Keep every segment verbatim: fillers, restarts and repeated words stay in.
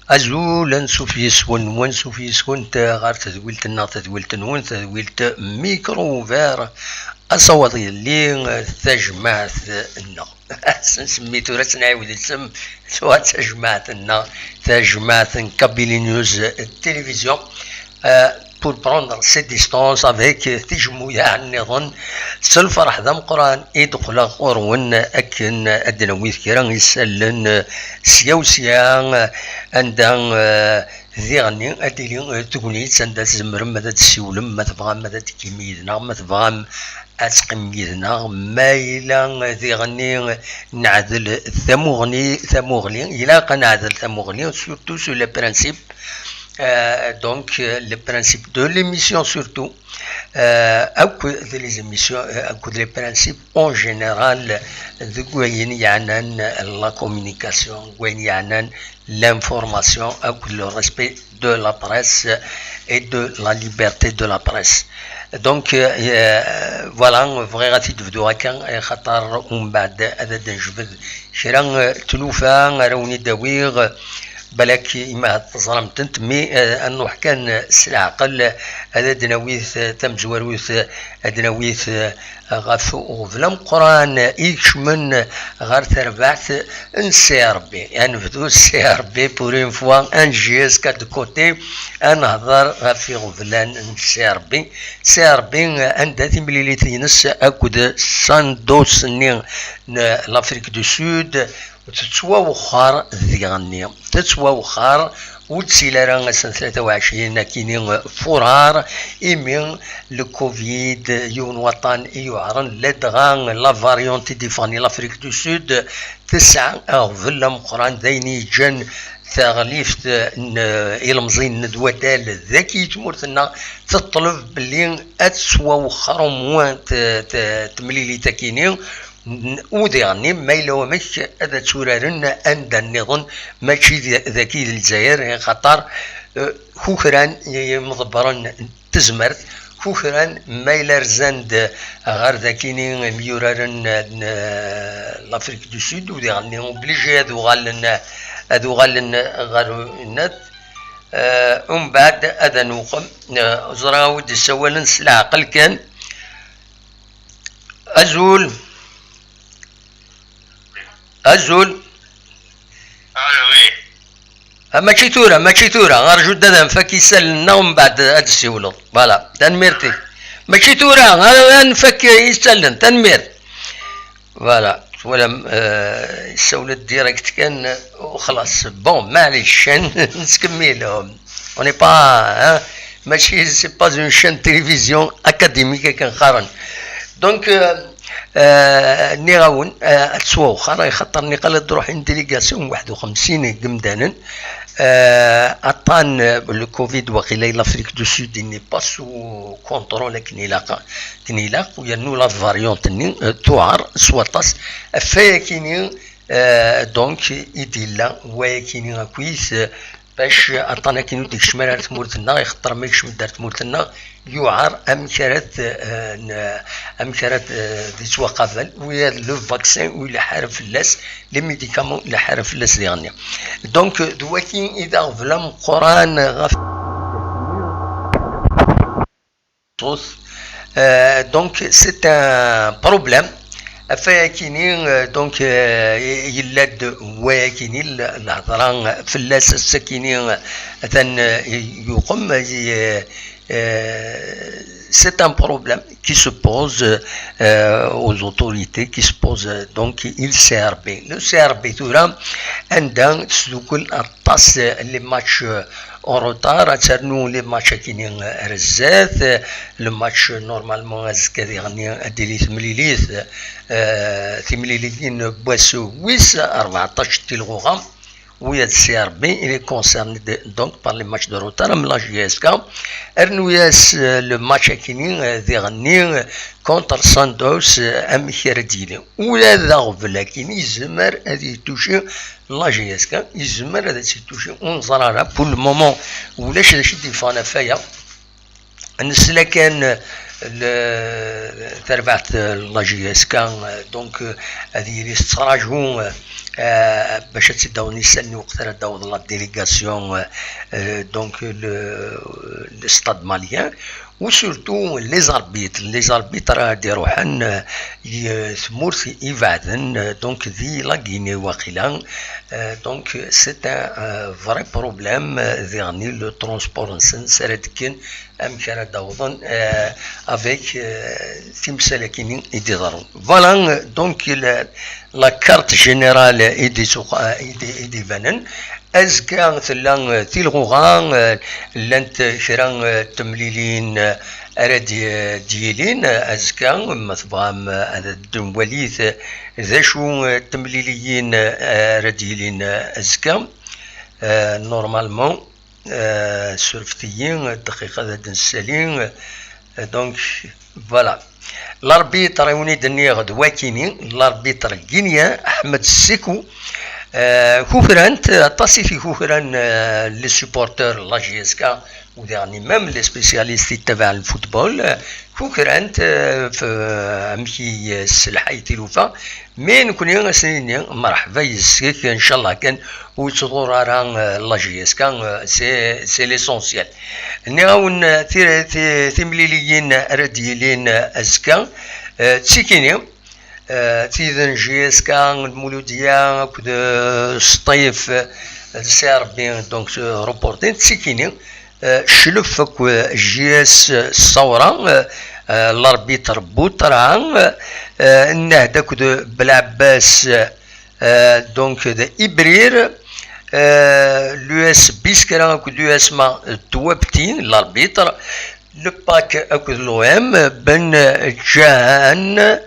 Azul, ansuf yes-wen, wansuf yes-went ɣer tedwilt-nneɣ, tadwilt-nwen, tadwilt Micro Ouvert, asawaḍ yelli, tajmaɛt-nneɣ. Ad s-nsemmi tura, ad s-nɛiwed isem, tuɣal d tajmaɛt-nneɣ, tajmaɛt n Kabylie News Télévision. Euh, pour prendre ses distances avec tijmuyaɛ nniḍen, s lferḥ d ameqqran i d-qqleɣ ɣur-wen akken ad d-nawi kra isallen sya u sya, anda, eh, diɣenni ad d-tili, eh, tegnit anda tzemrem ad d-tessiwlem, ma tebɣam ad d-teqqim yid-neɣ, ma tebɣam ad teqqim yid-neɣ, ma yella diɣenni neɛdel tamuɣli, tamuɣli, ilaq ad neɛdel tamuɣli, surtout sur le principe, euh, donc, euh, le principe de l'émission surtout, euh, akked les émissions, euh, akked les principes en général, deg wayen yeɛnan la communication, deg wayen yeɛnan l'information, akked le respect de la presse et de la liberté de la presse. Donc, euh, euh, voilà, bɣiɣ ad t-id-bduɣ akka, xaṭer umbeɛd ad d-nejbed kra, euh, tlufa ara wen-id-awiɣ, balak ima teẓram-tent, mi, euh, ad nruḥ kan s leɛqel, ad d-nawi, euh, tamezwarut, euh, ad d-nawi, euh, ɣef uɣbel ameqqran ikecmen ɣer terbaɛt n C R B. Ad nebdu s C R B pour une fois, ad nejj S K de côté, ad nehḍer ɣef iɣeblan n C R B. C R B anda timlilit-ines akked Santos-nni n l'Afrique du Sud, tettwawexxer diɣenni. Tettwawexxer, ur d-tili ara ass n tlata u ɛecrin akini furar, imi le covid, yiwen waṭṭan i yuɛren, ladɣa la variante i d-iffɣen i l'Afrique du Sud, tesɛa aɣbel ameqqran, d ayen yeǧǧan taɣlift n ilemẓiyen n d wadal dagi i tmurt-nneɣ, teṭleb belli ad tettwawexxer au moins t-, t-, temlilit akini, n-, u diɣenni ma yella wamek ad tturaren anda nniḍen, mačči d-, dagi d Lezzayer, xaṭer, eh, kukran yimḍebbren n tezmert, kukran ma yella rzan-d ɣer dakini imyuraren n, n l'Afrique du Sud, u diɣenni obligé ad uɣalen, ad uɣalen ɣer unat. Eh, umbeɛd ad nuqem, eh, ẓriɣ a wi d-issawalen s leɛqel kan. Azul. Azul. Alo, oui. Ah, mačči tura, mačči tura. Arju-d ad nfak isallen-nneɣ, umbeɛd ad d-ssiwleḍ. Voilà, tanemmirt-ik. Mačči tura, ad, ad nfak isallen, tanemmirt. Voilà, twalam, euh, issawel-d direct kan, u xlas. Bon, maɛlic, nettkemmil. On n'est pas, hein, mačči, c'est pas une chaîne télévision académique akken qqaren. Donc, euh, euh, nniɣ-awen, euh, ad ttwawexxer, axaṭer niqal ad d-ruḥ une délégation n waḥed u xemsin n yimdanen. Euh, aṭṭan, euh, le covid, waqila, l'Afrique du Sud, il n'est pas sous contrôle akken ilaq, akken ilaq, u yernu la variante-nni, euh, tuɛer s waṭas. Ɣef wayakini, euh, donc, i d-yella wayakini akkit, euh, bac aṭṭan akken ur d-ikcem ara ar tmurt-nneɣ, ixeṭṭer ma ikcem-d ar tmurt-nneɣ, yuɛer amek ara t-, eh, n-, amek ara t-, eh, d-ittwaqabel, wiyad le vaccin u ileḥḥar fell-as, les médicaments ileḥḥar fell-as diɣenni. Donc, d waki i d aɣbel ameqqran ɣef Euh, donc, c'est un problème. Afayakini, euh, donc, euh, yella-d wayakini, l-, lhedra fell-as, ass-akini, euh, atan, euh, yuqem, euh, euh, c'est un problème qui se pose, euh, aux autorités, qui se pose, euh, donc, i le C R B. Le C R B tura, anda tesdukkel aṭas, euh, les matchs, euh, en retard, ad ternu les matchs akini, euh, ar zdat, euh, le match, euh, normalement, azekka diɣenni ad d-tili temlilit, euh, timliliyin n wass wis rbeɛṭac n tilɣuɣa, ula d C R B, il est concerné de, donc par les matchs de retard, am la J S K. Rnu-yas, euh, le match akini, euh, diɣenni, euh, contre Santos, euh, amek ara d-yili. Ula d aɣbel akini, yezmer ad yettuci la J S K, yezmer ad tt-yettuci, ur neẓri ara. Pour le moment, ulac d acu i d-yeffɣen ɣef waya. Nesla kan, euh, le, tarbaɛt, euh, la J S K, euh, donc, euh, ad yili tettraǧu, euh, euh, bac ad tt-id-awen isallen i weqt ara d-taweḍ la délégation, euh, euh, donc, le, le stade malien, ou surtout les arbitres, les arbitres ara d-iruḥen, euh, i, euh, tmurt ibeɛden, euh, donc di la Guinée waqila, euh, donc c'est un, euh, vrai problème, euh, diɣenni le transport-nsen s ara d-kken amek ara d-awḍen, euh, avec, euh, timsal-akini i d-iḍerrun. Voilà, euh, donc la, la carte générale i d-, i d-, i d-ibanen. Azekka tella, euh, tilɣuɣa, euh, llant kra, euh, temliliyin, euh, ara d-, d-yilin, euh, azekka, ma tebɣam, euh, ad d-nwalit, euh, d acu, euh, temliliyin, euh, ara d-yilin, euh, azekka. Euh, normalement, euh, surfet-iyi dqiqa ad d-nsali, euh, donc, voilà. L'arbitre i wen-id-nniɣ d wakini, l'arbitre guinéen, Ahmed Sekou. Euh, kukran-t, aṭas i t-ikukran, euh, les supporters n la J S K, ou diɣenni même les spécialistes i ttabaɛen le football, euh, kukran-t, euh, f-, amek i, euh, s lḥay tilufa. Mais nekkni ad sen-nini mreḥba yes-k, ncallah kan ur yettḍur ara, euh, la J S K, euh, c'est, c'est l'essentiel. Nniɣ-awen, euh, ti-, ti-, timliliyin ara d-yilin, euh, azekka, euh, d tikini, euh, tid n J S K, Lmuludiya akked, euh, Sṭif, euh, d C R B, donc, euh, reporting, d tikini, euh, Cclef akked J S Ṣṣawra, euh, euh, l'arbitre Boutra, euh, euh, Nnehd akked Belɛebbas, euh, donc d Ibrir, euh, l'U S Biskra akked l'U S Ma d Twabti, l'arbitre, le Pak akked l'O M, Ben Djahan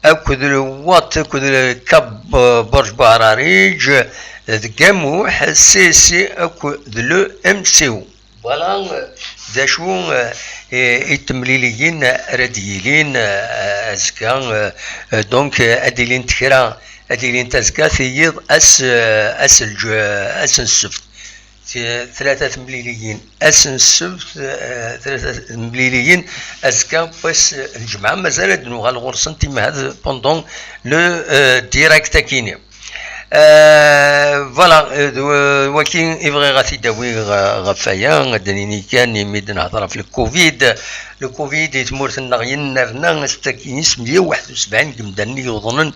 akked le Wat akked le Kab, euh, Borj Buhararij, d Gamuḥ, C S C akked le M C O. Voilà, euh, d acu, euh, i, i temliliyin ara d-yilin, euh, azekka, euh, euh, donc, euh, ad ilint kra, ad ilint azekka, tiyiḍ ass, euh, ass lǧ-, ass n ssebt. Ti-, tlata temliliyin ass n ssebt, euh, tlata temliliyin azekka wass, euh, lǧemɛa, mazal ad nuɣal ɣur-sent imahad pendant le, euh, direct akini. Euh, voilà, euh, d-, euh, waki i bɣiɣ ad t-id-awiɣ, euh, ɣef waya, ad d-nini kan, imi d-nehḍer ɣef le covid. Le covid i tmurt-nneɣ yennerna s takini s meyya u waḥed u sebɛin n yimdanen i yuḍnen,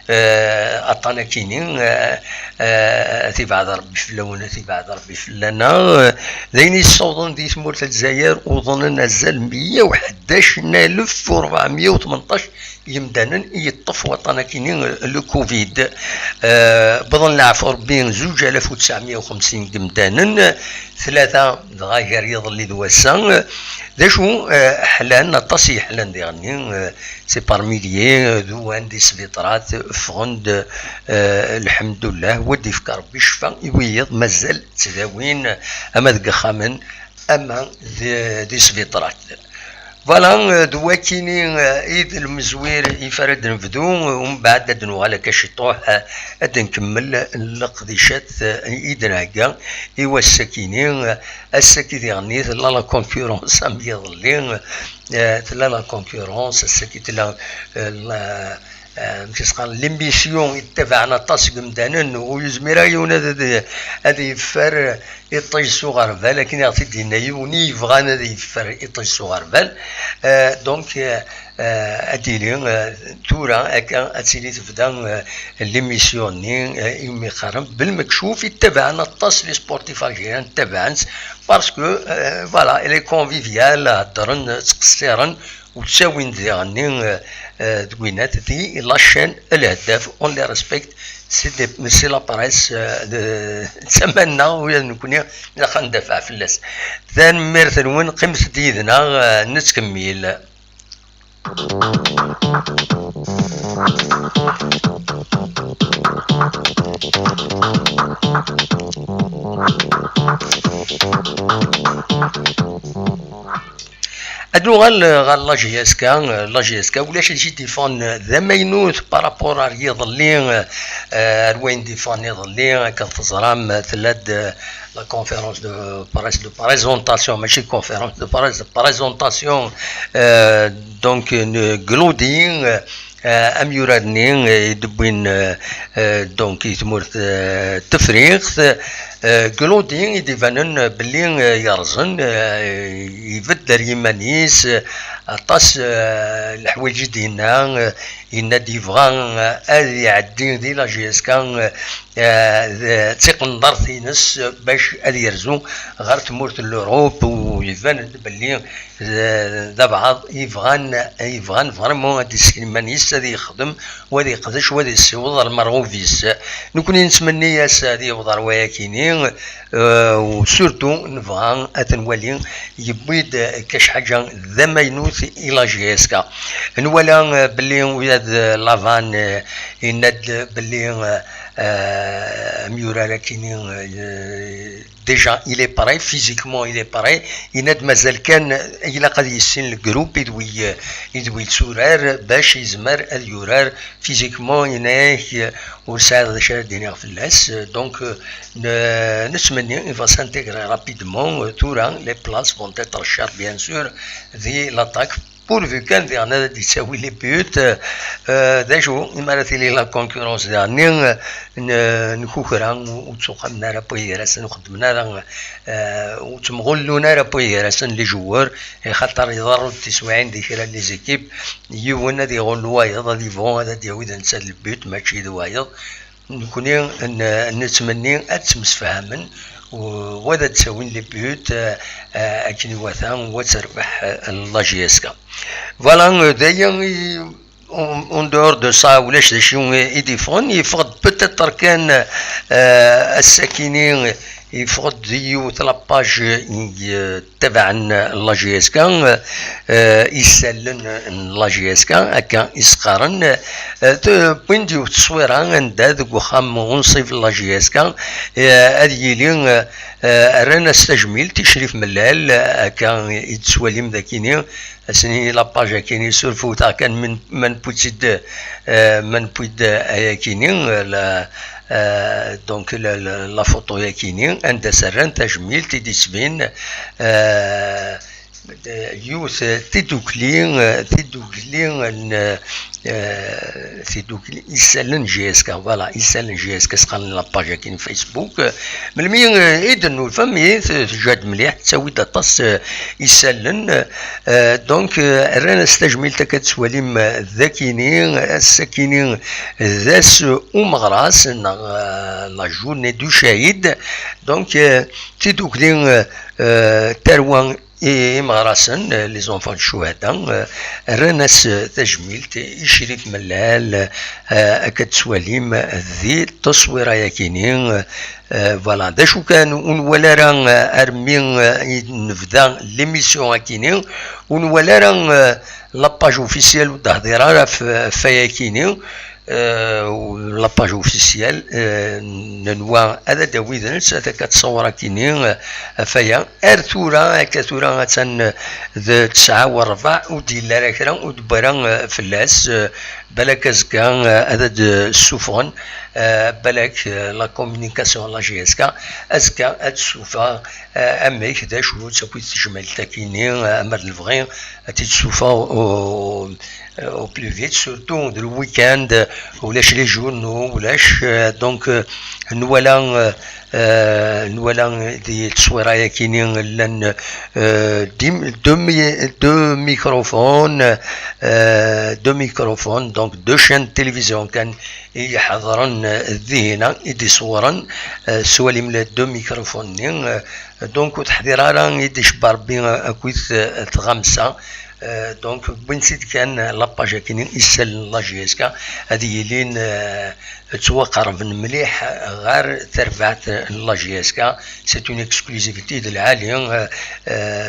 euh, aṭṭan akini, euh, euh, tibɛed Rebbi fell-awen, tibɛed Rebbi fell-aneɣ. Euh, d ayen yessawḍen di tmurt n Lezzayer, uḍnen azal meyya u ḥdac n alef u rebɛemya u tmenṭac yimdanen i yeṭṭef waṭṭan akini, le covid. Euh, wwḍen leɛfu Rebbi zuǧ alaf u tesɛemya u xemsin n yimdanen, tlata dɣa gar yiḍelli d wass-a. D acu, euh, ḥlan, aṭas i yeḥlan diɣenni, euh, c'est par milliers, euh, d uwan di sbiṭrat, ffɣen-d, euh, lḥemdullah, wa d-ifka Rebbi ccfa i wiyiḍ mazal ttdawin, ama deg ixxamen, ama di, di sbiṭrat. Voilà, euh, d wakini, euh, i d lmezwir i f ara d-nebdu, euh, umbeɛd ad d-nuɣal akka ciṭuḥ, euh, ad d-nkemmel leqdicat, euh, i d-nhegga i wass-akini. Euh, ass-agi diɣenni tella la concurrence am yiḍelli, euh, tella la concurrence, ass-agi tella, euh, la, amek i s-qqaren, l'émission yettabaɛen aṭas seg yimdanen, ur yezmir ara yiwen ad, ad, ad yeffer iṭij s uɣerbal, akken i ɣ-t-id-yenna yiwen i yebɣan ad yeffer iṭij s uɣerbal. Euh, donc, euh, euh, ad d-yili, euh, tura akka ad tili tebda, euh, l'émission-nni, euh, iwumi qqaren Belmekcuf yettabaɛen aṭas, les sportifs algériens ttabaɛen-tt, parce que, euh, voilà, elle est conviviale, heddren, ttqessiren, ur ttawin diɣenni, euh, euh, deg winat, di la chaîne Lheddaf, on les respecte, c'est des, c'est la presse, euh, de, d tamanna, ula d nekkni ilaq ad ndafeɛ fell-as. Tanemmirt-nwen, qqimet-d yid-neɣ, euh, nettkemmil. Ad nuɣal ɣer la J S K. La J S K, ulac acu i d-yeffɣen d amaynut par rapport ar yiḍelli, eh, ar wayen d-yeffɣen iḍelli. Akken teẓram, tella-d, eh, la conférence de presse de présentation, mačči de conférence de presse, de présentation, eh, donc, n Glodi, eh, eh, amyurar-nni, eh, i d-wwin, eh, eh, donc, i tmurt, eh, Tefriqt, eh, Glodi i d-ibanen, eh, belli, eh, yerẓen, eh, ibedd ar yiman-is, eh, aṭas, eh, leḥwayeǧ i d-yenna, eh, yenna-d yebɣa, eh, ad iɛeddi di la J S K, eh, eh, d, d tiqendart-ines, eh, bac ad yerzu ɣer tmurt n l'Europe, u iban-d belli d, d abɛaḍ yebɣan, yebɣan vraiment ad d-isken iman-is, ad yexdem, u ad yeqdec, u ad yessiweḍ ɣer lmerɣub-is. Nekkni nettmenni-as ad yewweḍ ɣer wayakini, eh, u surtout nebɣa ad t-nwali yewwi-d, eh, kac ḥaǧa d amaynut i la J S K. Nwala, eh, belli ula d Lavan, eh, yenna-d belli, eh, eh, amyurar akini, eh, déjà, il est prêt, physiquement, il est prêt. Yenna-d mazal kan ilaq ad yissin le groupe i d wi, i d wi yetturar bac yezmer ad yurar physiquement, yenna-yak, ur sɛiɣ d acu ara d-iniɣ fell-as. Donc, n-, nettmenni, il va s'intégrer rapidement. Tura, les places vont être chères, bien sûr, di l'attaque. Pourvu kan diɣen ad d-yettawi les buts, euh, d acu, imi ara tili la concurrence diɣen-nni, euh, n-, nkukra, ur ttuqamen ara n waygar-asen, ur xeddmen ara, euh, ur ttemɣullun ara n waygar-asen les joueurs, axaṭer iḍerru-d tiswiɛin di kra n les équipes, yiwen ad iɣullu wayeḍ, ad yebɣu ad d-yawi d netta le but, mačči d wayeḍ. Nekkni n-, nettmenni ad ttemsefhamen u, u ad d-ttawin les buts, euh, euh, akken iwata, u ad terbeḥ, euh, la J S K. Voilà, euh, d aya i, en, en dehors de ça, ulac d acu i d-yeffɣen. Yeffeɣ-d peut-être kan, euh, ass-akini, yeffeɣ-d di yiwet la page i, euh, tabaɛen la J S K, eh, isallen n la J S K, akka i s-qqaren, eh, t-, wwin-d yiwet tteswira anda deg uxxam unṣib n la J S K, eh, ad yili, eh, eh, rran-as tajmilt i Crif Mellal, eh, akka i d-tettwalim dakini, ass-nni la page akini, surfewteɣ kan min-, ma newwi-tt-id, eh, ma newwi-d ayakini, eh, la, eh, donc la, la, la photo yakini, anda s-rran tajmilt i d-yettbin, eh, yiwet tidukli, tidukli n, eh, tidukli isallen J S K, voilà, isallen J S K s-qqaren la page akini Facebook. Melmi, eh, i d-nulfa, mi t-, tejhed mliḥ, tettawi-d aṭas, eh, isallen. Eh, donc, eh, rran-as tajmilt akka tettwalim, eh, d akini, ass akini d ass umeɣras, neɣ, eh, la journée du shahid. Donc, eh, tidukli, eh, eh, tarwa i imeɣrasen, eh, les enfants de shuhada, eh, rran-as, eh, tajmilt i Crif Mellal, eh, akka tettwalim di tteswira yakini, eh, voilà. D acu kan, ur nwala ara, eh, armi, eh, i nebda l'émission akini, ur nwala ara, eh, la page officielle ur d-tehdir ara f-, f wayakini, eh, la page officielle, eh, nenwa ad d-tawi d netta akka ttṣawur akini, eh, ɣef waya. Ar tura, akka tura attan d tesɛa u rebɛa, ur d-yelli ara kra, ur d-wwi ara, eh, fell-as, eh, balak azekka, eh, ad d-ssufɣen, Balak la communication la J S K, azekka ad d-ssuffeɣ amek, d acu d takit tejmaɛt-agi-nni, amer d lebɣi ad tt-id-ssuffeɣ au plus vite, surtout d le week-end, ulac les journaux, ulac, donc nwala, nwala di tteswira-agi-nni llan deux microphones, deux microphones, donc deux chaînes de télévision kan i iḥeḍren dihina, i d-iṣewwren s walim les deux microphones-nni. Donc ur teḥḍir ara i d-icebba Rebbi akkit tɣamsa. Donc wwin-tt-id kan la page-agi-nni, isalen n la J S K ad yilin ttwaqerben mliḥ ɣer terbaɛt n la J S K. C'est une exclusivité d lɛali,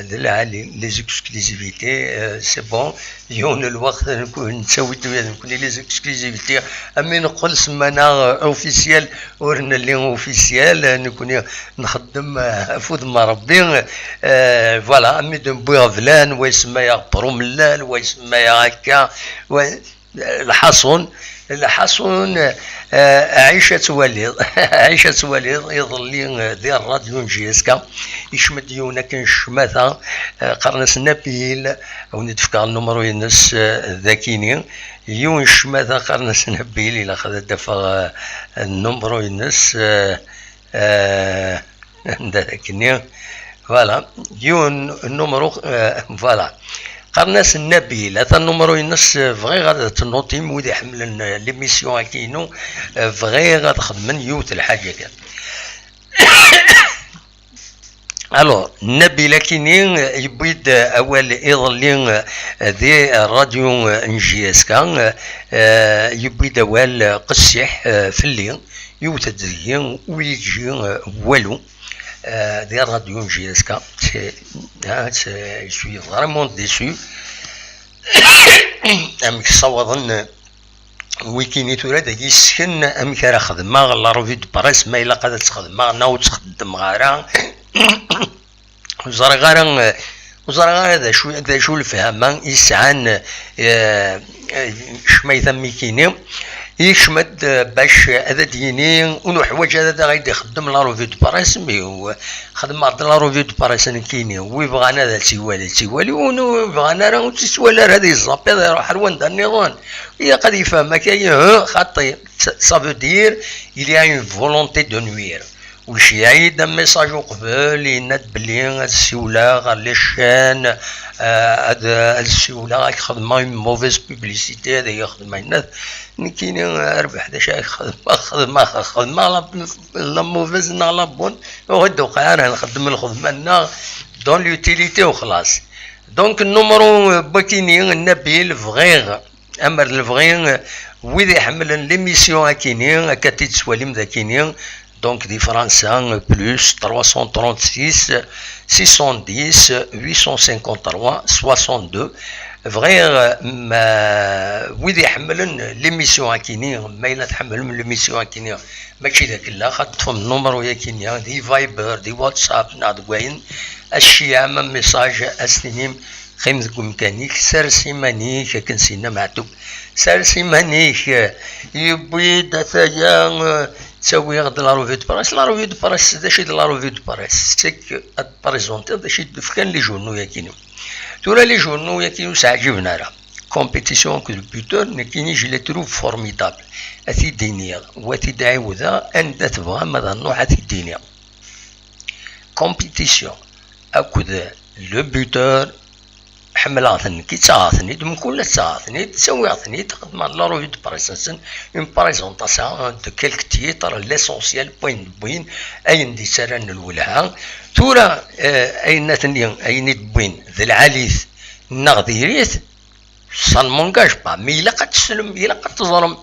d lɛali, les exclusivités, c'est bon. Yiwen n lweqt nettawi-d nekkni les exclusivités, am mi neqqel semma-nneɣ officiel, ur nelli officiel, nekkni nxeddem ɣef wudem n Rebbi. Voilà, am mi d-newwi ɣeblan, wa isemma-yaɣ promellal, wa isemma-yaɣ akka, wa Lḥaṣun, lḥaṣun, ɛic ad twaliḍ, ɛic ad twaliḍ, iḍelli di ṛṛadyu n J S K, ikcem-d yiwen akken ccmata, qqaren-as Nabil, ad wen-d-fkeɣ nnumru-ines dagini, yiwen ccmata qqaren-as Nabil, ilaq ad d-afeɣ nnumru-ines. Anda akkenni? Voilà, yiwen nnumru, voilà. Qqaren-as Nabil, ata nnumru-ines, bɣiɣ ad tennuṭim wid iḥemmlen l'émission-agi-inu, bɣiɣ ad xedmen yiwet lḥaǧa kan. Alors, Nabil akini yewwi-d awal iḍelli di ṛṛadyu n J S K, yewwi-d awal qessiḥ fell-i. Yiwet-d deg-i ur yi-yeǧǧi walu di ṛṛadyu n J S K. Je suis vraiment déçu. Amek ssawaḍen wikini tura dagi yessken amek ara xedmeɣ la revue de presse, ma ilaq ad tt-xedmeɣ neɣ ur tt-xeddmeɣ ara. Ur ẓriɣ ara, ur ẓriɣ ara d acu, d acu lefhama i yesɛan ccmayt am wikini. Yekcem-d bac ad d-yini ur nuḥwaǧ ara ad aɣ-id-ixeddem la revue de presse, mi xedmeɣ-d la revue de presse nekkini. Wi bɣan ad tt-iwali, tt-iwali, wi bɣan ara ur tt-ittwali ara ad iẓẓapiḍ iruḥ ar wanda nniḍen. Ilaq ad yefhem akka, ih, xaṭi. Ça veut dire, il y a une volonté de nuire. Ur yecci-d un message uqbel, yenna-d belli ad ssiwleɣ ɣer les chaînes, ad, ad ssiwleɣ ad xedmeɣ une mauvaise publicité, ad xedmeɣ yenna-d. Nekkini, rbeḥ d acu ara xedmeɣ, xedmeɣ, xedmeɣ la, la mauvaise neɣ la bonne, ur d-tuqiɛ ara, nxeddem lxedma-nneɣ dans l'utilité u xlaṣ. Donc nnumru n wakini, Nabil, bɣiɣ amer d lebɣi, wid iḥemmlen l'émission akini, akka tt-id-tettwalim d akini, donc di Fransa, plus trois cent trente-six, six cent dix, huit cent cinquante-trois, soixante-deux. Bɣiɣ ma wid iḥemmlen l'émission akini, ma yella tḥemmlem l'émission akini, mačči d akellax, ad teṭṭfem nnumru akini di Viber, di WhatsApp neɣ deg wayen, ad tceyyɛem un message, ad s-tinim: Qqim deg umkan-ik, sers iman-ik, akken s-yenna Meɛtub. Sers iman-ik, yewwi-d ataya, ttawiɣ-d la revue de presse. La revue de presse, d acu i d la revue de presse? C'est que ad présentiḍ d acu i d-fkan les journaux-agi-inu. Tura les journaux-agi ur s-ɛǧiben ara. Compétition akked le buteur, nekkini je les trouve formidables. Ad t-id-iniɣ, u ad t-id-ɛiwdeɣ, anda tebɣam ad nruḥ ad t-id-iniɣ. Compétition akked le buteur, ḥemmleɣ-ten nekki, ttaɣeɣ-ten-id, mkul ass ttaɣeɣ-ten-id, ttawiɣ-ten-id, xedmeɣ la revue de presse-nsen, une présentation de quelques titres, l'essentiel, n wayen d-wwin, ayen d-yettarran lwelha. Tura, eh, ayen aten-, ayen i d-wwin d lɛali-t neɣ diri-t, ça ne m'engage pas, mais ilaq ad teslem, ilaq ad teẓrem,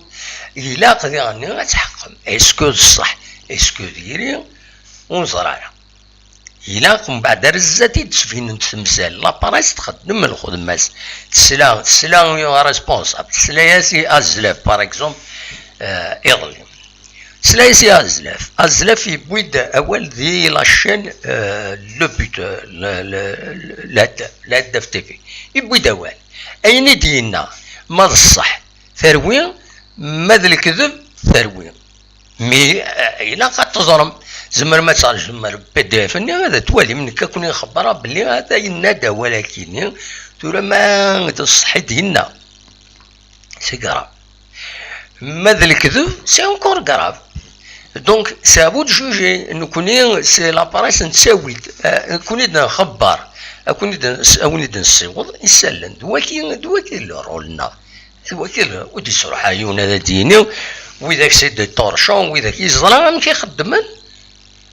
ilaq diɣen ad tḥeqqem. Est-ce que d ṣṣeḥ? Est-ce que diri? Ur neẓri ara. Ilaq mbeɛd ar zdat i d-sbinent temsal. La presse txeddem lxedma-s. Tesla, tesla i responsable, tesla-yas i Azlaf, par exemple, euh, iḍelli. Tesla-yas i Azlaf. Azlaf yewwi-d awal di la chaîne, euh, le but, euh, le, le, le, le, la Haddaf T V. Yewwi-d awal. Ayen i d-yenna, ma d ṣṣeḥ, terwi, ma d lekdeb, terwi. Mais, eh, ilaq ad teẓrem. Tzemrem ad terjem ar P D F-nni, ad twalim, nekk ad ken-ixebber belli ata yenna-d awal-agi-nni, tura ma d ṣṣeḥ-it yenna. C'est grave. Ma d lekdeb, c'est encore grave. Donc, c'est à vous de juger. Nekkni, c'est la presse, nettawi-d. Eh, nekkni d-nxebber. Nekkni d-, awen-id-nessiweḍ isallen. D waki, d waki le rôle-nneɣ. D waki le, ur d-yesruḥay yiwen ad d-yini. Widak c'est des torchons, widak yeẓra amek i xeddmen.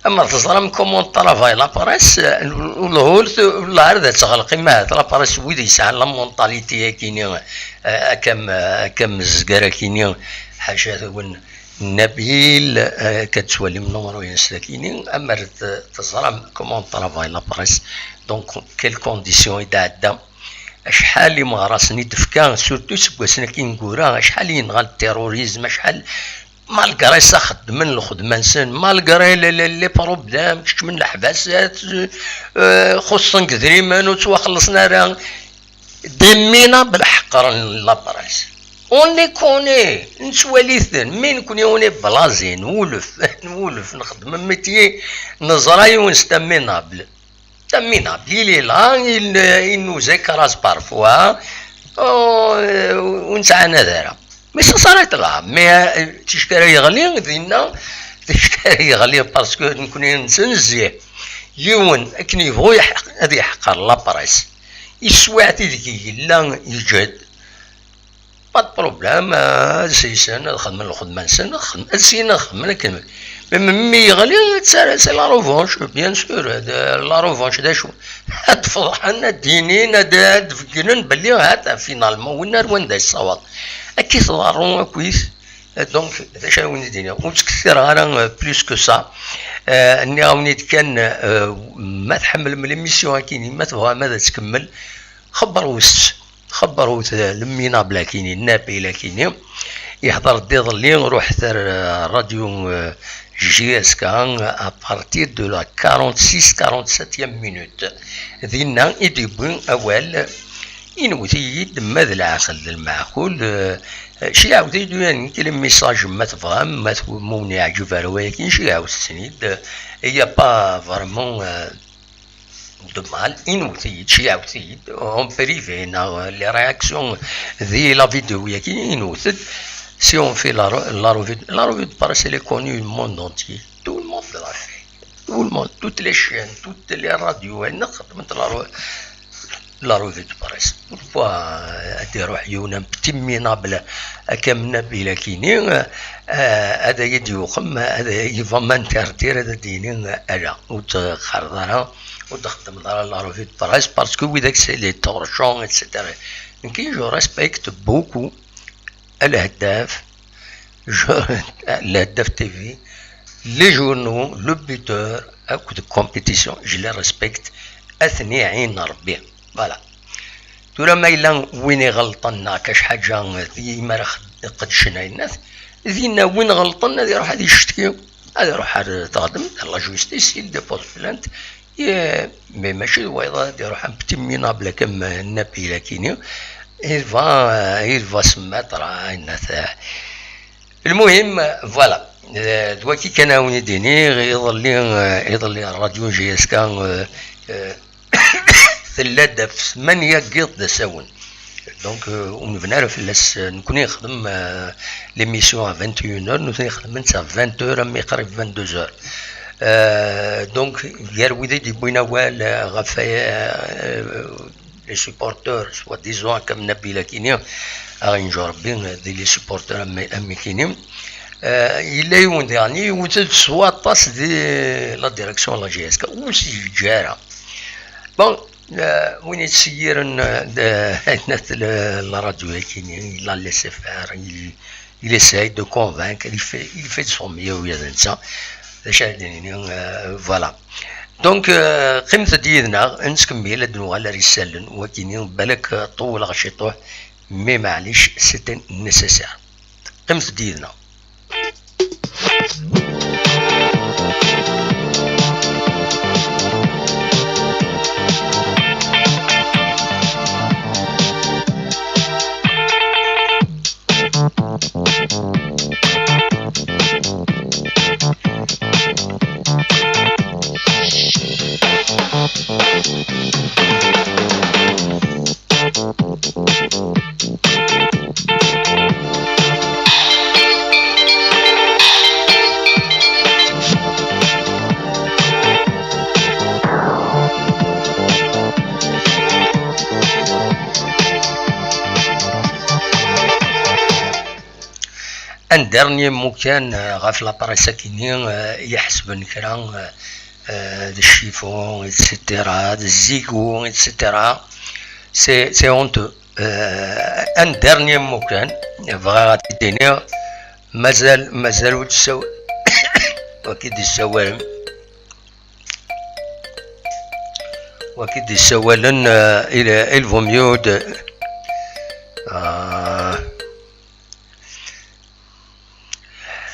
Ama teẓram comment travaille la presse, lhult, lɛerd ad teɣleq imahat la presse, wid yesɛan la mentalité-agi-ni, eh, akka am, akka am Zger-agi-ni, ḥaca-wen Nabil, eh, akka d-tettwalim numéro-ines dagi-ni, amer t-, teẓram comment travaille la presse, donc quelles conditions i d-ɛedda, acḥal imeɣrasen i d-tefka, surtout seg wassen-agi ineggura, acḥal i yenɣa le terrorisme, acḥal malgré ça xeddmen lxedma-nsen, malgré les, les, les problèmes, keččmen leḥbasat, euh, xuṣṣen deg idrimen, ur ttwaxellṣen ara. Des minables ḥeqren la presse. On les connaît, nettwali-ten, mais nekkni on est blasés, nwulef, nwulef, nxeddem métier, neẓra yiwen c'est un minable. C'est un minable, il est là, il, il nous écrase parfois. Oh, euh, ur nettɛanad ara. Mais ça s'arrête là. Mais, euh, ticki ara yeɣli, dinna, ticki ara yeɣli, parce que nekkni nettnezzih. Yiwen, akken yebɣu yeḥ-, ad yeḥqer la presse. Yeswiɛt ideg yella, yeǧǧa-d. Pas de problème, euh, ad seysen, ad xedmen lxedma-nsen, ad xedmen, ad syin ad xedmen akken. Mais mi yeɣli, c'est, c'est la revanche, bien sûr, de, la revanche, d acu? Ad feḍḥen, ad d-inin, ad, ad d-beggnen belli, ha-t-a, finalement, winna ar wanda yessawaḍ. Akka i tḍerru akkit. Donc, d acu ara wen-d-iniɣ? Ur ttkettireɣ ara, euh, plus que ça. Euh, nniɣ-awen-id kan, euh, ma tḥemmlem l'émission-agi-ni, ma tebɣam ad tt-tkemmel, xebbṛet. Xebbṛet le minable-agi-ni, Nabil-agi-ni. Yehḍer-d iḍelli, ruḥet ar, euh, radio, euh, J S K, à partir de la quarante-six, quarante-septième minute. Dinna i d-yewwi awal, inwet-iyi-d ma d leɛqel d lmeɛqul, euh, euh, ci iɛawed-iyi-d uyanek les messages ma tebɣam, ma t-, ma wen-iɛǧeb ara wayagi, ci iɛawed-ten-id, euh, il y a pas vraiment, euh, de mal, inwet-iyi-d, ci iɛawed-iyi-d, en privé, neɣ les réactions di la vidéo-yagi, inwet-d, si on fait la re-, la revue, la revue de presse, elle est connue le monde entier, tout le monde l'a fait. Tout le monde, toutes les chaînes, toutes les radios, ayen xeddment la re-, la revue de presse. Pourquoi, euh, ad iruḥ yiwen un petit minable akka am Nabil-agi-ni, euh, ad iyi-d-yuqem, ad, il va m'interdire, ad d-yini, euh, ala, ur teqqareḍ ara, ur d-xeddmeḍ ara la revue de presse, parce que widak c'est les torchons, et cetera. Nekki, je respecte beaucoup الهداف، je, الهداف T V, les journaux, le buteur, akked compétition, je les respecte, ad ten-iɛin Rebbi. Voilà. Tura ma yella win iɣelṭen neɣ akka ḥaǧa, imi ara xed-, qedcen ayennat, dinna win ɣelṭen ad iruḥ ad icetki, ad iruḥ ar teɣdemt, ar la justice, il dépose plainte, Ye-, mais mačči d wayeḍ ad iruḥ un petit minable comme Nabil-agi-ni. Il va, il va se mettre à une affaire. المهم, voilà. Euh, d waki kan ad wen-id-iniɣ, iḍelli, euh, iḍelli, radio J S K, euh, euh, tella-d ɣef ssmanya n yiḍ d asawen. Donc, euh, ur nebni ara fell-as, euh, nekkni nexdem, euh, l'émission à vingt et une heures, nutni xedmen à vingt heures, armi qrib vingt-deux heures. Euh, donc, gar wid i d-yewwin awal, euh, ɣef, euh, les supporters, soi-disant, comme Nabil-agi-ni, aɣ-yenǧu Rebbi, euh, di les supporters am, am nekkini. Euh, yella yiwen diɣen, yewwet-d s waṭas di la direction n la J S K, ur s-yeǧǧi ara. Bon, euh, win yettṣeyyiren, euh, de, le, la radio-agi-ni, il la laisse faire, il, il essaye de convaincre, il fait, il fait de son mieux, ula d netta. D acu ara d-nini, euh, voilà. Donc, euh, qqimet-d yid-neɣ, ad nettkemmil, ad d-nuɣal ar isallen, wagini, balak, euh, ṭewwleɣ ciṭuḥ, mais maɛlic, c'était nécessaire. Qqimet-d yid-neɣ. un dernier mot kan, euh, ɣef la presse-agi-nni, euh, iḥesben kra, euh, euh, d chiffon, et cetera, d zigu, et cetera. C'est, c'est honteux. Euh, un dernier mot kan, bɣiɣ ad t-id-iniɣ, mazal, mazal ur d-ssaw-, wagi d-issawalen, wagi d-issawalen, euh, il, il vaut mieux de, euh,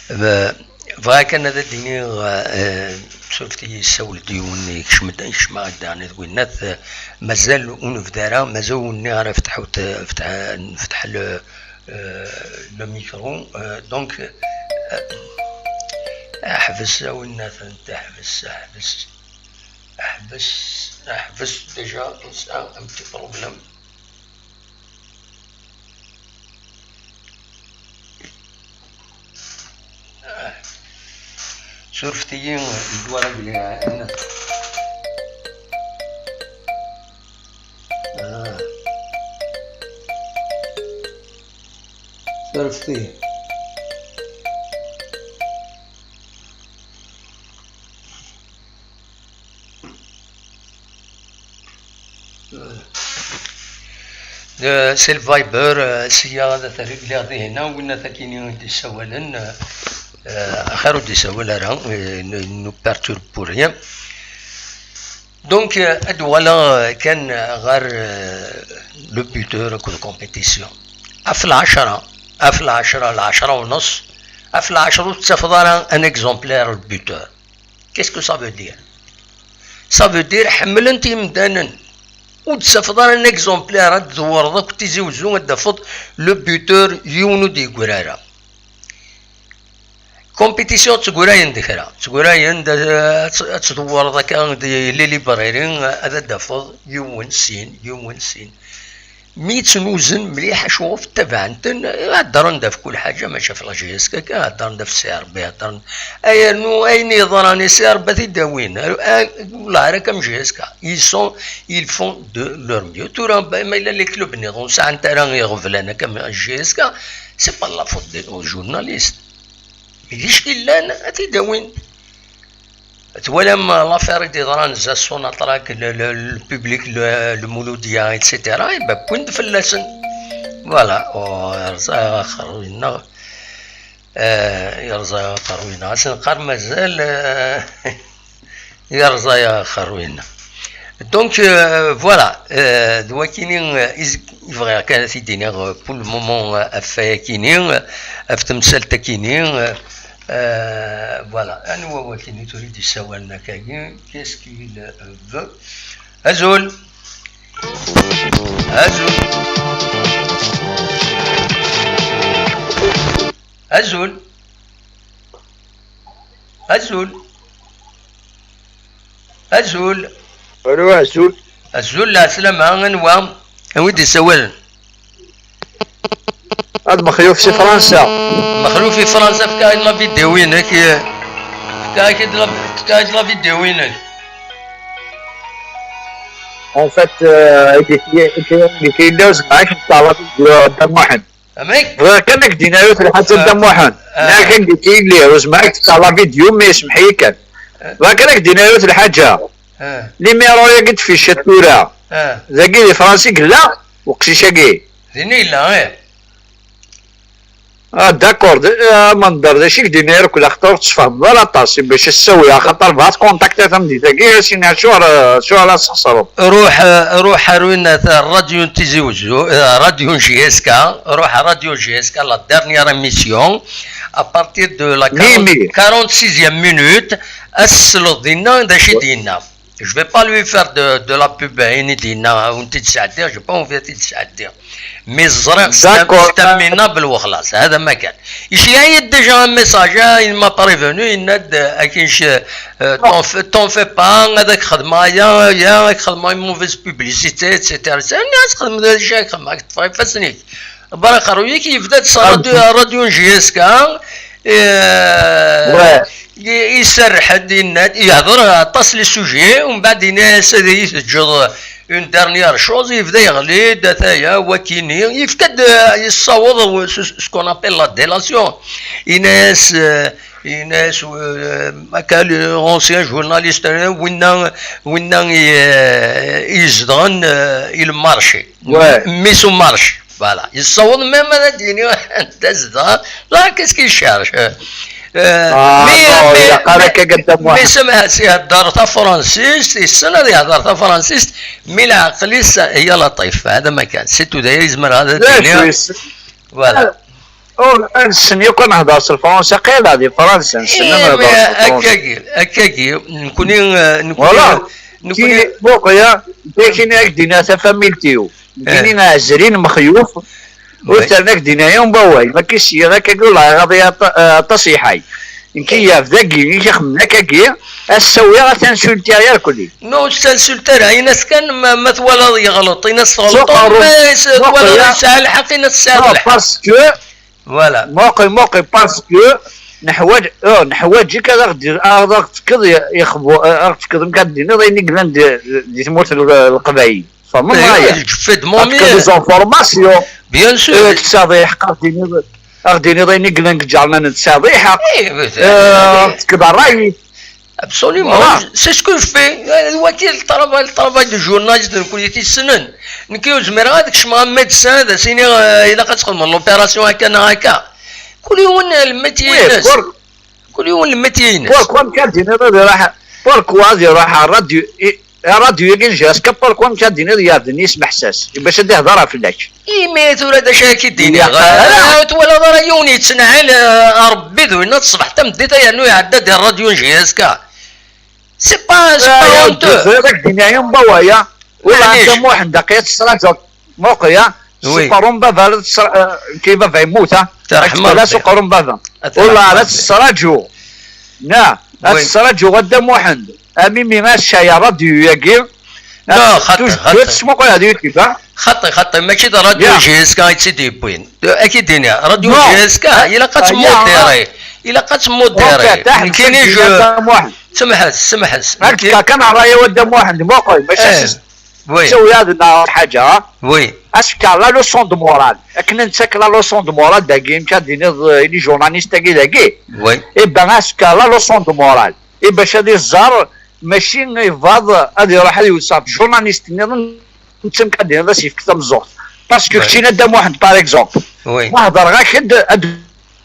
Eh, bɣiɣ kan ad d-iniɣ, eh, suref-iyi, yessawel-d yiwen, yekcem-d, yekcem-aɣ-d daɣen deg winnat, eh, mazal ur nebda ara, mazal ur nniɣ ara fetḥ-, fetḥ-, nfetḥ le, eh, le micro, eh, donc, eh, ḥbes a winnat, ḥbes, ḥbes, ḥbes, ḥbes, déjà, nesɛa un petit problème. Surfet-iyi, il doit régler. Ah. Surfet-iyi. Euh, c'est le Viber, euh, sya ad t-regliɣ dihin, winna takini i d-issawalen, euh, euh, axir ur d-issawal ara, euh, ne nous perturbe pour rien. Donc, euh, ad uɣaleɣ, euh, kan, euh, ɣer, euh, le buteur akked compétition. Af lɛecra, af lɛecra, lɛecra u nneṣ, af lɛecra ur tettafeḍ ara un exemplaire le buteur. Qu'est-ce que ça veut dire? Ça veut dire ḥemmlen-t yimdanen. Ur d-tafeḍ ara un exemplaire, ad tdewwreḍ akk Tizi Wezzu, ad d-tafeḍ le buteur, yiwen ur d-yeggri ara. Compétition ttegrayen-d kra, ttegrayen-d, eh, ad t-, ad tdewwreḍ akka di les librairies, ad d-tafeḍ yiwen, sin, yiwen, sin. Mi ttnuzen mliḥ acu ɣef ttabaɛen-ten, heddren-d ɣef kul ḥaǧa, mačči ɣef la J S K kan, heddren-d ɣef C R B, heddren, ay rnu ayen yeḍran i C R B ad t-id-awin, a-, a-, wellah ara comme J S K. Ils sont, ils font de leur mieux. Tura, ba-, ma yella les clubs nniḍen ur sɛant ara iɣeblan akka am J S K, c'est pas la faute des, aux journalistes. Mais d acu yellan, ad t-id-awin. Twalam l'affaire i d-yeḍran zdat Sonatrach, le, le, le public, le, le Mouloudia, et cetera. Eh ben, wwin-d fell-asen. Voilà. Oh, yerẓa aqerruy-nneɣ. Eh, yerẓa aqerruy-nneɣ. Ad s-neqqar mazal, eh, yerẓa aqerruy-nneɣ. Donc, euh, voilà, euh, d wakini, euh, i z-, i bɣiɣ kan ad t-id-iniɣ, euh, pour le moment, euh, ɣef wayakini, euh, ɣef temsalt-akini, euh, euh, voilà. Anwa wakini tura i d-yessawalen akkagi? Qu'est-ce qu'il veut? Azul! Azul! Azul! Azul! Azul! Alo, azul! Azul, lɛeslama, anwa? Anwa i d-yessawalen? Ad Mexluf si Fransa. Mexluf i Fransa, fka-yi-d la vidéo-inek. Fka-yi-d la, fka-yi-d la vidéo-inek. En fait, euh, yella usebɛa-k n ttaṛat deg Dda Muḥend. Amek? Bɣiɣ kan ad k-d-iniɣ yiwet lḥaǧa a Dda Muḥend. Ah. Nniɣ-ak-d yelli, ur zmireɣ ad k-ttaɣ la vidéo, mais semmeḥ-iyi kan. Ah. Bɣiɣ kan ad k-d-iniɣ yiwet lḥaǧa. Ah. Numéro-yagi d-tficceḍ tura. Ah. Dagi di Fransa i yella uqcic-agi. Din i yella, ih. Ah, d'accord. D-, ah, Mander, d acu i k-d-yenna irkel axaṭer ur tessefhmeḍ ara aṭas, i bac as-ssawleɣ, axaṭer bɣiɣ ad tkontaktiḍ tameddit-agi, ad as-iniɣ acuɣer, ah, acuɣer la tessexṣreḍ. Ruḥ, ah, ruḥ ar winna, ta, radio n Tizi Wezzu, ah, radio n J S K, ruḥ ar radio J S K, la dernière émission, à partir de la quarante, quarante-sixième minute, ad tesleḍ dinna d acu i d-yenna. Je vais pas lui faire de, de la pub, ayen i d-yenna, ur tent-id-sɛeddiɣ, j'ai pas envie ad t-id-sɛeddiɣ. Mais ẓriɣ c'est un, d'accord, c'est un minable, wexlaṣ, hada ma kan. Iceyyeɛ-iyi-d déjà un message, ah, il m'a prévenu, yenna-d, euh, akin, euh, t'en fais, t'en fais pas, ad ak-xedmeɣ aya, aya, ad ak-xedmeɣ une mauvaise publicité, et cetera. Sani ad txedmeḍ d acu ad ak-xedmeɣ, ad ak-ṭṭfeɣ ifassen-ik. Bra aqerruy-ik yebda-d s radio, radio n J S K, eh, i-, iserreḥ-d, yenna-d, yehder aṭas les sujets, umbeɛd yenna-as ad iyi-teǧǧeḍ Une dernière chose, yebda yeɣli-d, ataya, wakini, yefka-d, euh, yessaweḍ, euh, ce, ce qu'on appelle la délation. Ines, euh, Ines, euh, Makal, euh, ancien journaliste, euh, winna, winna, euh, yezedɣen, euh, il marché. Ouais. Mmi-s u Marché. Voilà. Yessaweḍ même ad d-yini anda zedɣeɣ. Là, qu'est-ce qu'il cherche? Euh, Ah, mais, non, mais, ilaq ara mais, akka, Dda Muḥend. Mais semɛet, ihedder tafransist, yessen ad ihedder tafransist, mi leɛqel-is, ya laṭif, hada ma kan. C'est tout, d aya yezmer ad d-iniɣ. Voilà. Ur nessen yakk ad nehder s lefransa, qila di Fransa, nessen ad nehder s lefransa. Akkagi, akkagi, nekkni, eh, nekkni, voilà. Nekkni, muqel ya, d akken ad k-d-iniɣ tafamilt-iw. Nekkni ɛezrin mexyuf, ur terna k-d-iniɣ yiwen wawal. Ma k-ssiyeɣ akkagi, ur lɛiɣ aṭas iḥay. Nekk yaf dagi, i k-ixemmen akkagi, ass-a wiɣ ad t-insultiɣ yarkeli. Non, ur t-insulti ara, ini-as kan ma, ma twalaḍ yeɣleḍ, ini-as teɣleḍ, ma twalaḍ yesɛa lḥeqq, ini-as tesɛiḍ lḥeqq. Parce que, voilà. Muqel, muqel, parce que neḥwaǧ, oh, neḥwaǧ-ik ad aɣ-d-, ad aɣ-d-tefkeḍ ixbu-, ad aɣ-d-tefkeḍ, amek ad d-tiniḍ, ayen i yellan di, di tmurt n Leqbayel. Tfehmeḍ neɣ ala? Ad k-fed des informations. Bien sûr. Tesɛiḍ lḥeqq ad d-tiniḍ, ad d-tiniḍ ayen i yellan deg iǧernanen, tesɛiḍ lḥeqq. Ad d-tefkeḍ ṛṛay-ik. Absolument. Voilà. C'est ce que je fais. Euh, waki le travail, le travail de journaliste de qualité senen. Nekk ur zmireɣ ad kecmeɣ am médecin, ad as-iniɣ, euh, ilaq ad txedmeḍ l'opération akka neɣ akka. Kul yiwen le métier-ines. Kul yiwen le métier-ines. Pourquoi, pourquoi ad d-tiniḍ ad iruḥ, pourquoi ad iruḥ ɣer radio, i, ɣer radio-agi n J S K, pourquoi ad d-tiniḍ yerden yismeḥsas, bac ad ihder ɣef fell-ak? Imi tura d acu ara k-id-iniɣ? Ur twalaḍ ara yiwen yettnaɛil, eh, Rebbi d winna ṣṣbeḥ tameddit ay yernu iɛedda di ṛṛadyu n J S K. C'est pas, c'est pas honteux. Ẓriɣ ad k-d-iniɣ yiwen wawal. Ula d Dda Muḥend, aqi ad testraǧuḍ. Muqel ya. Oui. S uqerru n baba ara tetra-, eh, ki baba yemmut, ha? Ad tfala s uqerru n baba. Ula ara testraǧu. Na, ad testraǧu a Dda Muḥend. Amimi ass-a ya ṛṛadyu-agi. Non, xaṭi, xaṭi. Tesmuqul ɣer YouTube, ha? Xaṭi, xaṭi, mačči d ṛṛadyu J S K i tt-id-yewwin. Ad k-id-iniɣ, ṛṛadyu J S K, ilaq ad temmuddiṛi. Ilaq ad temmuddiṛi. Nekkini je-, semḥet, semḥet. Ad k-d-fkeɣ kan ṛṛay-iw a Dda Muḥend, muqel, mačči s-, oui. Ttawyaden neɣ ḥaǧa, ha? Oui. Ad s-fkeɣ la leçon de morale. Akken ad nettak la leçon de morale dagi, amek ad d-tiniḍ, eh, i les journalistes-agi dagi. Oui. Eh ben, ad s-fkeɣ la leçon de morale. I bac ad iẓer, mačči ibɣaḍ ad iruḥ ad iwet ɣef journaliste nniḍen, netta amek ad d-tiniḍ ad s-yefk tameẓẓuɣt. Parce que keččini a Dda Muḥend, par exemple, ma hedreɣ-ak-d ad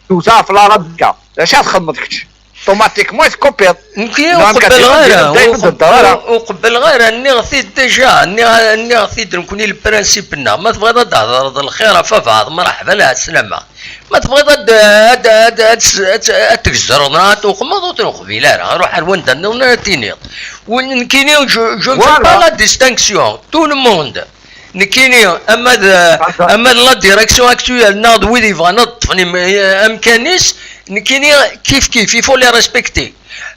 d-wteɣ ɣef la radio, d acu ad txedmeḍ kečč? Automatiquement i tekkupiḍ. Nekk ur qebbleɣ ara, ur qebbleɣ ara, nniɣ-t-id déjà, nniɣ, nniɣ-t-id nekkni le principe-nneɣ, ma tebɣiḍ ad d-thedreḍ lxir ɣef baba, mṛeḥba, lɛeslama. Ma tebɣiḍ ad, ad, ad, ad, ad, ad tgezzreḍ neɣ ad tuqmeḍ, ur ten-uqbil ara. Ruḥ ar wanda nniḍen ara tiniḍ. Nekkini, je, je ne fais pas la distinction. Tout le monde. Nekkini, ama d, ama d la direction actuelle neɣ d wid yebɣan ad ṭṭfen im-, amkan-is, nekkini kif kif, il faut les respecter.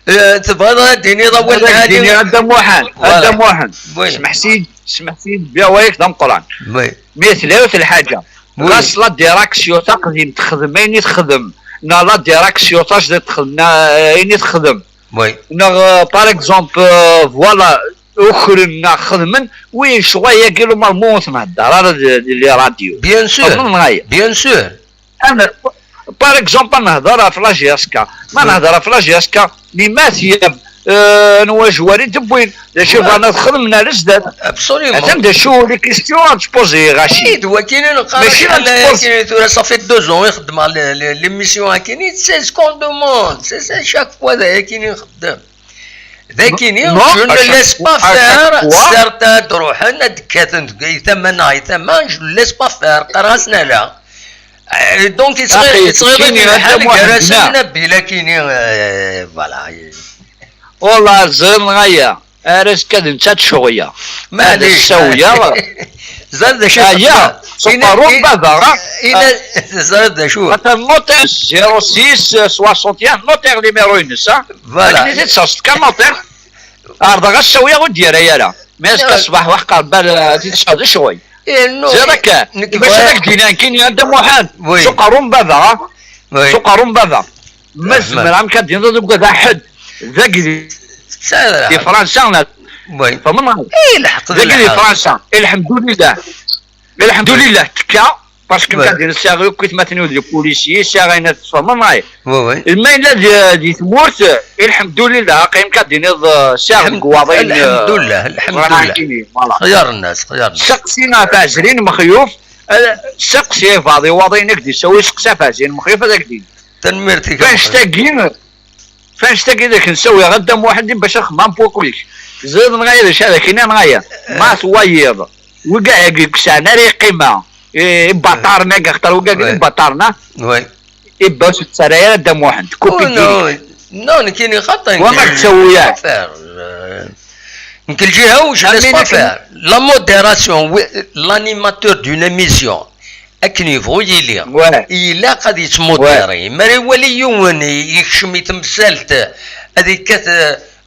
Eh, tebɣiḍ ad d-tiniḍ awal n Dda Muḥend, a Dda Muḥend. Smeḥ-iyi-d, smeḥ-iyi-d, bi awal-ik d ameqqran. Mi tella yiwet lḥaǧa, ɣas la direction taqdimt texdem ayen i texdem, neɣ la direction tajdidt texdem, neɣ, eh, ayen i texdem. Neɣ, eh, par exemple, eh, voilà, ukren neɣ xedmen, wi ccɣel-agi, normalement ur ten-hedder ara di, di les radios. Bien sûr. Tfehmeḍ neɣ ala? Bien sûr. Ana, par exemple, ad nehder ɣef la J S K. Ma nehder ɣef la J S K, mi ma tyab, eh, anwa jwar i d-wwin, d acu bɣan ad xedmen ar zdat. Absolument. Atan d acu les questions ad tpozi ɣaci. I d wakini neqqar mačči ad tpozi. Tura, ça fait deux ans i xeddmeɣ le, le, l'émission akini, c'est ce qu'on demande. C'est ça, chaque fois d ayakini nxeddem. Dakini, je ne laisse pas faire certains ad d-ruḥen, ad d-kkaten deg tama neɣ i tama, je ne laisse pas faire, qqareɣ-asen ala. Eh, donc, yettɣi-, yettɣiḍ-ik lḥal gar-asen, Nabil, akini, eh, voilà. Wallah, ẓriɣ aya. Ar azekka d netta d ccɣel-a. Maɛlic. Ẓer d acu aya, s uqerru n baba, ha? Ẓer d acu. Atan noter zéro six soixante et un, noter numéro-ines, ha? Voilà. Akken i t-id-sers kan noter. Ɛerḍeɣ ad s-awiɣ ur d-yerra ara. Mi azekka ṣṣbeḥ waḥqer bal, eh, ti tesɛiḍ ccɣel. Ziɣ akka. Bac ad ak-d-iniɣ nekkini a Dda Muḥend. Oui. S uqerru n baba, ha? Oui. S uqerru n baba. Ma zemreɣ amek ad d-iniḍ deg wada ḥedd. Dagi di Fransa, Oui. Tfehmeḍ neɣ? Eh, lḥeqq d dagi di lḥeqq. Fransa, lḥemdulillah. Lḥemdulillah, tekka, parce que oui. Mkadin sɛiɣ akk itmaten-iw d les policiers, sɛiɣ ayen ad tfehmeḍ neɣ? Oui, oui. Ma yella di, di tmurt, lḥemdulillah, aqim ka d-tiniḍ, eh, sɛiɣ deg waḍin, eh, lḥemdulillah, lḥemdulillah. Voilà. Xyar nnas, xyar nnas. Seqsi ɣef Ɛezrin Mexyuf, eh, seqsi baḍ i waḍin ak-d-issawi, seqsi ɣef Ɛezrin Mexyuf ad ak-d-yini. Tanemmirt-ik a Mexyuf. Fannect-agi, Fannect-agi d ak-nsawi ɣer Dda Muḥend bac ad xemmam puklik. Ẓriḍ neɣ aya d acu ara k-iniɣ neɣ aya? Ma twayiḍ, wigad-agi ur sɛan ara iqima. I, ibaṭaren-agi, axaṭer wigad-agi d ibaṭaren, ah? Oui. Ibba ur tettara ara Dda Muḥend. Kupi. Oh, non, non, nekkini xaṭi. Wa ma tettawi ara. Nekk lǧiha-w, je laisse pas faire. La modération, oui, l'animateur d'une émission. Akken yebɣu yili. Ouais. Ilaq ad yettmudiri. Ouais. Mi ara iwali yiwen yekcem i temsalt, ad yekkat,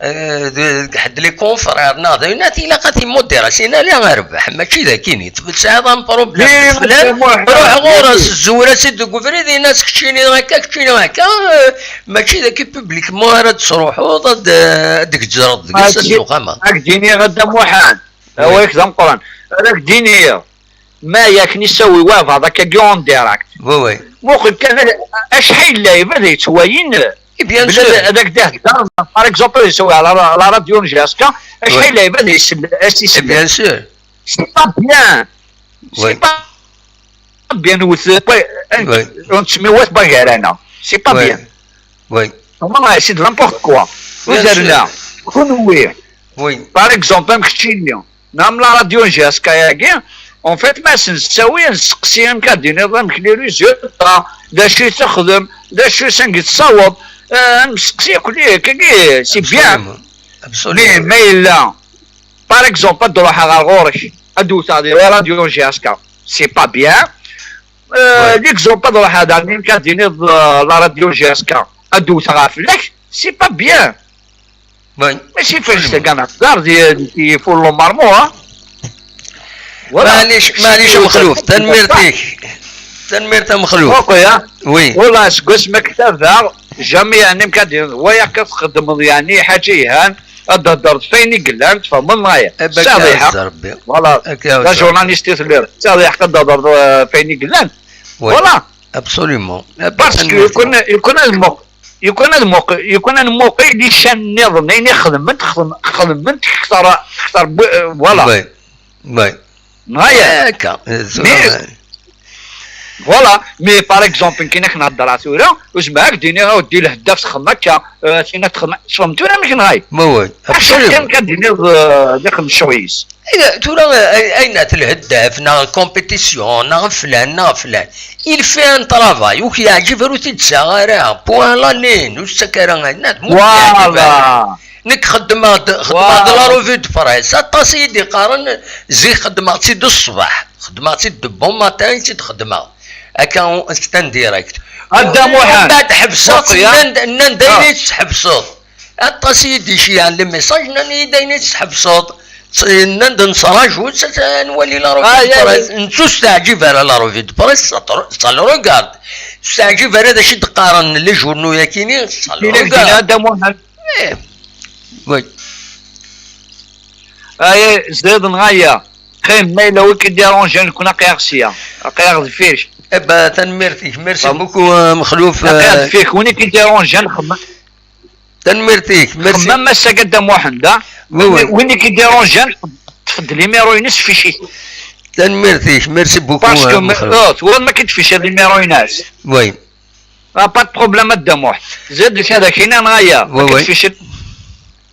eh, d, d ḥedd les confrères, neɣ d ayen, ilaq ad t-imudir, as-in ala a rrbeḥ, mačči d akini. Tesɛiḍ un problème d flan, ruḥ ɣur-s, zzewwer-as-id deg ubrid, in-as keččini akka, keččini akka, eh, mačči d aki publiquement ara d-tesruḥuḍ, ad, ad d-tgezzreḍ deg-s, ad d-tuqama. Ad k-d-iniɣ a Dda Muḥend, awal-ik d ameqqran, ad k-d-iniɣ. Ma yak nessawi wabeɛḍ akkagi en direct. Oui, oui. Muqel kan acḥal n lɛibad yettwalin. Eh, bien sûr. Ad ak-d-ihedder, par exemple, ad yessawi la, la radio n J S K, acḥal n lɛibad yessel-, as-isellen. Eh, bien sûr. C'est pas bien. Oui. C'est pas bien, ur t-, ur nettmiwat bagarana. C'est pas bien. Oui. Vraiment, c'est de n'importe quoi. Bien sûr. Uzerna, kunwi. Oui. Par exemple, am keččini, neɣ am la radio J S K-agi, en fait, ma s-nessawi, ad nseqsi amek ad d-tiniḍ, amek les résultats, d acu i texdem, d acu i sanga tessaweḍ, eh, ad nseqsi akk-, akkagi, c'est bien. Absolument. Absolument. Mais ma yella, par exemple, ad d-ruḥeɣ ɣer ɣur-k, ad d-wteɣ di la radio J S K, c'est pas bien. Euh, l'exemple ad ruḥeɣ daɣen amek ad d-tiniḍ, euh, la radio J S K, ad d-wteɣ ɣef fell-ak, c'est pas bien. Oui. Mačči fell-ak kan ad d-tehder, di, di, di fur l'umarmu, hein. Voilà. Maɛlic, maɛlic a Mexluf, tanemmirt-ik. Tanemmirt a Mexluf. Ok, hein. Oui. Wala, seg wasmi akka tabeɣ, jamais, yeɛni, amek ad d-tiniḍ, wa akka txeddmeḍ, yeɛni, ḥaǧa yelhan, ad d-theddreḍ f ayen i yellan, tfehmeḍ neɣ? Eh ben, ttɛaḍ akka lḥeqq. Rebbi. Voilà. Akka d ajournaliste i telliḍ. Ttɛaḍ lḥeqq ad d-thedreḍ, euh, f ayen i yellan. Oui. Voilà. Absolument. Eh ben, parce que tanemmirt. Lukan, lukan ad muq-, lukan ad muq-, lukan ad nmuqel ican nniḍen, ayen i xedment, xedm-, xedment kter, kter, euh, voilà. Oui. Oui. Neɣ aya. Eh, akka. Eh, mais, voilà, mais par exemple, nekk ad k-heddreɣ tura, ur zmireɣ ad k-d-iniɣ, a weddi, lheddaf txeddem akka, euh, tinna txeddem, tfehmeḍ tura amek neɣ ay? Ma oui, absolument. Acu kan, kan d-tiniḍ, euh, d ixem ccɣel-is. Eh, tura, eh, ayen at lheddaf, neɣ compétition, neɣ flan, neɣ flan. Il fait un travail, ur k-yeɛǧib ara ur t-id-ssaɣ ara, point à la ligne, ur s-ttak ara ayen, ur k-yeɛǧib ara. Voilà. Nekk xeddmeɣ-d, xeddmeɣ-d la revue de presse. Aṭas i yi-d-iqqaren, zik xeddmeɣ-tt-id ṣṣbeḥ. Xeddmeɣ-tt-id de bon matin i tt-id-xeddmeɣ. Akka, c'est un direct. A Dda Muḥend. Mbeɛd ḥebseɣ-tt, nnan-d, nnan-d ayen i tt-tḥebseḍ. Aṭas i yi-d-iceyɛen les messages, nnan-iyi-d ayen i tt-tḥebseḍ. Nnan-d nesraju-tt, ad nwali la revue de presse. Nettu ur s-teɛǧib ara la revue de presse, ça le regarde. Ur s-teɛǧib ara d acu i d-qqaren les journaux-yakini, ça le regarde. A Dda Muḥend. Eh. Oui. Aye, zdiḍ neɣ aya. Qim, ma yella wi k-idiranjen, kun aqi-aɣ sya. Aqi-aɣ deffir-k. Eh ben, tanemmirt-ik. Merci beaucoup, euh, Mexluf, aqi-aɣ deffir-k. Win i k-idiranjen, xemmem. Tanemmirt-ik. Merci. Xemmem ass-agi a Dda Muḥend, a? Oui, oui. Win i k-idiranjen, ṭṭef-d numéro-ines, fiche-it. Tanemmirt-ik. Merci beaucoup, euh, Mexluf. Parce que, oh, twalaḍ ma k-id-fiche numéro-ines. Oui. Ah, pas de problème a Dda Muḥ. Zid d kra kina neɣ aya. Oui, oui. Fiche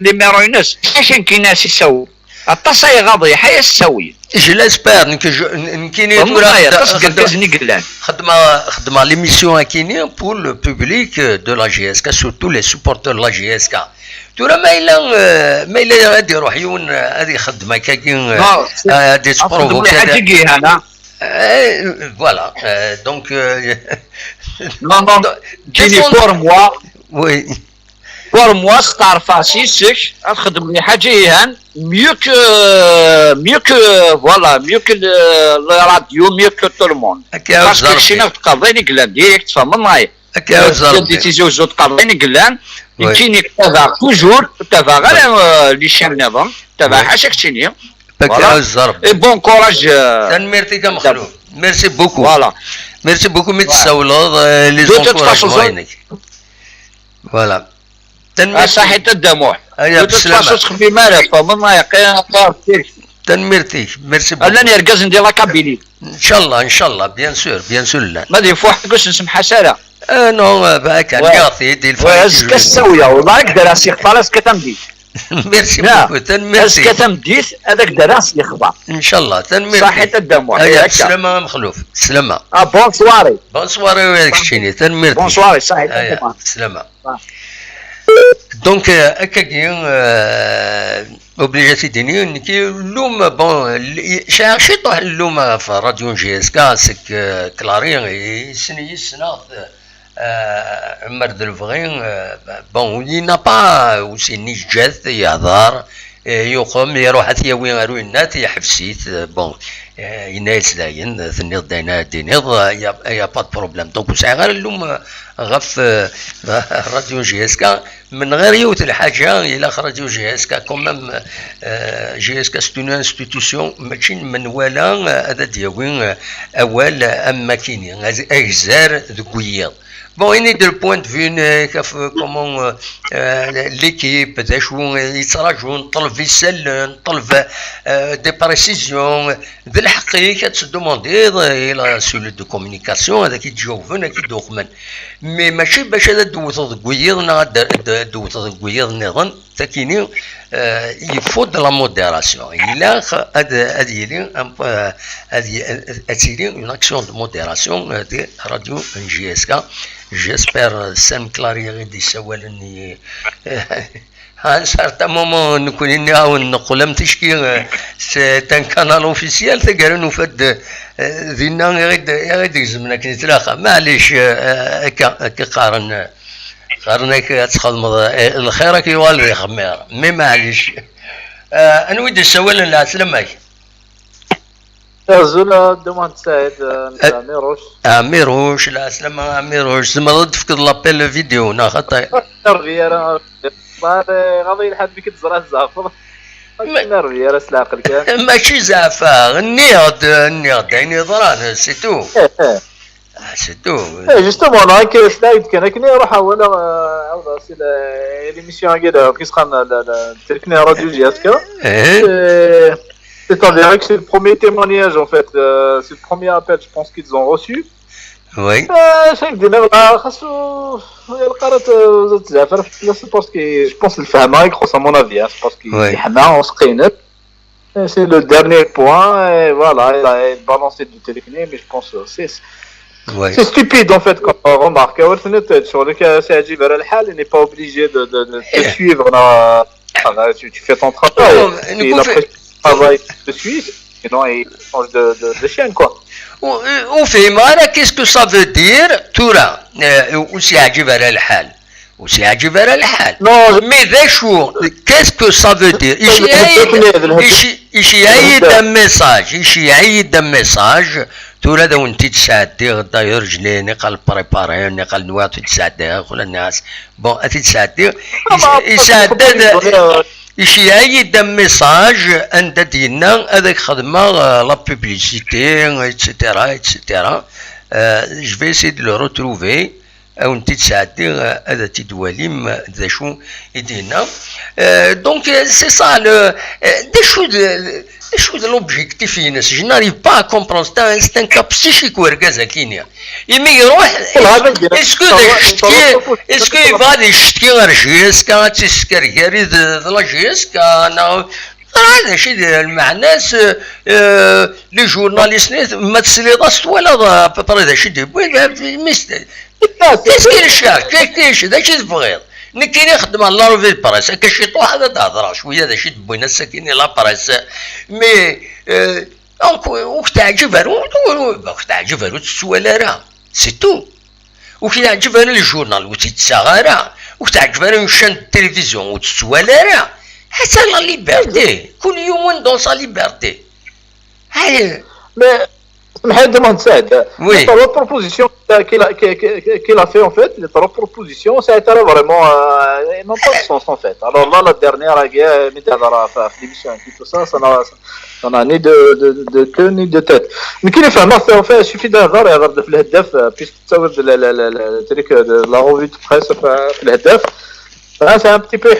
numéro-ines. Acu n kina s-isawel? Aṭas ay ɣaḍ yeḥya s-isawel. Je l'espère, nekk, je, n-, nekkini tura xeddmeɣ, xeddmeɣ l'émission akini pour le public, euh, de la J S K, surtout les supporters de la J S K. Tura ma yella, euh, ma yella ad iruḥ yiwen, euh, ad ixeddem akkagi, euh, ad ittprovoquer. Eh, voilà. Euh, donc, euh, non, non, pour moi, oui. Pour moi, c'est facile, c'est, ad xedmen lḥaǧa yelhan, mieux que, mieux que, voilà, mieux que le, la radio, mieux que tout le monde. Parce que keččini ad teqqareḍ ayen i yellan direct, tfehmeḍ neɣ? Akka i tzerb. Di Tizi Uzzu tqerrin i yellan. Oui. Nekkini tabaɣ toujours, tabaɣ ara, euh, les chaînes nniḍen, tabaɣ ḥaca keččini. Akka i tzerb. Et bon courage, euh, tanemmirt-ik a Mexluf. Merci beaucoup. Voilà. Merci beaucoup mi d-tessawleḍ, euh, les encouragements-inek. Voilà. Tanemmirt. Saḥit a Dda Muḥ. Aya, de toute façon, ur ttxemmim ara, tfehmeḍ ma yeqqim. Tanemmirt-ik. Merci beaucoup. Llan yergazen di la Kabylie. Inchallah, inchallah, bien sûr, bien sûr llan. Ma d ifuḥ deg ur s-nsemḥas ara. Ah non, euh, bah, kan, ouais. Azekka ssawya, wallah, ad ak-d-rreɣ s yexbar azekka tameddit. Merci beaucoup, tanemmirt-ik. Azekka tameddit, ad ak-d-rreɣ s yexbar. Inchallah, tanemmirt-ik. Saḥit a Dda Muḥ. Aya, akka. Slama a Mexluf, slama. Ah, bonne soirée. Bonne soirée, ouais, keččini, tanemmirt-ik. Bonne soirée, saḥit a Dda Muḥ. Aya, slama. Donc, euh, akkagi, euh, obligé ad t-id-iniɣ, nekki llumm, bon, sɛiɣ ciṭuḥ n llumm ɣef Radio J S K, c'est que, euh, Clary, yessen-iyi ssneɣ-t, euh, Ɛmer d lebɣi, euh, bon, il n'a pas, aussi, yeǧǧa-t, yehder, euh, yuqem, iruḥ ad t-yawi ar uyennat, yeḥbes-it, euh, bon, euh, yenna-yas dayen, tenniḍ-d ayen ara d-tiniḍ, euh, y a, y a pas de problème. Donc, ur sɛiɣ ara llumm, euh, ɣef, euh, Radio J S K, من غير yiwet lḥaǧa, ilaq Radio J S K quand même, euh, J S K c'est une institution, mačči n menwala, euh, ad d-yawi, euh, awal, euh, am makini, az-, agzar deg wiyiḍ. Bon, ini-d le point de vue-nek ɣef, euh, comment, euh, euh, l'équipe, d acu, euh, yettraǧu, nṭelb isallen, nṭelb, euh, des précisions, d lḥeqq-ik ad teddumandiḍ i la cellule de communication, ad ak-id-jawben, ad ak-id-uqmen. Mais mačči bac ad d-tewteḍ deg wiyiḍ neɣ ad d-, ad d-tewteḍ deg wiyiḍ nniḍen, takini, euh, il faut de la modération. Ilaq ad, ad yili, euh, ad y-, ad tili une action de modération, euh, de Radio J S K. J'espère, euh, Sam Clary i d-yessawalen i, à un certain moment, nekkni nniɣ-awen neqqel am ticki, euh, c'est un canal officiel, taggara nufa-d, euh, dinna i ɣ-id-, i ɣ-id-gezmen akken i tlaq. Maɛlic, euh, akka, akka qqaren, euh, qqaren-ak ad txedmeḍ, euh, lxir ad k-yuɣal d ixmir. Mais maɛlic. Euh, anwa i d-yessawalen, lɛeslama-k? Azul a Dda Muḥend Saɛid, euh, nekk d Ɛmiruc. Ɛmiruc, lɛeslama a Ɛmiruc, tzemreḍ ad d-tefkeḍ l'appel vidéo, neɣ xaṭi? Nervi ara, ɣaḍi lḥal mi k-id-ẓriɣ tzeɛfeḍ. Ma nervi ara s leɛqel kan. Mačči zeɛfeɣ, nniɣ-d, nniɣ-d ayen yeḍran, c'est tout. Eh, eh. Ah, c'est tout. Eh, justement, neɣ akka, s lɛid kan, akken i ruḥeɣ walaɣ, euh, عاودة, c'est la, l'émission-agi, la, كيسخان, la, la, تلكنا Radio J S K. Eh. C'est, c'est en direct, c'est le premier témoignage, en fait. Euh, c'est le premier appel, je pense, qu'ils ont reçu. Oui. Euh, c'est que des mecs, là, خاصو، هي القرات، euh, زاد زعفر، c'est parce que, je pense, الفهمة، grosso à mon avis, hein, c'est parce que، oui. يحنا، وسقينت. C'est le dernier point, et voilà, il a, il a balancé du téléphone, mais je pense que c'est, c'est stupide en fait comme remarque. Ouais, c'est net, sur le cas, c'est Ajib Al Hal, il n'est pas obligé de, de, de te suivre, là. Là, tu, tu fais ton travail. Non, mais il apprécie ton travail, te suit, sinon il change de, de, de chaîne, quoi. Ou, ou fait mal, qu'est-ce que ça veut dire, Tura, euh, ou c'est Ajib Al Hal? Ur s-yeɛǧib ara lḥal. Mais d acu, qu'est-ce que ça veut dire? Iceyyeɛ-iyi-d, iceyyeɛ-iyi-d un message, iceyyeɛ-iyi-d un message. Tura ad awen-t-id-sɛeddiɣ, d'ailleurs, je l'ai, niqal préparé, niqal nwiɣ ad t-id-sɛeddiɣ, ula nniɣ-as, bon, ad t-id-sɛeddiɣ. Yesɛedda-d, iceyyeɛ-iyi-d un message anda d-yenna ad ak-xedmeɣ, euh, la publicité, et cetera, et cetera. Euh, je vais essayer de le retrouver. Ad wen-t-id-sɛeddiɣ, ad t-id-twalim d acu i d-yenna. Euh, donc, euh, c'est ça, le, euh, d acu d, d acu d l'objectif-ines? Je n'arrive pas à comprendre. C'est un, c'est un cas psychique, urgaz-agi-nni. Imi iruḥ, est-ce que d acetki, est-ce que yebɣa ad yecetki ar J S K, ad tt-yeskergari d, d la J S K, neɣ Ah, d acu i d lmeɛna-s, euh, les journalistes-nni, ma tesliḍ-as, twalaḍ à peu près d acu i d-yewwin, mais qu'est-ce qu'il cherche, qu'est-ce qu'il cherche, d acu i tebɣiḍ? Nekkini xeddmeɣ la revue de presse, akka ciṭuḥ ad d-hedreɣ cwiya d acu i d-wwin ass-agi-nni la presse, mais, euh, donc, ur k-teɛǧib ara, ur, ur, ur k-teɛǧib ara, ur tt-tettwali ara, c'est tout. Ur k-yeɛǧib ara le journal, ur t-id-tessaɣ ara. Ur k-teɛǧib ara une chaîne de télévision, ur tt-tettwali ara. Ata la liberté. Kul yiwen dans sa liberté. Hey. Mais, Mohamed Saïd, oui, les trois propositions qu'il a, qu'il a fait, en fait, les trois propositions, ça a été vraiment, euh, n'ont pas de sens, en fait. Alors là, la dernière, l'émission et tout ça, ça n'a, ça n'a ni de, de, de queue ni de tête. Mais qu'il est fait, en fait, il suffit d'avoir, d'avoir de le Haddaf, puisque ça veut dire le, le, le, le truc de la revue de presse, enfin, le Haddaf. Là, c'est un petit peu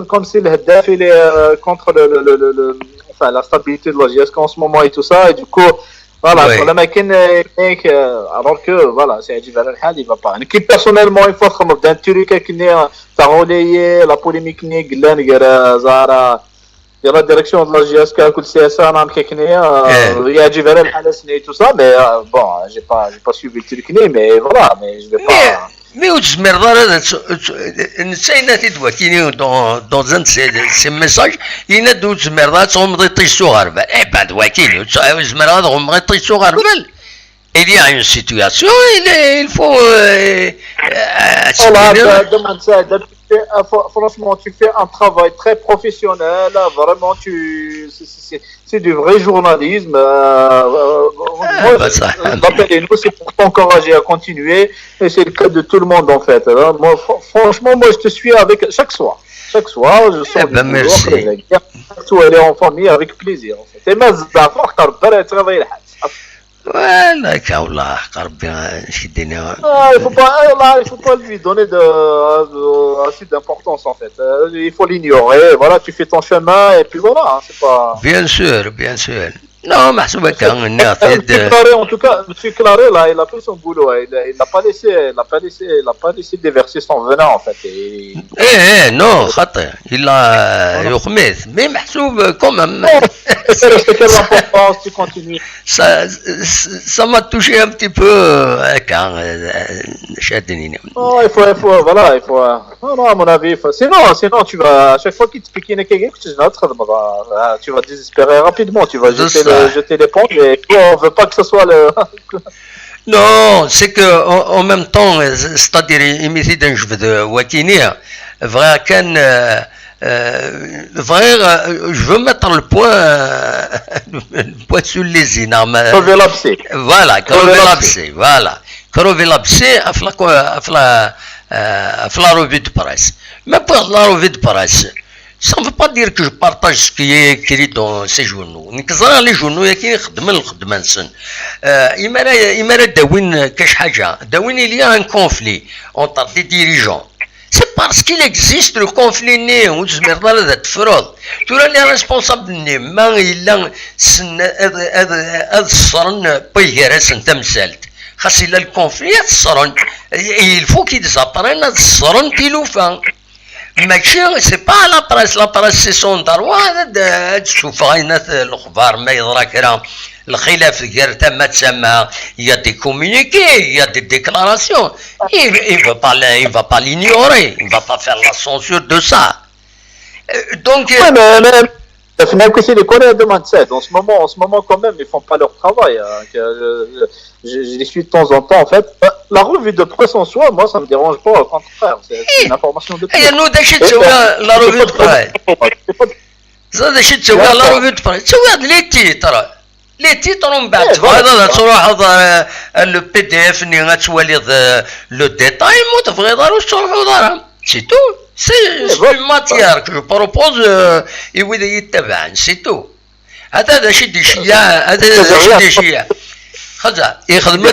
comme si le Haddaf, il est euh, contre le, le, le, le, enfin, la stabilité de la J S K en ce moment et tout ça. Et du coup, voilà, oui, sur la machine, euh, euh, alors que, voilà, c'est Adjibal Al-Hal, il va pas. Qui personnellement, il faut comme d'un truc qui n'est pas relayé, la polémique n'est pas Zara, il y a la direction de la J S K, le C S A, il y a Adjibal Al-Hal et tout ça, mais euh, bon, j'ai pas, j'ai pas suivi le truc, mais voilà, mais je vais pas. Mais ur tezmireḍ ara ad t-, t-, netta yenna-t-id wakini dans, dans un de ses, ses messages, yenna-d ur tezmireḍ ad tɣummeḍ iṭij s uɣerbal. Eh ben, d wakini, ur tezmireḍ ad tɣummeḍ iṭij s uɣerbal. Il y a une situation, il, il faut euh, euh, voilà, demande ça. Franchement, tu fais un travail très professionnel. Là, vraiment, tu, c'est du vrai journalisme. Euh, euh, ah, moi, bah, ça... L'appel est nous, c'est pour t'encourager à continuer. Et c'est le cas de tout le monde, en fait. Hein. Moi, franchement, moi, je te suis avec chaque soir. Chaque soir, je sors eh ben, du boulot, après la guerre. Tout aller en famille avec plaisir, en fait. Et mais, d'accord, ولا كاولا قربي شديني. Ah, il faut pas, ah, là, il faut pas lui donner de, euh, assez d'importance en fait. Euh, il faut l'ignorer. Voilà, tu fais ton chemin et puis voilà. Hein, c'est pas. Bien sûr, bien sûr. Non, محسوب هكا. En tout cas, monsieur Claré, là, il a fait son boulot. Hein. Il n'a pas laissé, il n'a pas laissé, il n'a pas laissé déverser son venin en fait. Et... Eh, eh, non, خاطر. Il a يخميث. Mais محسوب quand même. C'est l'importance, tu continues. Ça, ça m'a touché un petit peu. Euh, quand, euh, non, il faut, il faut, voilà, il faut. Euh, non, non, à mon avis, il faut, sinon, sinon, tu vas, à chaque fois qu'il t'explique une quelque chose, tu vas désespérer rapidement, tu vas jeter, le, jeter l'éponge et on ne veut pas que ce soit le. Non, c'est que en, en même temps, c'est-à-dire, il m'était d'un jeu de Wakinia, vrai qu'un. Euh, vrai, euh, je veux mettre le point, euh, le point sur les i. Crever l'abcès. Voilà, crever l'abcès, voilà. Crever l'abcès, à la, à la, euh, à la revue de presse. Mais pour la revue de presse, ça ne veut pas dire que je partage ce qui est écrit dans ces journaux. نكزرع les journaux ياكي خدمن الخدمة نسن. إما إما داوين كاش حاجة داوين il y a un conflit entre des dirigeants. C'est parce qu'il existe le conflit-nni ur tezmireḍ ara ad tefruḍ. Tura les responsables-nni ma yella ad ṣṣren wway gar-asen tamsalt. Xas yella le conflit ad ṣṣren. Il faut qu'ils apprennent ad ṣṣren tilufa. Mačči, c'est pas la presse, la presse c'est son droit ad tessufeɣ ayen lexbar ma yeḍra kra. Lxilaf gar tama d tama, il y a des communiqués, il y a des déclarations. Il ne veut pas, il va pas l'ignorer, il ne va pas faire la censure de ça. Euh, donc. Oui, mais, mais, mais, en ce moment, en ce moment quand même, ils font pas leur travail. Hein, que, euh, je, je les suis de temps en temps, en fait. La revue de presse en soi, moi, ça me dérange pas, au contraire. C'est une information de plus. Et nous, la revue de presse. Ça, la revue de presse. Tu vois les titres. Les titres, on bat. Voilà, tu vois, le P D F, tu vois le détail, c'est tout. C'est une matière que je propose, euh, et oui, c'est tout. هذا شيء ديشيا هذا شيء ديشيا خذا يخدم.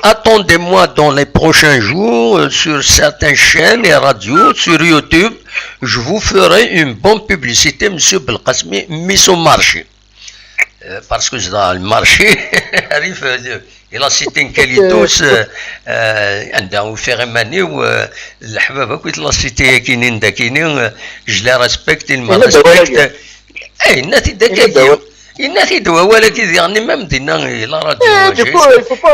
Attendez-moi dans les prochains jours, euh, sur certaines chaînes et radios, sur YouTube, je vous ferai une bonne publicité, monsieur Belkacem, mise au marché. Euh, parce que c'est dans le marché, arrive, euh, il a cité une qualité, euh, euh, عندها وفير ماني و الحباب كنت لا سيتي كاينين داكيني، euh, je les respecte, il me respecte. اي ناتي داكيني. Yenna-t-id wawal-agi diɣen même dinna la radio.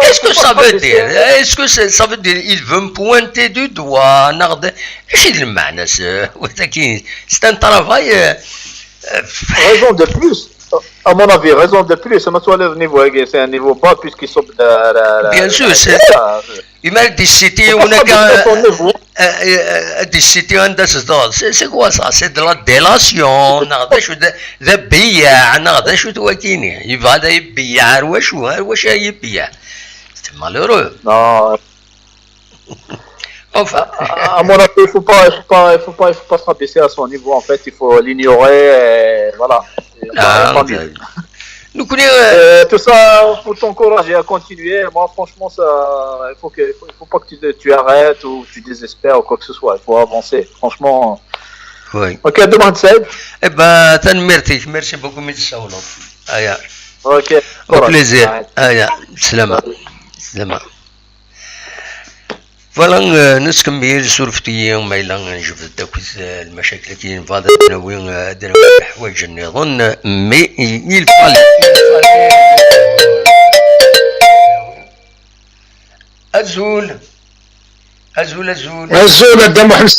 Est-ce que ça veut dire, est-ce que ça veut dire il veut me pointer du doigt? C'est un travail. Raison de plus. À mon avis, raison de plus, ma twaliḍ niveau-agi, c'est un niveau bas puisqu'ils sont de, de, de, Bien sûr, c'est- Il m'a dit c'était on a qu'un décité un de c'est c'est quoi ça? C'est de la délation. ناخذ شو ذا بيع ناخذ شو توكيني يبغى يبيع روش وروش يبيع. C'est malheureux. Non, Enfin. À mon avis, il faut pas, il faut pas, il faut pas, il faut pas se rabaisser à son niveau. En fait, il faut l'ignorer. Et voilà. Il y a pas- Ah, pas ok. mieux. Nous connaît. Euh, tout ça pour t'encourager à continuer. Moi, franchement, ça, il faut que, il faut, il faut pas que tu, tu arrêtes ou tu désespères ou quoi que ce soit. Il faut avancer. Franchement. Oui. Ok, demande Saïd. Eh ben, tanemmirt-ik, merci beaucoup, mi tsawleḍ. Aya. Ok. Au plaisir. Ouais. Aya. Slama. Slama. Voilà, euh, نكمل سورفتي ما إلا نجبد داك المشاكل كاين بعض الدناوي الدناوي حوايج النظن mais il fallait أزول أزول أزول أزول أ دام محمد.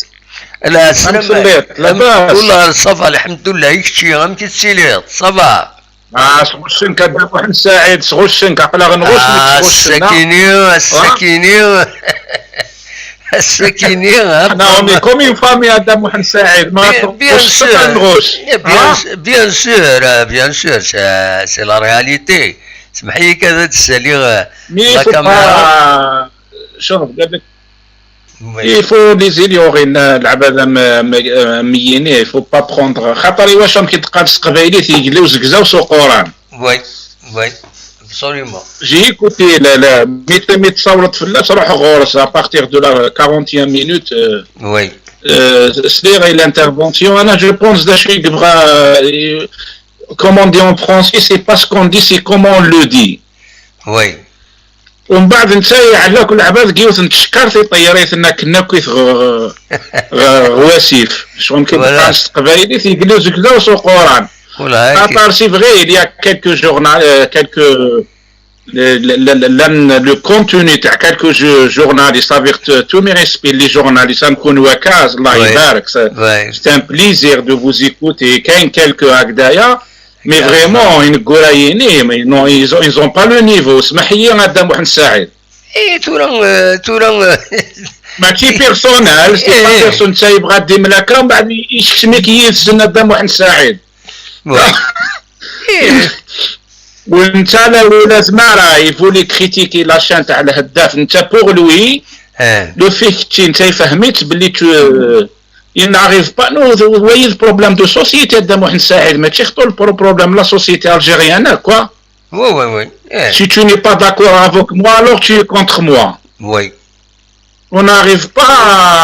لا السلام صليت، لاباس؟ والله صافا الحمد لله كشي غير كي تسيليض صافا آه، سغوشنك أ دام محمد سعيد، سغوشنك، عقلا غنغوش، آه سغوشنا. السكيني السكيني السكيني حنا on est comme une famille أ دام محمد سعيد، ما Bien- bien sûr. غنغوش. Bien, bien sûr, euh, bien sûr, c'est c'est la réalité. سمح لي كذا تسالي Mais la faut caméra. pas شوف قال لك il faut les ignorer العباد مييني. Il faut pas prendre خاطر واش راهم كيتقال سقبايلي تيقليو زكزاو سوقوران. Oui, oui, absolument. J'ai écouté la, la, ميت ميت صولت في الناس روح غورس à partir de la quarantième minute. Oui, سليغ l'intervention. انا je pense ذا شي يبغى comme on dit en français, c'est pas ce qu'on dit, c'est comment on le dit. Oui. ومن بعد نتا على كل عباد كيوت نتشكر في طيريت انك نكويت غواسيف شغل كي بقاش قبايلي تيقلو زكدا وسوقوران. خاطر c'est vrai, il y a quelques journal, quelques le, le, le, le, le contenu تاع quelques journalistes, avec tous mes respects, les journalistes, نكون وكاز, الله يبارك, c'est un plaisir de vous écouter. كاين quelques هكذايا, mais vraiment ينقرايني, mais non, ils ont, ils ont pas le niveau. اسمح لي هذا محمد سعيد. اي تورا تورا ماشي personnel, c'est pas personnel. نتا يبغى دي ملاكه ومن بعد يشميك يزن هذا محمد سعيد. وانت لا ولا زمارة يفولي كريتيكي لاشين تاع الهداف انت pour lui. لو فيه كتشي انت فهمت بلي تو il n'arrive pas. نو وي problème de société هذا محمد سعيد, ماشي خطو problème la société algérienne, quoi. Oui, oui, oui. Si tu n'es pas d'accord avec moi, alors tu es contre moi. Oui. On n'arrive pas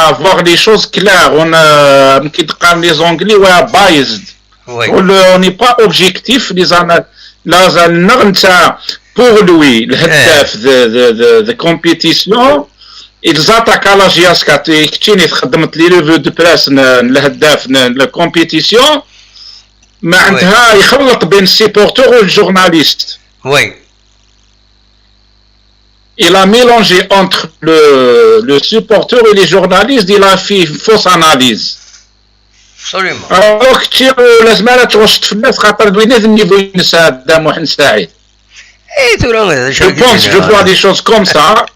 à voir les choses claires. On a, كي تقال les Anglais, ouais, biased. Oui. On n'est pas objectif. Les ana-, la, la, نتا pour lui, الهداف, the, the, the, the competition, ils attaquent à la J S K T, كتشيني خدمت les revues de presse, الهداف, la compétition, ما عندها يخلط بين السيبورتور والجورناليست. Oui. Il a mélangé entre le, le supporter et les journalistes, il a fait une fausse analyse. Absolument. Alors كتشي لازم لا تغش في الناس خاطر بينات النيفو ينسى هذا محمد سعيد. اي ترى Je pense, je vois des choses comme ça.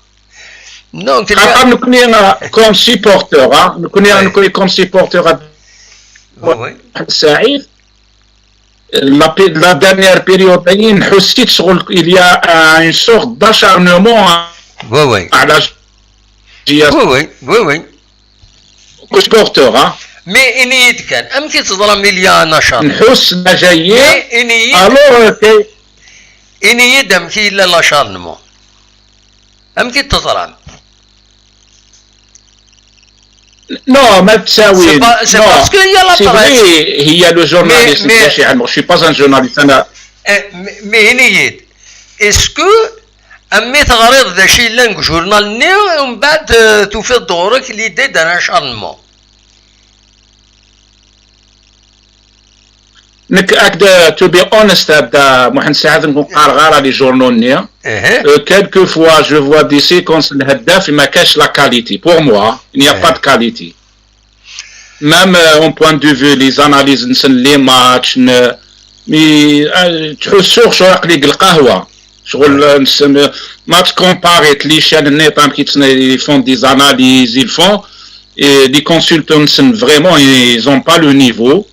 Donc, خاطر نكوني comme supporter, نكوني نكوني comme supporter محمد سعيد. La, la dernière période, نحسيت شغل il y a une sorte d'acharnement oui, oui. على oui, oui, oui, oui. Supporter, hein. Mais ini-yi-d kan, amek i teẓram il y a un acharnement? نحس لا جايين. Mais ini-yi-d. Alors, ini-yi-d amek yella l'acharnement. Amek i teẓram? Non, ما تساوي. C'est parce que il y a la presse. هي le journaliste. Je suis pas un journaliste. Mais ini-yi-d, est-ce que mi teɣriḍ d acu yellan deg journal-nni, umbeɛd tufiḍ-d ɣur-k l'idée d'un acharnement? Nekk, to be honest, هذا محمد سعيد, نكون قارغ على les journaux-nni. Quelquefois, je vois des séquences, الهداف, ما كاش la qualité. Pour moi, il n'y a pas de qualité. Même au point de vue les analyses, les matchs, Mais, euh, تحسوغ شو عقلي القهوة. شغل، euh, نسم-، ما تكومباريت لي شان النيطام كي تسنى، ils font des analyses, ils font, et les consultants نسم vraiment, ils ont pas le niveau.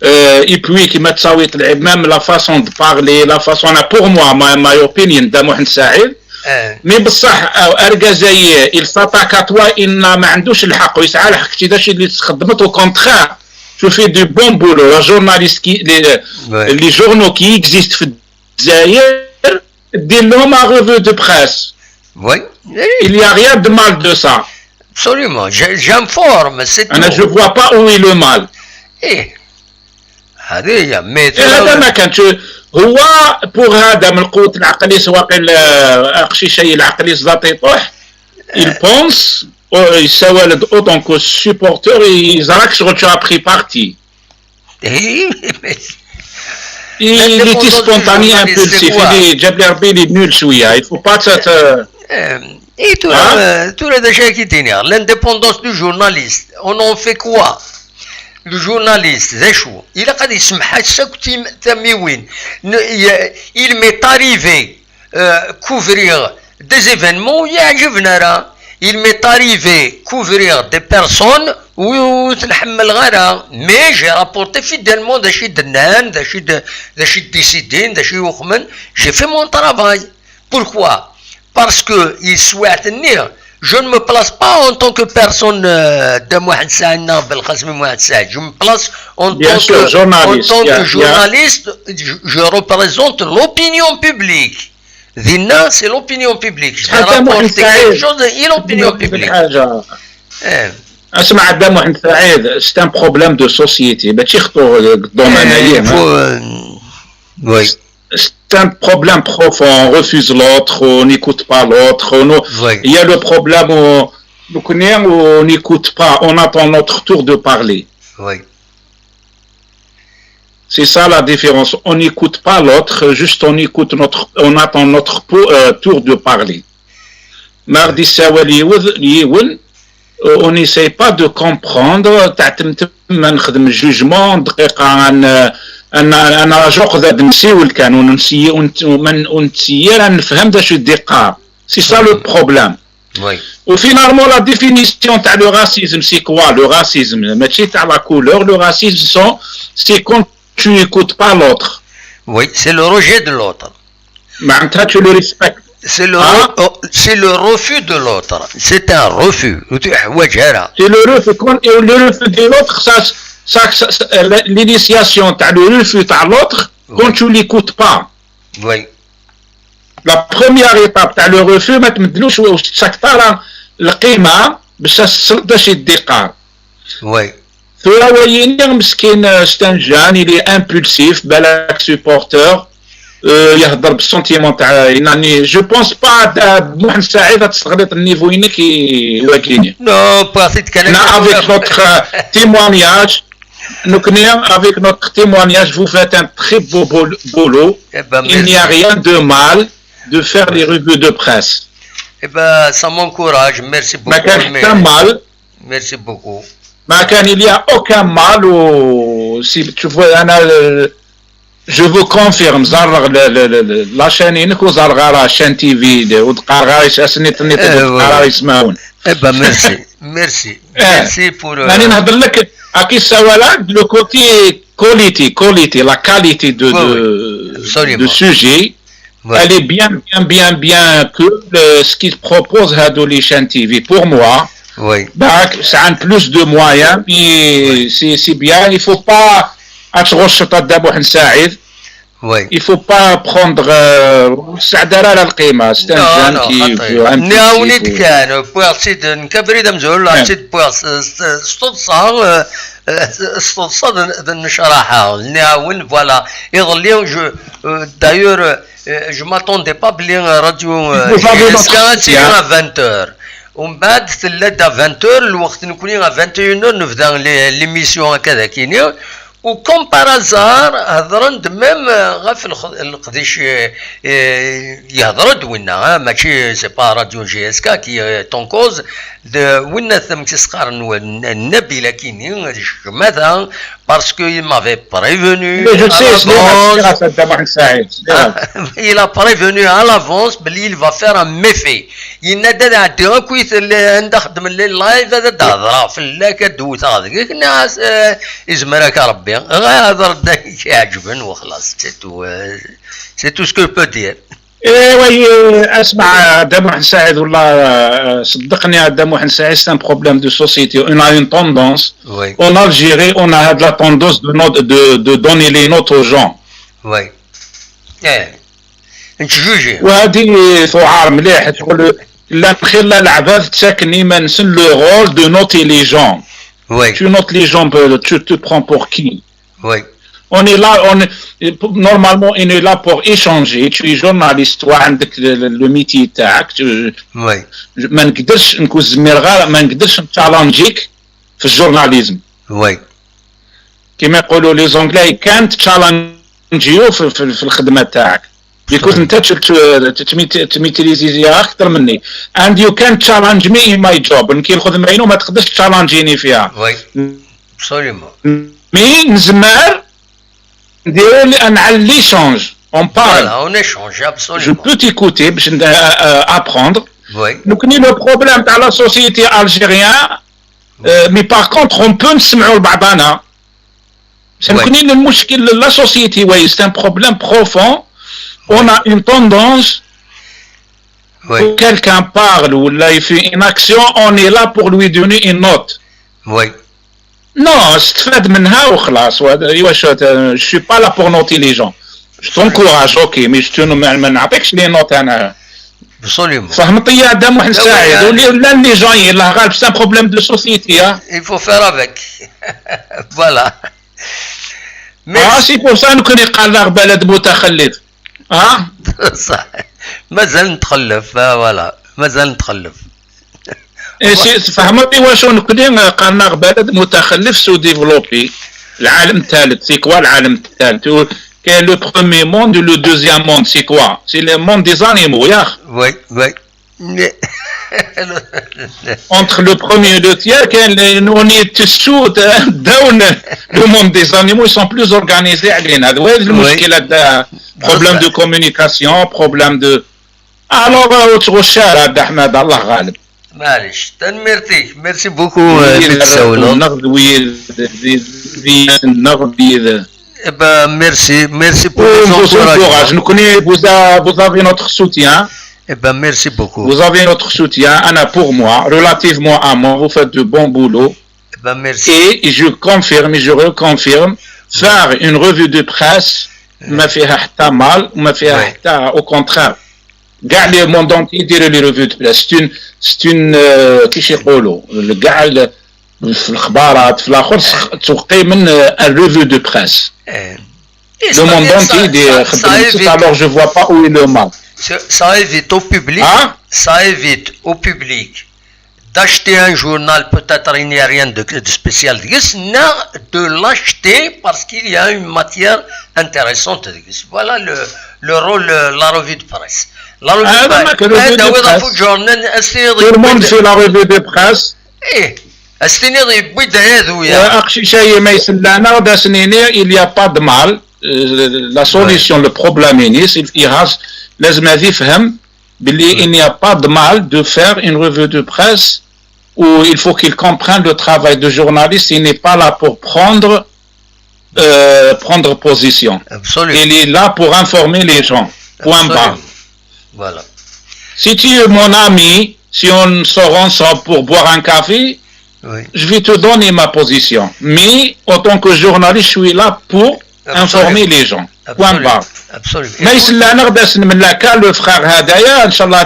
Euh, et puis كيما تصاويت العيب, même la façon de parler, la façon, أنا pour moi, ma, my opinion, دا محمد سعيد. آه. Mais بصح, آه, ارجازي, il s'attaque à toi, إن ما عندوش الحق, ويسعى الحق, كي داش اللي تخدمت, au contraire, tu fais du bon boulot. La journaliste qui, les, Ouais. les journaux qui existent في الجزائر, دير لهم un revue de presse. Oui. Il n'y a rien de mal de ça. Absolument. Je- J'informe, c'est أنا, tout. Je vois pas où est le mal. ايه. هذه هي. Mais إيه, هذا ما كان. Tu- هو pour هذا من قوة العقل, سواء ال-, أقشي شيء العقل زاطي طوح, il pense, euh, يسوالد autant que supporter, يزراك شغل tu as pris parti. هي. Il était spontané, impulsif. Il est, جاب لي ربي, il est nul شوية. Il faut pas être, euh, اي ثورة, ثورة هذا شيء كي تيني. L'indépendance du journaliste, on en fait quoi? Le journaliste, ذا شو إلا قد يسمح سكتي تميوين. Il m'est arrivé, euh, couvrir des événements يعجبنا راه. Il m'est arrivé couvrir des personnes وتنحمل غيرها, mais j'ai rapporté fidèlement ذا شي دنان, ذا شي د-, ذا شي ديسيدين, ذا شي يخمن. J'ai fait mon travail. Pourquoi? Parce que يسوعتني, je ne me place pas en tant que personne, euh, de محمد سعيد, بلقاسم محمد سعيد. Je me place en Bien tant sûr, que, journaliste, en tant yeah, que yeah. Journaliste. Je, je représente l'opinion publique. دينا, c'est l'opinion publique. Je vais حتى محمد rapporter quelque سعيد. Chose, et l'opinion publique. حاجة. إيه. اسمع, دا محمد سعيد, c'est un problème de société, ماشي خطو الدومين إيه, هي, il ها. faut, euh, oui. C'est un problème profond. On refuse l'autre, on n'écoute pas l'autre. On, Oui. Il y a le problème où, donc, on n'écoute pas, on attend notre tour de parler. Oui. C'est ça la différence. On n'écoute pas l'autre, juste on écoute notre, on attend notre po- euh, tour de parler. Mardi, سوال يوذ- يون, euh, on n'essaye pas de comprendre, تعتم تم نخدم jugement, دقيقة, أنا, أنا, أنا جو قدر نسيو الكان, ونسي-, ونت-, ومن, ونتسير نفهم ذا شو الدقة. C'est ça le problème. Oui. وفينالمون, la définition تاع le racisme, c'est quoi? Le racisme, ماشي تاع la couleur. Le racisme, c'est, c'est quand tu écoutes pas l'autre. Oui, c'est le rejet de l'autre. معناتها, tu le respectes. C'est le, Ah. re- oh, c'est le refus de l'autre. C'est un refus. وتحواج هذا. C'est le refus. Quand, et le refus de l'autre, ça, ça, ça, ça, l'initiation تاع le refus تاع l'autre, quand tu l'écoutes pas. Oui. La première étape تاع le refus, ما تمدلوش, واش تسكتها القيمة باش تسلط شي الدقة. Oui. ثورة ويني مسكين, c'est un jeune, il est impulsif, بالك supporter, euh, يهضر بال sentiment تاع, يعني, je pense pas محمد سعيد تستغلط ال niveau ينك يواكيني. Non, pas cette Avec notre, euh, témoignage, نكني, avec notre témoignage, vous faites un très beau bol- boulot. Eh ben, Il n'y a merci. Rien de mal de faire les revues de presse. Eh ben, ça m'encourage. Merci beaucoup. ما كان Mais- حتى mal. Merci beaucoup. ما كان, il y a aucun mal. و si tu veux, أنا, euh, je vous confirme, زرغ ل- ل- ل- ل- la chaîne ينك, وزرغ راه chaîne T V, ودقار غايس أسني تني, إيه, ودقار oui. غايس ماون. Eh ben, merci. Merci. إيه. Merci pour, euh, يعني نهضر لك, أكي سوالا, le côté quality, quality, la qualité de, Oui, de, absolument. De sujet, Oui. Elle est bien, bien, bien, bien que le, ce qu'il propose هادو les chaînes T V, pour moi. Oui. Donc, ça a plus de moyens, mais c'est, c'est bien. Il faut pas, أتغش تاع محمد سعيد. Oui. Il faut pas prendre, euh, سعد على القيمة. C'est un Non, jeune non, qui خطير. veut un نعاوني petit كان بواغ سيد نكبري دا مزول لا سيد بواغ ستوصا ستوصا نشرحها نعاون voilà. يظل je, euh, d'ailleurs, euh, je m'attendais pas بلي راديو, euh, Vous avez جي اس كا l'entretien. تيجي à vingt heures. ومن بعد تلا دا vingt heures الوقت نكوني à vingt et une heures نبدا l'émission هكذا كيني. و comme par hasard هضرن même غا في الخ- القديش, آه، يهضر دوينا, آه، ماشي c'est pas radio J S K qui est en cause, De winna tam tis qqaren Nabil akini, jgmata, parce que il m'avait prévenu. Mais je sais, je l'ai rassuré à Saddam Hussein. Il a prévenu à l'avance, belli il va faire un méfait. Yenna-d ad ɛeddiɣ akk i tel-, anda xeddmen les live, ad d-hedreɣ fell-ak, ad d-wteɣ deg-k, nniɣ-as, eh, izmer-ak Rebbi. Ɣer ad redd ak iɛeǧben, وخلاص, c'est tout, eh, c'est tout ce que je peux dire. ايوا، اسمع، دام واحد سعيد، والله، آه، صدقني، دام واحد سعيد، c'est un problème de société. On a une tendance, oui, en Algérie, on a la tendance de, not- de, de donner les notes aux gens. Oui. ايه. نتجوجي. وهذه ثعار مليح، شغل لا خير لا العباد تساكن يما نسن le rôle de noter les gens. Oui. Tu notes les gens, euh, tu te prends pour qui? Oui. On est là, on est, normalement, on est là pour échanger. Tu es journaliste, وعندك le, le, le métier تاعك. Tu- Oui. ما نقدرش نكون زمير غير، ما نقدرش نتشالنجيك في ال journalisme. Oui. كيما يقولوا les Anglais, you can't challenge you في, في, في الخدمة تاعك. Because انت تميتريزيها اكثر مني. And you can't challenge me in my job. كي الخدمة ينو ما تقدرش تشالنجيني فيها. Oui. Absolument. Mais نزمر نديرو لي- نعل l'échange. On parle. Voilà, on échange, absolument. Je peux t'écouter باش ن- euh, apprendre. Oui. نكني le problème تاع la société algérienne, euh, mais par contre on peut نسمعوا لبعضنا. سنكونين المشكل لا سوسيتي, وي, c'est un problème profond. On a une tendance, oui, quand quelqu'un parle ولا il fait une action, on est là pour lui donner une note. Oui. Non, استفاد منها وخلاص. وهذا ايوا شو, je suis pas là pour noter les gens. Je t'encourage, ok, mais je te ما نعطيكش les notes انا. Absolument. فهمت يا دام واحد سعيد, ولي لا les gens, الله غالب, c'est un problème de société, hein. Il faut faire avec. Voilà. Mais ah, c'est pour ça نكون يقال لك بلد متخلف. ها؟ صح. مازال نتخلف, آه, voilà. مازال نتخلف. إيه, c'est, فهمتي واش نكون قالنا بلد متخلف, sous-développé. العالم الثالث, c'est quoi العالم الثالث؟ كاين le premier monde, le deuxième monde, c'est quoi? C'est le monde des animaux, ياخ. Oui, oui. Entre le premier et le tiers, كاين, on est sous, down, le monde des animaux, ils sont plus organisés علينا. هذا هو المشكل, هذا problème de communication, problème de, alors, euh, وتغشار هذا أحمد, الله غالب. معليش, تنميرتي, merci beaucoup, euh, ويد النغد, ويد, ويد النغد, ويد. Eh ben, merci, merci pour les encouragements. نكوني, vous a- vous avez notre soutien. Eh ben, merci beaucoup. Vous avez notre soutien, أنا, pour moi, relativement à moi, vous faites de bons boulots. Eh ben, merci. Et je confirme, je reconfirme, faire une revue de presse, ما فيها حتى mal, ما فيها حتى, au contraire. كاع le monde entier يديروا les revues de presse. C'est une, c'est une, euh, كيش يقولوا, كاع ال- في الخبارات, في الآخر, توقي من, euh, une revue de presse. Le monde entier يدير, خدم, alors je vois pas où est le mal. Ça, ça évite au public, hein? Ça évite au public d'acheter un journal, peut-être il n'y a rien de, de spécial, mais de l'acheter parce qu'il y a une matière intéressante. Voilà le, le rôle, euh, la revue de presse. La revue de presse. Tout le monde fait la revue de presse. ايه, استني يبوي دعيذ ويا. اقشي شيء ما يسلانا وداسنيني, il y a pas de mal. Euh, la solution, le problème, c'est, لازم هذه يفهم باللي il n'y a pas de mal de faire une revue de presse où il faut qu'il comprenne le travail de journaliste. Il n'est pas là pour prendre, euh, prendre position. Absolument. Il est là pour informer les gens. Point barre. Voilà. Si tu es mon ami, si on sort ensemble pour boire un café, je vais te donner ma position. Mais en tant que journaliste, je suis là pour informer les gens. Point barre. ما يسلى نغدس من لاكا, le frère هدايا, إن شاء الله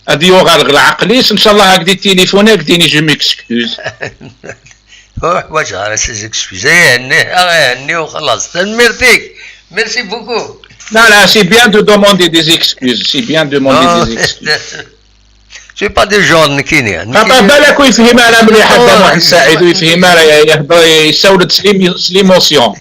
غادي يغلق العقليس, إن شاء الله هكذا تليفوني هكذا, je m'excuse. واش غير ces excuses, ايه, هني, ايه, هني وخلاص. تنميرتيك. Merci beaucoup. لا, لا, c'est bien de demander des excuses. C'est bien de demander des excuses. C'est pas des genres نكيني, خاطر بالك ويفهم على مليح هذا محمد سعيد, ويفهم على يهضر, يسولد l'émotion.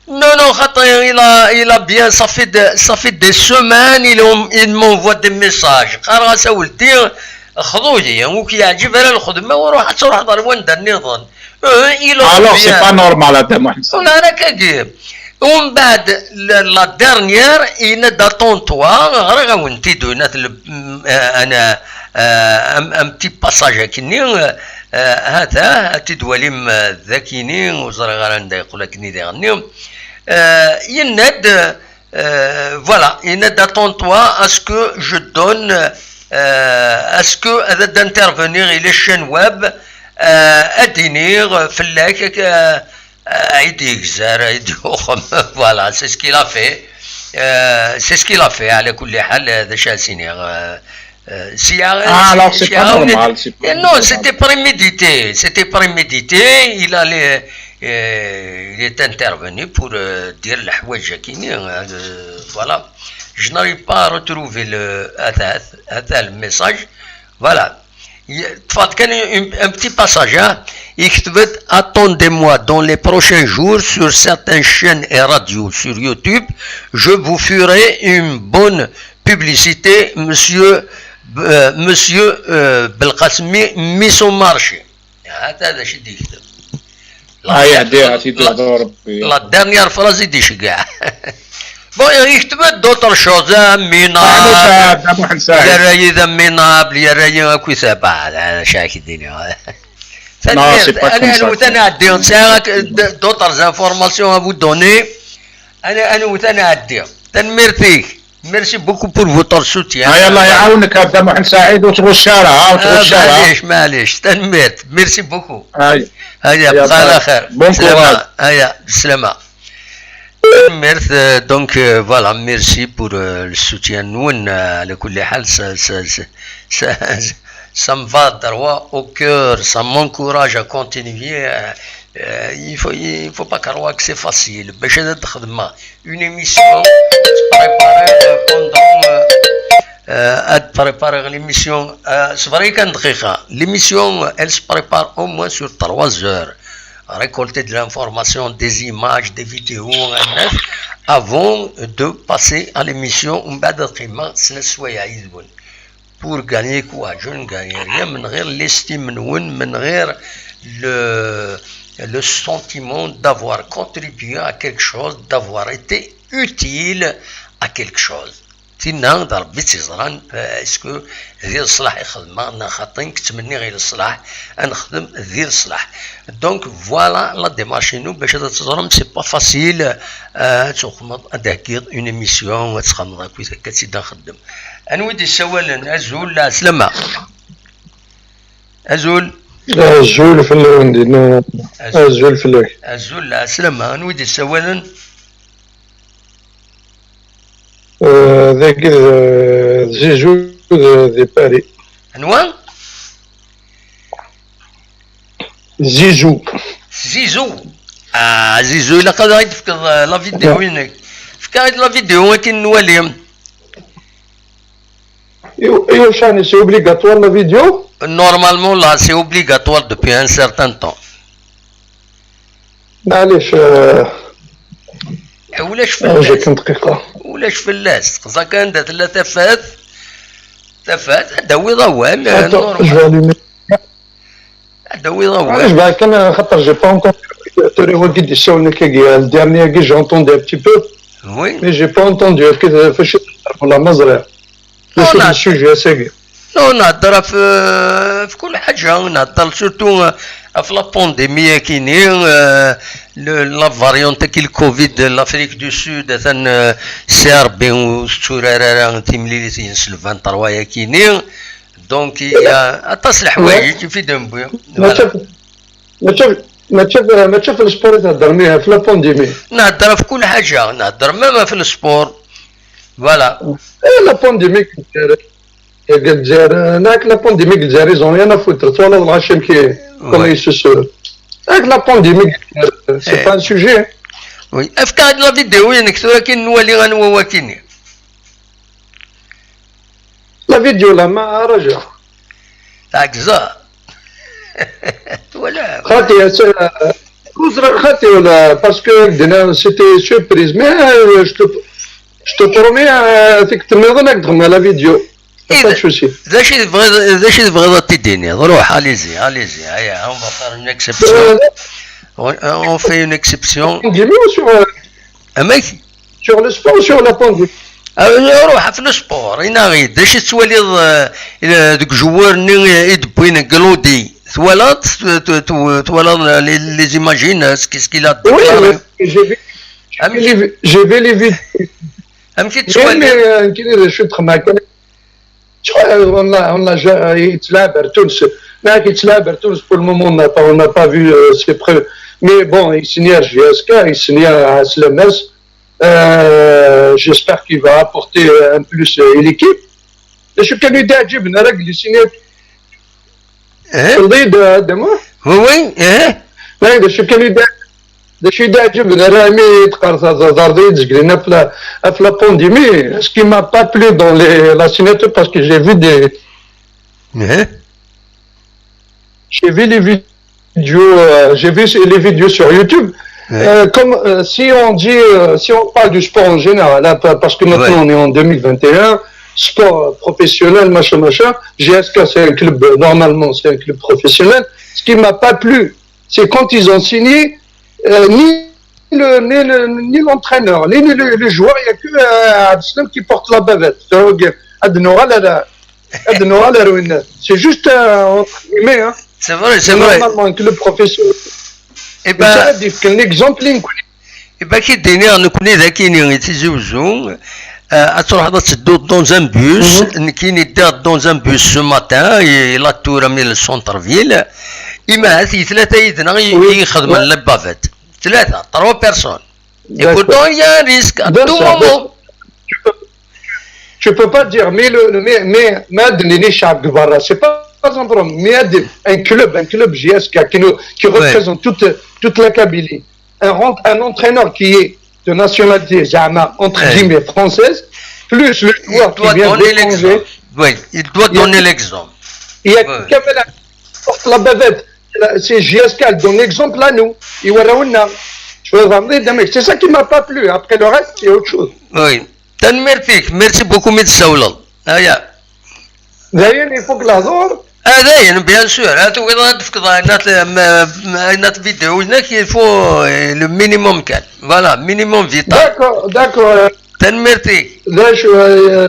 Non, non, خاطر il a, il a bien, ça fait de, ça fait des semaines, il, il m'envoie des messages. قرا سولتي, Xḍu-yi, ur k-yeɛǧib ara lxedma, u ruḥ ad truḥeḍ ar wanda nniḍen. Euh, il aurait Alors, c'est bien pas normal, a Dda Muḥend. Ur ara kagi. Umbeɛd, la, la dernière, yenna-d attends-toi, ɣriɣ-awen-t-id, un, un, un, un petit passage akkenni, euh, hata, ad t-id-twalim, euh, d akkenni, ur ẓriɣ ara anda yeqqel akkenni diɣenni. Euh, yenna-d, euh, voilà, yenna-d attends-toi à ce que je donne, euh, à ce que ad intervenir i les chaînes web, euh, ad d-iniɣ fell-ak, euh, euh, ad d-yegzer, ad d-yuxem. Voilà, c'est ce qu'il a fait. Euh, c'est ce qu'il a fait, على كل حال, d acu ara s-iniɣ, euh, euh, si, ah, alors, c'est pas normal, c'est pas normal. Non, c'était prémédité, c'était prémédité, il allait, euh, il est intervenu pour, euh, dire الحوايج akkenni, euh, voilà. Je n'arrive pas à retrouver le, هذا, هذا le message. Voilà. Il, ṭṭfeɣ-d kan un, un petit passage, hein. يكتب: attendez-moi dans les prochains jours sur certaines chaînes et radios sur YouTube, je vous ferai une bonne publicité, monsieur, euh, monsieur, euh, Belkacem, mise au marché. هذا، هذا شو يكتب. Ah, yeɛdi, ad t-id-ihder Rebbi. La dernière phrase i d-iceggeɛ. Bon, yekteb-d d'autres choses, ah, minable, yerra-yi d minable, yerra-yi akk i saba, acu ara k-d-iniɣ. Non, c'est pas comme ça. Tanemmirt, ad nwet ad nɛeddi, sɛiɣ d'autres informations à vous donner. Ad nwet ad nɛeddi. Tanemmirt-ik. Merci beaucoup pour votre soutien. Ay, Allah iɛawen-k a Dda Muḥend Saɛid, ur tɣucc ara, ha, ur tɣucc ara. Maɛlic, maɛlic, tanemmirt. Merci beaucoup. Ay. Ay, bxir axir. Bon courage. Ay, bislama. Tanemmirt, euh, donc, euh, voilà, merci pour, euh, le soutien-nwen, euh, على كل حال, ça, ça, ça, ça, ça me va droit au cœur, ça m'encourage à continuer, euh, euh, il faut, il faut pas croire que c'est facile. Bac ad xedmeɣ une émission, se préparer, euh, pendant, euh, euh, ad préparer l'émission, euh, c'est vrai qu'un دقيقة. L'émission, elle se prépare au moins sur trois heures. Récolter de l'information, des images, des vidéos, un œuf, avant de passer à l'émission, ومن بعد ad qqimeɣ snat swayeɛ yid-wen. Pour gagner quoi? Je ne gagne rien من غير l'estime-nwen, من غير le, le sentiment d'avoir contribué à quelque chose, d'avoir été utile à quelque chose. Tinna d Rebbi i tt-iẓran, euh, est-ce que di leṣlaḥ i xedmeɣ, neɣ xaṭi, nekk ttmenniɣ i leṣlaḥ, ad nexdem di leṣlaḥ. Donc, voilà la démarche-inu, bac ad teẓrem, c'est pas facile, euh, ad tuqmeḍ, ad d-heggiḍ une émission, ad txedmeḍ akkit akka, ad tt-id-nxeddem. Anwa i d-yessawalen? Azul, lɛeslama. Azul. Azul fell-awen dinna. Azul. Azul fell-ak. Azul, lɛeslama. Anwa i d-yessawalen? Euh, dagi d, d Zizou de, de Paris. Anwa? Zizou. Zizou. Ah, Zizou, ilaq ad aɣ-d-tefkeḍ, euh, la vidéo-inek. Efk-aɣ-d la vidéo akken nwali. Iw-, iwacu ɛni, c'est obligatoire la vidéo? Normalement, là, c'est obligatoire depuis un certain temps. Maɛlic, euh, eh, ulac fell-as. Kan dqiqa. Ulac fell-as. Teqẓa kan anda tella tafat. Tafat, ad d-tawiḍ awal, euh, normal. Attends, je vais allumer. Ad d-tawiḍ awal. Maɛlic, bɣiɣ kan, xaṭer j'ai pas entendu. Tura wagi d-yessawlen akkagi, le dernier-agi, j'ai entendu un petit peu. Oui. Mais j'ai pas entendu. Akka, fac-, wala ma ẓriɣ. D acu-t sujet-agi? Non, nehder ɣef, ɣef kul ḥaǧa, nehder surtout, euh, ɣef la pandémie-agi-ni, euh, le, la variante-agi, le covid, l'Afrique du Sud, atan, euh, si Rebbi ur tetturar ara timlilit-ines le vingt-trois-agi-ni. Donc, il y a aṭas n leḥwayeǧ i fi d-newwi. Voilà. Mačči, mačči, mačči ɣef le sport i theddrem, mais ɣef la pandémie. Nehder ɣef kul ḥaǧa, nehder même ɣef le sport. Voilà. Eh, la pandémie, deg Lezzayer, nak la pandémie deg Lezzayer, ils ont rien à foutre. Twalaḍ lɣaci amek i, comment ils se, se, avec la pandémie, c'est pas un sujet. Oui. Efk-aɣ-d la vidéo-inek tura kan nwali anwa wakini. La vidéo-a, ma raja. Tɛegzeḍ. Twalaḍ. Xaṭi, ur ẓriɣ xaṭi wala, parce que dinna, c'était surprise, mais, euh, je te, je te promets, euh, tikkelt nniḍen ad k-d-xedmeɣ la vidéo. Pas de souci. D acu i tebɣiḍ, d acu i tebɣiḍ ad t-id-tiniḍ? Ruḥ, allez-y, allez-y. Aya, on va faire une exception. Euh, On, on fait une exception. Pandémie ou sur, euh, Amek? Sur le sport ou sur la pandémie? Ah, ruḥ ɣef le sport, ini-aɣ-d d acu i tettwaliḍ, euh, euh, deg joueur-nni i d-wwin Glody. Twalaḍ, t-, t-, t-, twalaḍ les, les images, euh, ce qui, ce qu'il a déclaré. Oui, mais j'ai vu, j'ai vu les vi-, j'ai vu les vidéos. Amek i tettwaliḍ? Mais, euh, كاين شو تخماك. شحال والله، والله جا يتلاعب على تونس. لا، يتلاعب على تونس. Pour le moment, on n'a pas, on n'a pas vu, euh, ses preuves. Mais bon, il signe à J S K, il signe à Slamas. Euh, j'espère qu'il va apporter, euh, un plus, euh, à l'équipe. شو كان يتعجبنا راك اللي سيني؟ ايه. تلضيد، آه، دموع. Oui, oui, ايه. لا، شو كان يتعجبنا؟ D acu i d-iɛǧeb d arami i d-qqar taẓaẓart i d-zeglen ɣef la, ɣef la pandémie. Ce qui m'a pas plu dans les, la signature, parce que j'ai vu des, j'ai vu les vidéos, euh, j'ai vu les vidéos sur YouTube. Euh, comme, euh, si on dit, euh, si on parle du sport en général, hein, pa-, parce que maintenant on est en deux mille vingt et un, sport, euh, professionnel, machin, machin, J S K, c'est un club, euh, normalement, c'est un club professionnel. Ce qui m'a pas plu, c'est quand ils ont signé, euh, ni le, ni le, ni l'entraîneur, ni le, le joueur, il n'y a que, euh, Abdeslam qui porte la bavette. Donc, ad nuɣal ar, ad nuɣal ar winna. C'est juste, euh, entre guillemets, hein. C'est vrai, c'est vrai. Normalement, un club professionnel. Eh ben, c'est un exemple. Eh ben, qui dini, nekkni d akini i Tizi Uzzu. Euh, ad truḥeḍ ad tedduḍ dans un bus. Nekkini ddiɣ dans un bus ce matin, il a tour à le centre-ville. Imahat i tlata yid-neɣ i, i ixedmen la bavette. Tlata, trois personnes. Et pourtant, il y a un risque à tout moment. Tu peux, tu peux pas dire, mais le, le, mais, mais, mais ad nini ccɛeb deg berra, c'est pas, pas un problème. Mais ad, un club, un club J S K qui nous, qui représente toute, toute la Kabylie. Un, un entraîneur qui est de nationalité, زعما, entre guillemets, française, plus le joueur qui vient de l'étranger. Oui, il doit donner l'exemple. Il y a Kamel porte la bavette. C'est J S K, elle donne l'exemple à nous. Et voilà, on a. Tu vois, c'est ça qui m'a pas plu. Après le reste, c'est autre chose. Oui. Tanemmirt-ik, merci beaucoup mi d-tsawleḍ. Aya. Dayen, il faut que la zone. Ah, dayen, bien sûr. Ah, tu vois, tu fais que dans notre, euh, notre vidéo, il faut, euh, le minimum qu'elle. Voilà, minimum vital. D'accord, d'accord. Tanemmirt-ik. D acu, euh,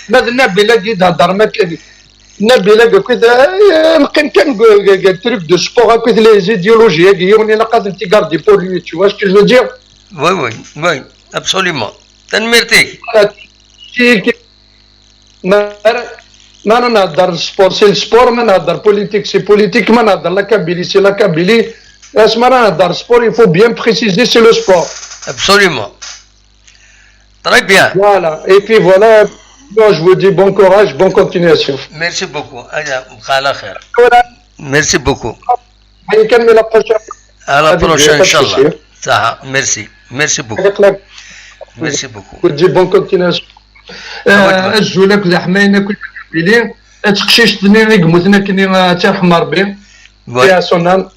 ma d Nabila i d-ihedder, ma kan Nabila, akked, euh, neqqim kan deg, deg, deg truc de sport, akked les idéologies-agi, yiwen ilaq ad tent-igardi pour lui, tu vois ce que je veux dire? Oui, oui, oui, absolument. Tanemmirt-ik. Voilà. Ma, ma ara nhedder sport, c'est le sport, ma nhedder politique, c'est politique, ma nhedder la Kabylie, c'est la Kabylie. Asmi ara nhedder sport, il faut bien préciser, c'est le sport. Absolument. Très bien. Voilà. Et puis voilà. Moi, je vous dis bon courage, bonne continuation. Merci beaucoup. Aya, bqa ɛla xir. Voilà. Merci beaucoup. Aya kan, mais la prochaine. À la prochaine, inchallah. Saha, merci. Merci beaucoup. Merci beaucoup. Je vous dis bonne continuation. Azul akked leḥmayen akked Kabylie. Taqcict-nni i yemmuten akken, ad tt-irḥem Rebbi. Paix à son âme.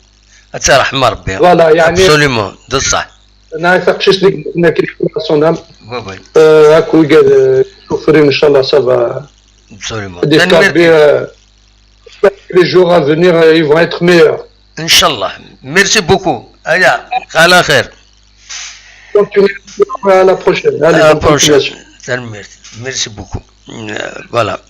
Ad tt-irḥem Rebbi. Voilà, yeɛni. Absolument, d ṣṣeḥ. Neɣ taqcict deg nekk, paix à son âme. Oui, oui. Euh, ak wigad, euh, souffrir, inchallah, ça va. Absolument. Tanemmirt. Euh, les jours à venir, euh, ils vont être meilleurs. Inchallah. Merci beaucoup. Aya, ɛla xir. Continuez. À la prochaine. Allez, bonne continuation. Tanemmirt. Merci beaucoup. Euh, voilà.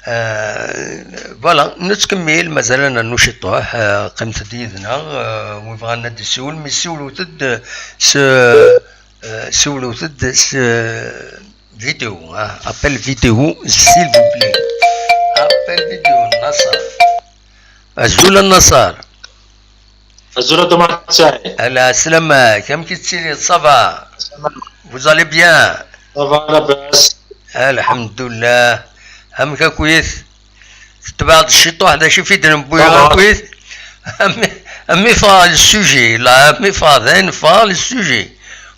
Euh, voilà, nettkemmil, mazal ad nernu ciṭuḥ, euh, qqimet-d yid-neɣ, euh, wi bɣan ad d-isiwel, mi siwlet-d s, euh, siwlet-d s, euh, vidéo, hein, appel vidéo, s'il vous plaît. Appel vidéo, Nasser. Azul a Nasser. Azul a Duma Saïd. Ala, sslam-ak, amek i tettiliḍ, ça va? Vous allez bien? Ça va, labas. Alḥemdullah. Amek akkit? Tetbeɛeḍ ciṭuḥ d acu i d-newwi akkit? Am, am iffeɣ le sujet, la, am iffeɣ, dayen iffeɣ le sujet.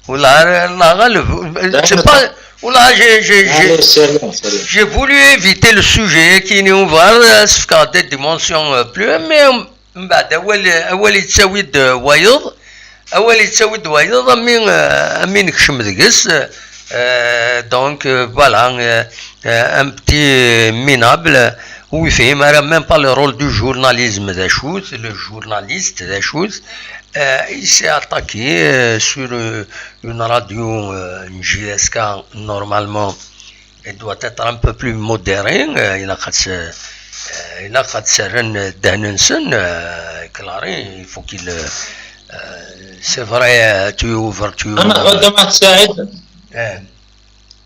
Wallah, Allah ɣaleb. C'est pas, wallah, j'ai, j'ai, j'ai, j'ai voulu éviter le sujet, kini uvar, euh, s-fkeɣ des dimensions, euh, plus, mais, euh, mbeɛd awal, awal yettawi-d, euh, wayeḍ, awal yettawi-d wayeḍ, ami, euh, ami nekcem deg-s, euh, Euh, donc, euh, voilà, euh, euh, un petit minable où il fait même pas le rôle du journalisme, d acu-t, le journaliste, d acu-t. Euh, il s'est attaqué euh, sur euh, une radio, euh, une J S K, normalement, elle doit être un peu plus modérée. Euh, il a euh, il a euh, Claré, il faut qu'il. Euh, c'est vrai, euh, tu ouvres, tu ouvres.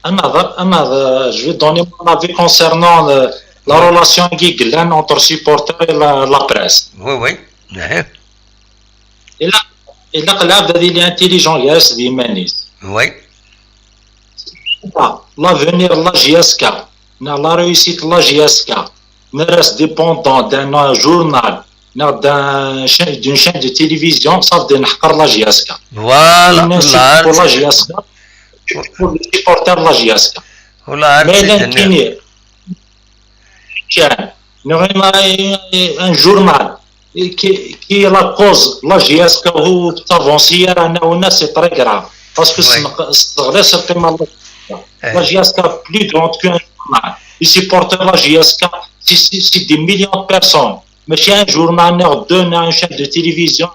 Amaḍ, amaḍ, je vais donner mon avis concernant euh, la relation qui entre supporters et la, la presse. Oui, oui. Et là, et là, là, il est intelligent, il est humanis. Oui. L'avenir de la J S K, la réussite de la J S K, ne reste dépendant d'un journal, d'une chaîne de télévision, ça veut dire la J S K. Voilà. Pour la J S K, pour les supporters de la J S K. Mais l'inquiétude, un journal qui, qui est la cause, la J S K, où t'avances hier, c'est très grave. Parce que c'est la J S K plus grande qu'un journal. Les supporters de la J S K, c'est des millions de personnes. Mais si un journal, deux, une chaîne de télévision,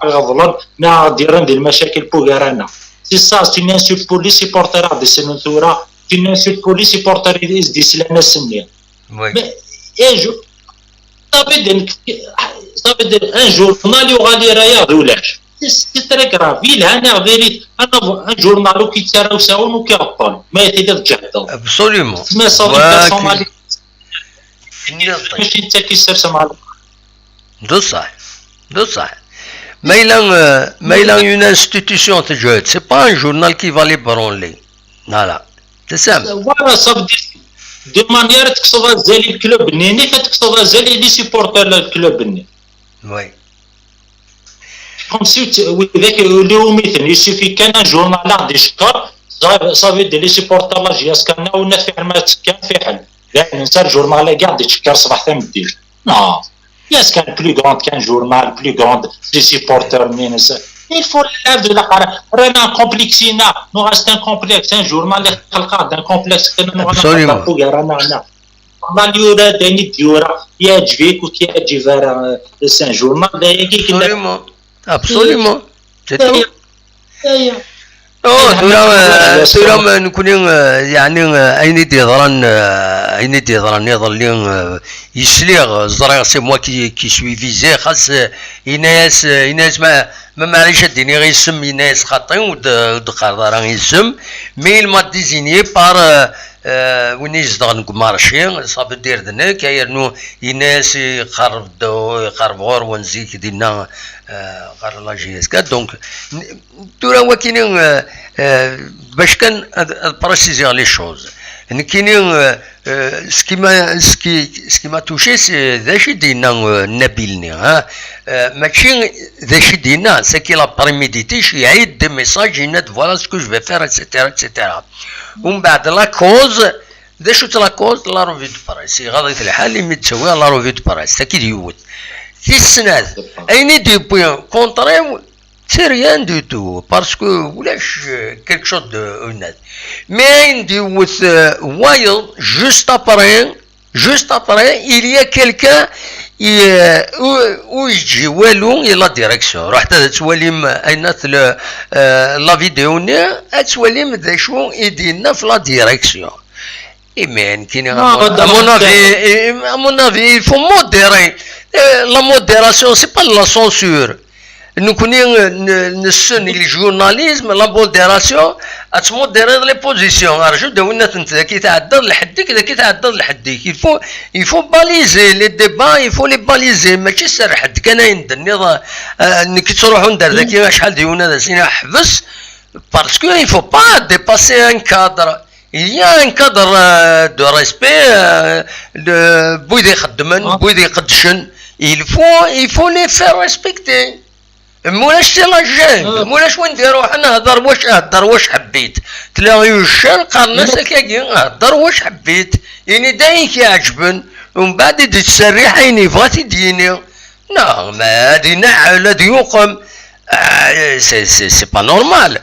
c'est ça, c'est une insulte pour les supporters de Sénatora, c'est une insulte pour les supporters de Sénatora. Oui. Mais, et je, ça veut dire, ça veut dire, un journal, il y aura des rayons de l'âge. C'est très grave. Il y a un vérité. Un journal qui tient au salon ou qui apprend. Mais c'est de. Absolument. Mais ça, il y a De ça. De ça. Mais il a, euh, mais il a une institution, c'est pas un journal qui va les branler. Voilà. C'est ça. Voilà, ça veut dire, de manière que ça va zéler le club, ni que ça va zéler les supporters du club. Oui. Comme si, oui, avec le il suffit qu'un journal a des scores, ça veut dire les supporters de la J S K, on a fermé, qu'un fait. Là, un seul journal, les gars, des scores, ça va faire. Non. Est-ce qu'un plus grand qu'un journal, plus grand, des supporters, il faut lève de la. On a un complexe, nous reste un complexe, un journal, un complexe, Absolument. On a lieu d'être, il y aura, il y a du vécu qui est du verre, c'est un journal, Absolument. Absolument. C'est tout. Oh, tura, tura ma nekni, yeɛni, ayen i d-yeḍran, ayen i d-yeḍran iḍelli, yesliɣ, ẓriɣ, c'est moi qui, qui suis visé, xas, yenna-yas, yenna-yas ma, ma maɛlic ad d-iniɣ isem, yenna-yas xaṭi, ur d-, ur d-qqareḍ ara isem, mais il m'a désigné par, euh, euh, win izedɣen deg umarci, ça veut dire d nekk, yernu yenna-yas iqerreb-d, iqerreb ɣur-wen zik dinna, euh, ɣer la J S K. Donc, n-, tura wakini, euh, euh, bac kan ad, ad préciser les choses. Nekkini, euh, euh, ce qui m'a, ce qui, ce qui m'a touché, c'est d acu i d-yenna, euh, Nabil-nni, hein. Euh, mačči d acu i d-yenna, c'est qu'il a prémédité, il a des messages, il a dit, voilà ce que je vais faire, et cetera, et cetera. Umbeɛd la cause, d acu-tt la cause? La revue de presse. Iɣaḍ-it lḥal imi d-ttawiɣ la revue de presse. Akka i d-yewwet. Tis snat, ayen i d-yewwi contre-iw, c'est rien du tout. Parce que ulac, euh, quelque chose de honnête. Mais ayen d-yewwet, euh, wayeḍ, juste après, juste après, il y a quelqu'un i, euh, u, ur yeǧǧi walu i la direction. Ruḥet ad twalim ayen at le, euh, la vidéo-nni, ad twalim d acu i d-yenna f la direction. Eh, mais nekkini, à mon, à mon avis, eh, à mon avis, il faut modérer. Euh, la modération, c'est pas la censure. Nekkni, euh, n-, nessen le journalisme, la modération, ad tmodériḍ les positions. Arju d awin ad tent-, dagi tɛeddaḍ lḥedd-ik, dagi tɛeddaḍ lḥedd-ik. Il faut, il faut baliser les débats, il faut les baliser. Mačči serreḥ-d kan ayen d-tenniḍ, euh, nekk ttruḥun-d ar dagi acḥal d yiwen ad as-iniɣ ḥbes, parce que il faut pas dépasser un cadre. Il y a un cadre, euh, de respect, euh, de, n wid ixeddmen, n wid iqeddcen. Il faut, il faut les faire respecter. Mulac, c'est la gêne. Mulac win d-iruḥen, hder wac, hder wac ḥebbit. Tla yuccan, qqaren-as akkagi, hder wac ḥebbit. Ini-d ayen k-iɛeǧben. Umbeɛd i d-yettserriḥ ayen yebɣa ad t-id-yini. Non, mais ad inaɛel, ad yuqem. Ah, c'est, c'est, c'est pas normal.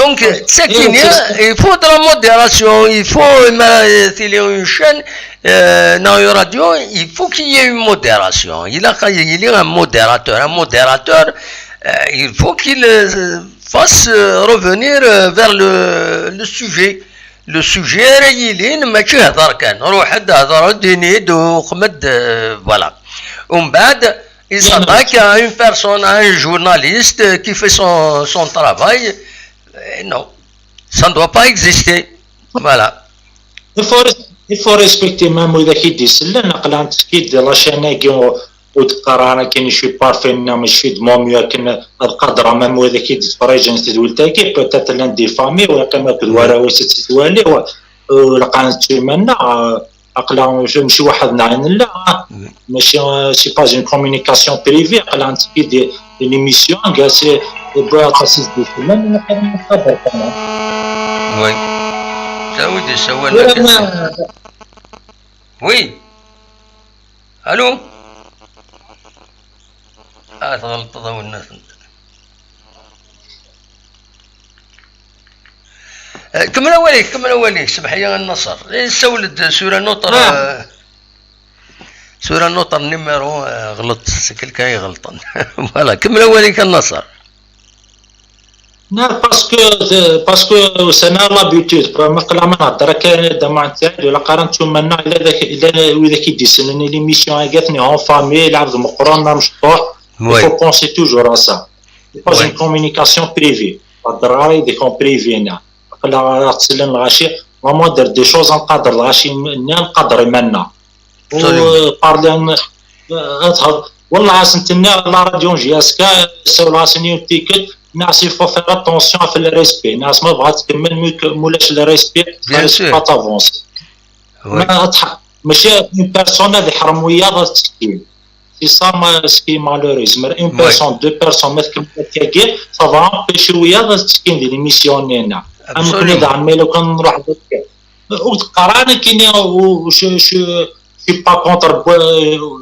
Donc, c'est qu'il y a, il faut de la modération, il faut, euh, télé, une chaîne, euh, dans une radio, il faut qu'il y ait une modération. Il a, il y a un modérateur. Un modérateur, euh, il faut qu'il euh, fasse euh, revenir euh, vers le, le sujet. Le sujet, il est, mais qui هضر كان. روح هضر، ديني، دو، خمد، euh, voilà. ومن بعد, il s'attaque à une personne, à un journaliste euh, qui fait son, son travail. Euh, non. Ça ne doit pas exister. Voilà. Il faut, il faut respecter même وإذا كي دي سلان أقل عن تسكيد لا شاناكي وتقرا أنا كي نشوي بارفين مش في دموم ياكن القدرة même وإذا كي دي فريجن تدول تاكي peut-être l'un des familles ويقيم أكد ورا وستتوالي ولقان تشيمنا أقل مش واحد نعين لا ماشي c'est pas une communication privée أقل عن تسكيد une émission كاع سي بغا تاسيس دو فيلم نقدر نقدر كمان Oui. Ça oui, des سوالف. Oui. Allô. Ah, تغلط ضو الناس. كمل أوليك، كمل أوليك، سمح لي النصر. سولد سورة نوطر. سورة نوطر نيميرو غلط، c'est quelqu'un يغلطن. Voilà, كمل أوليك النصر. Non, parce que parce que c'est l'habitude. مثلا ما نهضر كان دابا مع تاعي ولا قرنت ثم الا ذاك الا وذاك يدي سنني l'émission هاكاتني هون فامي لعب مقرون مشطوح. Il faut penser toujours à ça. C'est pas une communication privée. الدراري ديكون بريفينا. لا تسلم الغاشي. Vraiment, des choses نقدر الغاشي نقدر منا. وبارلي والله سنتني لا راديو جي اس كا سولا سنيو تيكت. ناس il faut faire attention في le respect. ناس ما بغات تكمل مولاش le respect. Bien sûr. Pas t'avancer. ما تح- ماشي une personne هذه حرام ويا غتسكين. C'est ça ce qui est malheureux. زعما une personne, deux personnes ما تكمل كاكي ça va empêcher ويا غتسكين ديال l'émission هنا. ممكن اذا عمي لو كان نروح وتقرا انا كاين شو شو شو با كونتر.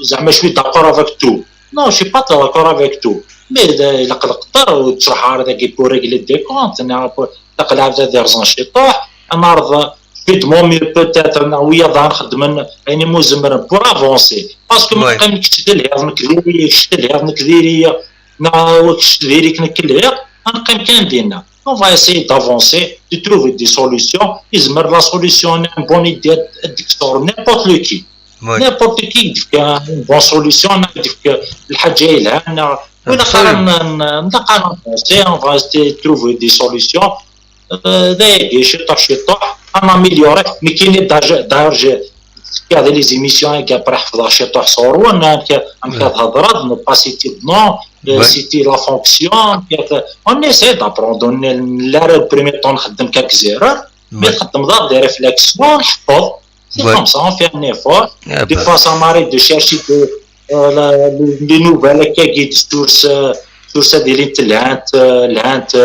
زعما شوي d'accord avec tout. Non, je suis pas d'accord avec tout. Mais الا قدر وتشرح هذاك pour régler des comptes. تقلع هذا دي رزون شي طوح. انا رضا في دمومي peut-être انا ويا ضا نخدم يعني مزمر pour avancer. Parce que ما نقيم كتشد الهيض نكذيري كتشد الهيض نكذيري. نا وكتشد ديريك نكلير. نقيم كان دينا. On va essayer d'avancer, de trouver des solutions. يزمر la solution, une bonne idée, ديك صور n'importe qui. N'importe qui يديك une bonne solution, يديك الحاجة يلهانا. ولا قرا نتقا نفونسي, on va essayer de trouver des solutions. داير شي طوح شي طوح, on améliore. Mais كاين داير كاع les émissions كاع برا حفظها شي طوح صور وانا كتهضر ne pas citer de nom, citer la fonction. On essaie d'apprendre. لا premier temps نخدم كاك زيرار. Mais تخدم ضاد des réflexions نحفظ. C'est comme ça, on fait un effort. Des fois, ça m'arrive de chercher des, euh, la, les, les nouvelles qui existent sur ce, sur ce délit, l'Inde, euh, l'Inde,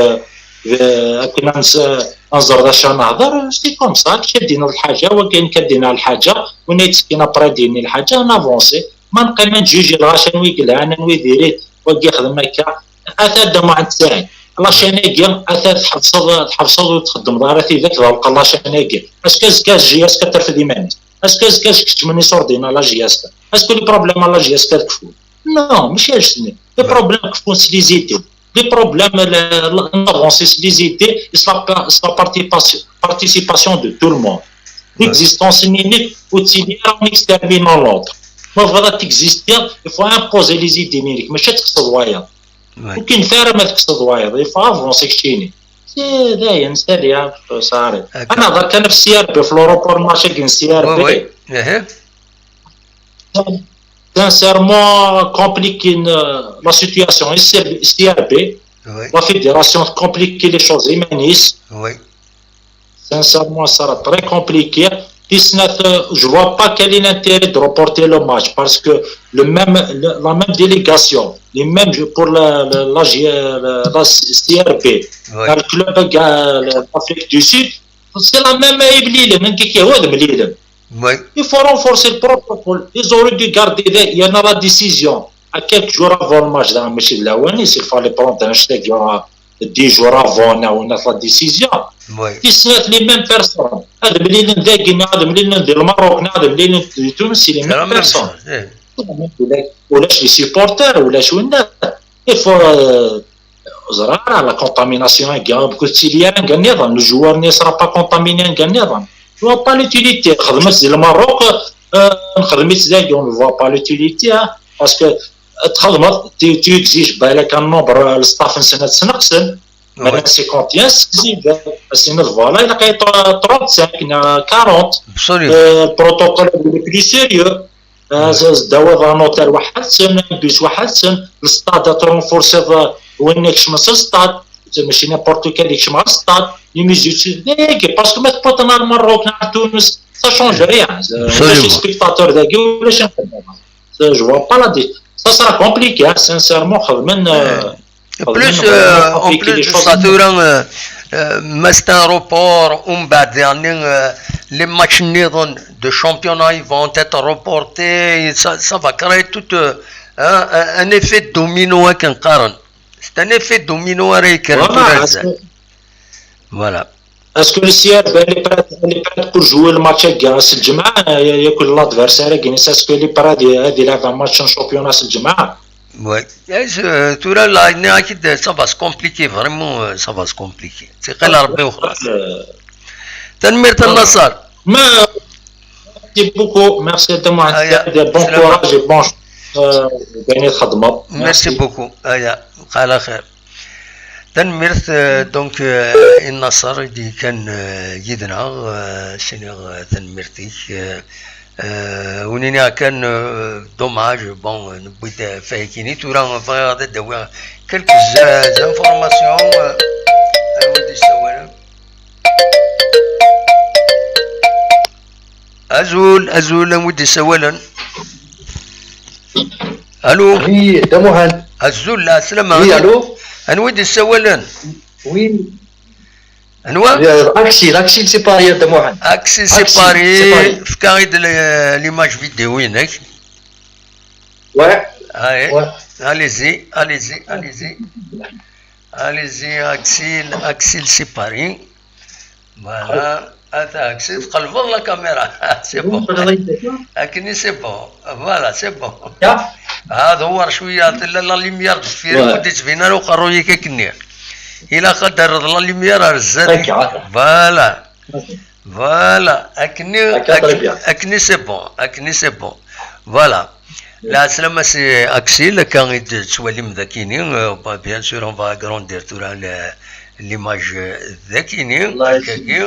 euh, كنا نهضر ذا شنو نهضر. C'est comme ça, كي دينا الحاجة وكاين كدينا الحاجة ونيتسكين après ديني الحاجة نافونسي. ما نقيم نجوجي الغاشة نوي قلعان نوي ديريت وكي يخدم هكا. اثار دموع تاعي. لا شانيكي اثار تحفصل تحفصل وتخدم ضارتي ذاك ضرق لا شانيكي. اسكو زكا جي اسكو ترفد ايمانيس؟ اسكو زكا كتمني صوردينا لا جي اسكو؟ اسكو لي بروبليم لا جي اسكو تكفو؟ نو ماشي هادشي. لي بروبليم كفو سي لي زيدي. لي بروبليم نافونسي سي لي زيدي. سي لا بارتيسيباسيون دو تو لو موند. ليكزيستونس نينيك وتسيدي راه نيكستيرمينون لوطر. ما بغا تيكزيستي. Il faut imposer les idées نينيك ماشي تقصد وايا. وكي نفارم هذاك الصدوايض يفافونسي كشيني. سي داين سريع صاري. انا هضرت انا في السي ار بي في لوروبور ماشي كاين سي ار بي. اها. Sincèrement compliqué la situation. السي ار بي, la fédération compliqué les choses, ايمانيس. Oui. Sincèrement, ça sera très compliqué. Puis, je vois pas quel est l'intérêt de reporter le match parce que le même, le- la même délégation, les mêmes pour la, la, la, G- la, la C R B, Oui. le club euh, l'Afrique du Sud, c'est la même Iblilem, hein, qui est ouais, de Iblilem. Oui. Il faut renforcer le protocole. Ils auraient dû garder, il y en a la décision à quelques jours avant le match dans le match de la O N S, il fallait prendre un chèque, il y aura dix jours avant, neɣ la décision. Tis snat, les mêmes personnes. Ad mlilen dagi, neɣ ad mlilen di Lmerruk, neɣ ad mlilen di Tunes, c'est les mêmes personnes. Ulac les supporters, ulac winna. Il faut, euh, ẓriɣ ara la contamination-agi, ur tettili ara anga nniḍen, le joueur ne sera pas contaminé anga nniḍen. Je vois pas l'utilité. Xedmet di Lmerruk, euh, nxedm-itt dagi, on ne voit pas l'utilité, hein, parce que txedmeḍ, tu, tu exiges, balak, un nombre, euh, le staff-nsen ad sneqsen. Maintenant, cinquante et un, c'est, voilà, il a trente-cinq, il a quarante. Absolument. Euh, le protocole est plus sérieux. Euh, un hôtel, un bus, le stade est renforcé, euh, وين يكشم le stade. C'est ماشي n'importe quel يكشم le stade. Les mesures, c'est, parce que ما تبطل المروك نهار تونس، ça change rien. Absolument. Les spectateurs, je vois pas la di-, ça sera compliqué, hein, sincèrement. En plus, euh, en plus de ça, tura, euh, euh, ma c'est un report, ومن بعد, يعني, euh, les matchs نهائيين de championnat, ils vont être reportés, et ça, ça va créer tout, euh, un, un, un effet domino, hein, كنقارن. C'est un effet domino, hein, voilà. Est-ce que le C R B, elle est prête, elle est prête pour jouer le match à Gaza, le dimanche, il y a, il y a que l'adversaire, est-ce qu'elle est prête à, à jouer un match en championnat le dimanche ? Oui. Eh, je, tura la, ça va se compliquer, vraiment, euh, ça va se compliquer. C'est que l'armée au خلاص. Tanemmirt a Nasser. Merci beaucoup, merci à toi, bon courage et bon, euh, gagner. Merci beaucoup. Aya, على خير. Tanemmirt, euh, donc, euh, i Nasser i d-yekkan, euh, yid-neɣ, euh, s-iniɣ, euh, tanemmirt-ik, euh, euh, ur nini kan, euh, dommage, bon, euh, newwi-d, euh, fayakini, tura bɣiɣ ad d-awiɣ quelques, euh, informations, euh, anwa i d-yessawalen? Azul, azul, anwa i d-yessawalen? Allô? Oui, Dda Muḥend. Azul, lɛeslama. Oui, allô? Anwa i d-yessawalen? Oui. Anwa? Euh, Axil, Axil Sipari, Dda Muḥend. Axil Sipari, fk-aɣ-d le-, l'image vidéo-inek. Ouais. Allez-y, allez-y, allez-y. Allez-y, Axil, Axil Sipari. Voilà. Ata, Axil, tqelbeḍ la caméra. C'est bon. Akken, c'est bon. Voilà, c'est bon. Ah, dewwer cwiya, tella la lumière deffir, ur d-yettbin ara uqerruy-ik akkenni. Ilaq ad d-terreḍ la lumière ar zdat. Voilà. Voilà, akken, akken, c'est bon, akken, c'est bon. Voilà. Lɛeslama si Axil, akka i d-tettwalim dakini, euh, bah, bien sûr, on va agrandir tura le, l'image, euh, dakini, akkagi.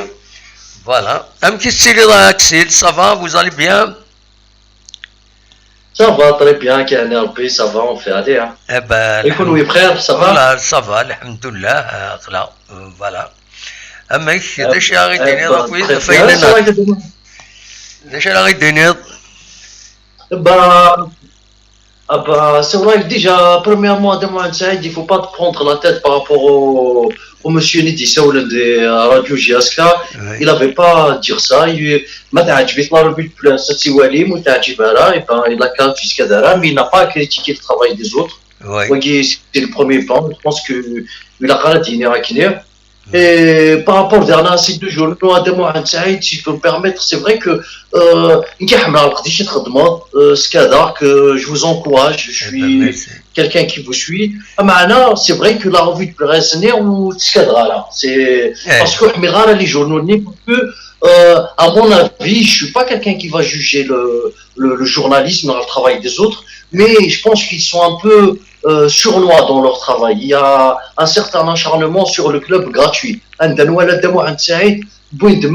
Voilà. Amek i tettiliḍ a Axil, ça va, vous allez bien? Ça va très bien, كيعني ربي، ça va, on fait aller, hein. Eh ben, et كنتي بخير, ça va? Voilà, ça va, الحمد لله, euh, voilà, euh, voilà. Amek, d acu ara ɣ-d-tiniḍ akk, très bien, d acu ara ɣ-d-tiniḍ? Bah, ah bah, c'est vrai que déjà, premièrement, Dda Muḥend Saïd, il faut pas te prendre la tête par rapport au, au monsieur i d-yessawlen de, euh, Radio J S K. Il avait pas à dire ça. Il, ما تعجبت la revue de presse, c'est Walim, ما تعجب, et ben, il a qu'à jusqu'à là, mais il n'a pas à critiquer le travail des autres. Oui. C'est le premier point. Je pense que il a Et par rapport à ces deux journaux, Dda Muḥend Saïd, si je peux me permettre, c'est vrai que, euh, euh, que je vous encourage, je suis quelqu'un qui vous suit. Amaana, c'est vrai que la revue de presse, c'est parce que les journaux, parce que, euh, à mon avis, je suis pas quelqu'un qui va juger le, le, le journalisme dans le travail des autres, mais je pense qu'ils sont un peu, euh, sournois dans leur travail. Il y a un certain acharnement sur le club gratuit. عندنا ولا Dda Muḥend Saïd,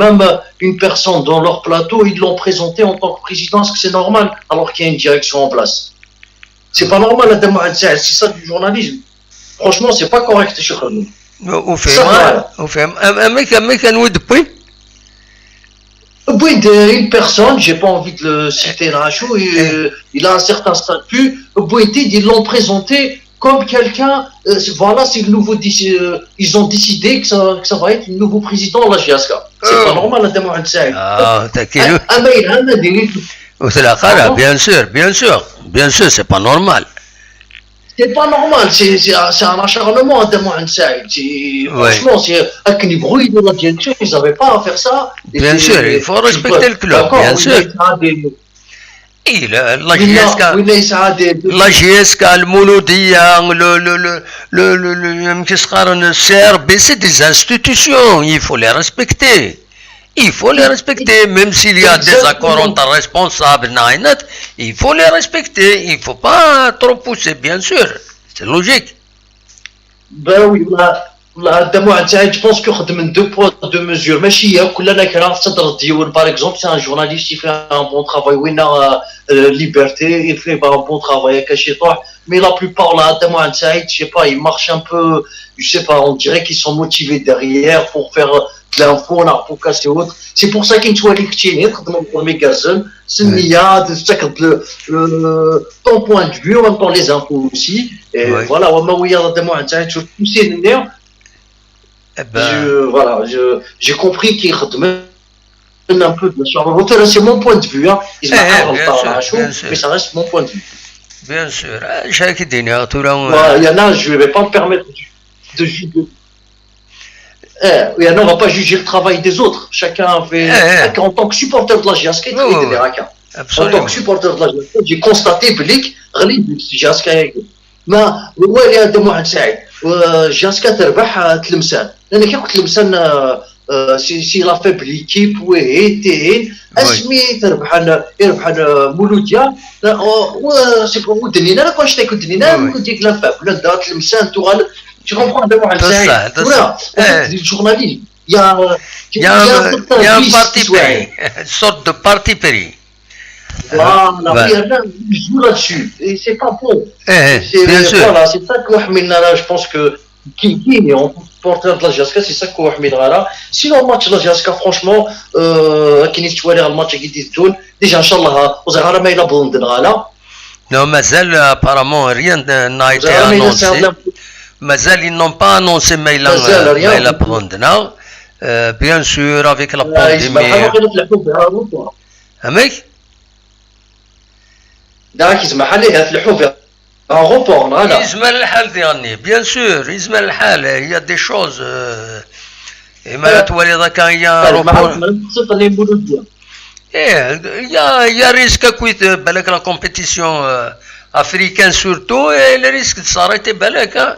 même une personne dans leur plateau, ils l'ont présenté en tant que président, est-ce que c'est normal, alors qu'il y a une direction en place? C'est pas normal, Dda Muḥend Saïd, c'est ça du journalisme. Franchement, c'est pas correct, Cheikh. وفهم، وفهم. Amek, amek, anwa i d-wwin? Une personne, j'ai pas envie de le citer, là, il a un certain statut. Ils l'ont présenté comme quelqu'un, euh, voilà, c'est le nouveau, euh, ils ont décidé que ça, que ça va être le nouveau président de la J S K. C'est pas normal, Dda Muḥend Saïd. Ah, t'as qui... Ah, mais il a un... Bien sûr, bien sûr, bien sûr, c'est pas normal. C'est pas normal, c'est c'est un, c'est un acharnement à Mohamed Saïd. C'est- Ouais. Franchement, c'est akken yebɣu yili la direction, ils n'avaient pas à faire ça. Et Bien c'est- sûr, il faut c'est respecter pas- le club, d'accord, bien oui, sûr. mais ça a des- Et la, la oui, là, J S K, oui, mais ça a des- la J S K, le Mouloudia, le, le, le, le, le, le, le, le, qu'est-ce que c'est, le C R B, c'est des institutions, il faut les respecter. Il faut les respecter, même s'il y a des Exactement. Accords entre responsables, nainat, il faut les respecter. Il ne faut pas trop pousser, bien sûr. C'est logique. Ben oui, là, là, Mohamed Saïd, je pense que خدموا deux poids, deux mesures. ماشي هي كل كرا في صدر الديون. Par exemple, c'est un journaliste qui fait un bon travail. Oui, non, euh, euh, liberté, il fait un bon travail avec Chitoh. Mais la plupart, là, Mohamed Saïd, je sais pas, il marche un peu, je sais pas, on dirait qu'ils sont motivés derrière pour faire de l'info, là, pour casser autre. C'est pour ça كاين شويه اللي كتشيني تخدم الميكازين. C'est une IA, de chaque, le, le- ton point de vue, en même temps les infos aussi. Et Ouais. Voilà, وما ويا هذا Mohamed Saïd, je pousse les nerfs. Eh ben, Je, voilà, je, j'ai compris كيخدموا un peu de la chambre. C'est mon point de vue, hein. Ils Eh, eh, m'arrêtent bien par sûr, la chose, bien sûr. Mais ça reste mon point de vue. Bien sûr. Ah, chaque idée, hein, tout le monde, Voilà, il y en a, je ne vais pas me permettre de, de juger. Eh, il y en a, on ne va pas juger le travail des autres. Chacun fait. Eh, eh. En tant que supporter de la J S K, Oui, oui, oui. En tant Absolument. que supporter de la J S K, j'ai constaté بلي غليت J S K. ما هو اللي هذا Mohamed Saïd. J S K تربح آه، تلمسان. لان كي قلت تلمسان آه، آه، c'est c'est la faible équipe. وهي تهين Oui. اسمي تربح انا يربح انا Mouloudia. C'est ودنينا لا كون شتي كنت دنينا Oui. Mouloudia لا faible. لا دار تلمسان تغال. Tu comprends هذا Mohamed Saïd. بصح، بصح. Voilà. Eh. Les journalistes, il y a Il y a, un- il y a un parti pris, une sorte de parti pris. Voilà, Ouais. il y en a, ils jouent là-dessus. Et c'est pas bon. Eh, C'est- bien sûr. Voilà, c'est ça que وحمينا là, je pense que كي كاين en tant que supporter de la J S K, c'est ça que وحمينا là. Sinon, match la J S K, franchement, euh, كي نتوالي الماتش كي تدون déjà ان شاء الله وزغارة ما الا بوندن غالا. Non, مازال apparemment rien n'a été وزغارة ما الا annoncé. سهل. مازال ils n'ont pas annoncé ما الا مازال rien. ما الا بوندنا. Euh, bien sûr, avec la آه، يسمح pandémie. لنا غير تلعبوا بها report. فهمت؟ داك يسمح ليه تلعبوا بها report, voilà. يزمر الحال ديالني، bien sûr، يزمر الحال. Il y a des choses, euh, et ما توالي ذاك هي طيب، مع report. الصفر اللي نقولوا ديال. ايه، il y a, il y a risque كويت بالك la compétition, euh, africaine surtout, et le risque de s'arrêter بالك, hein,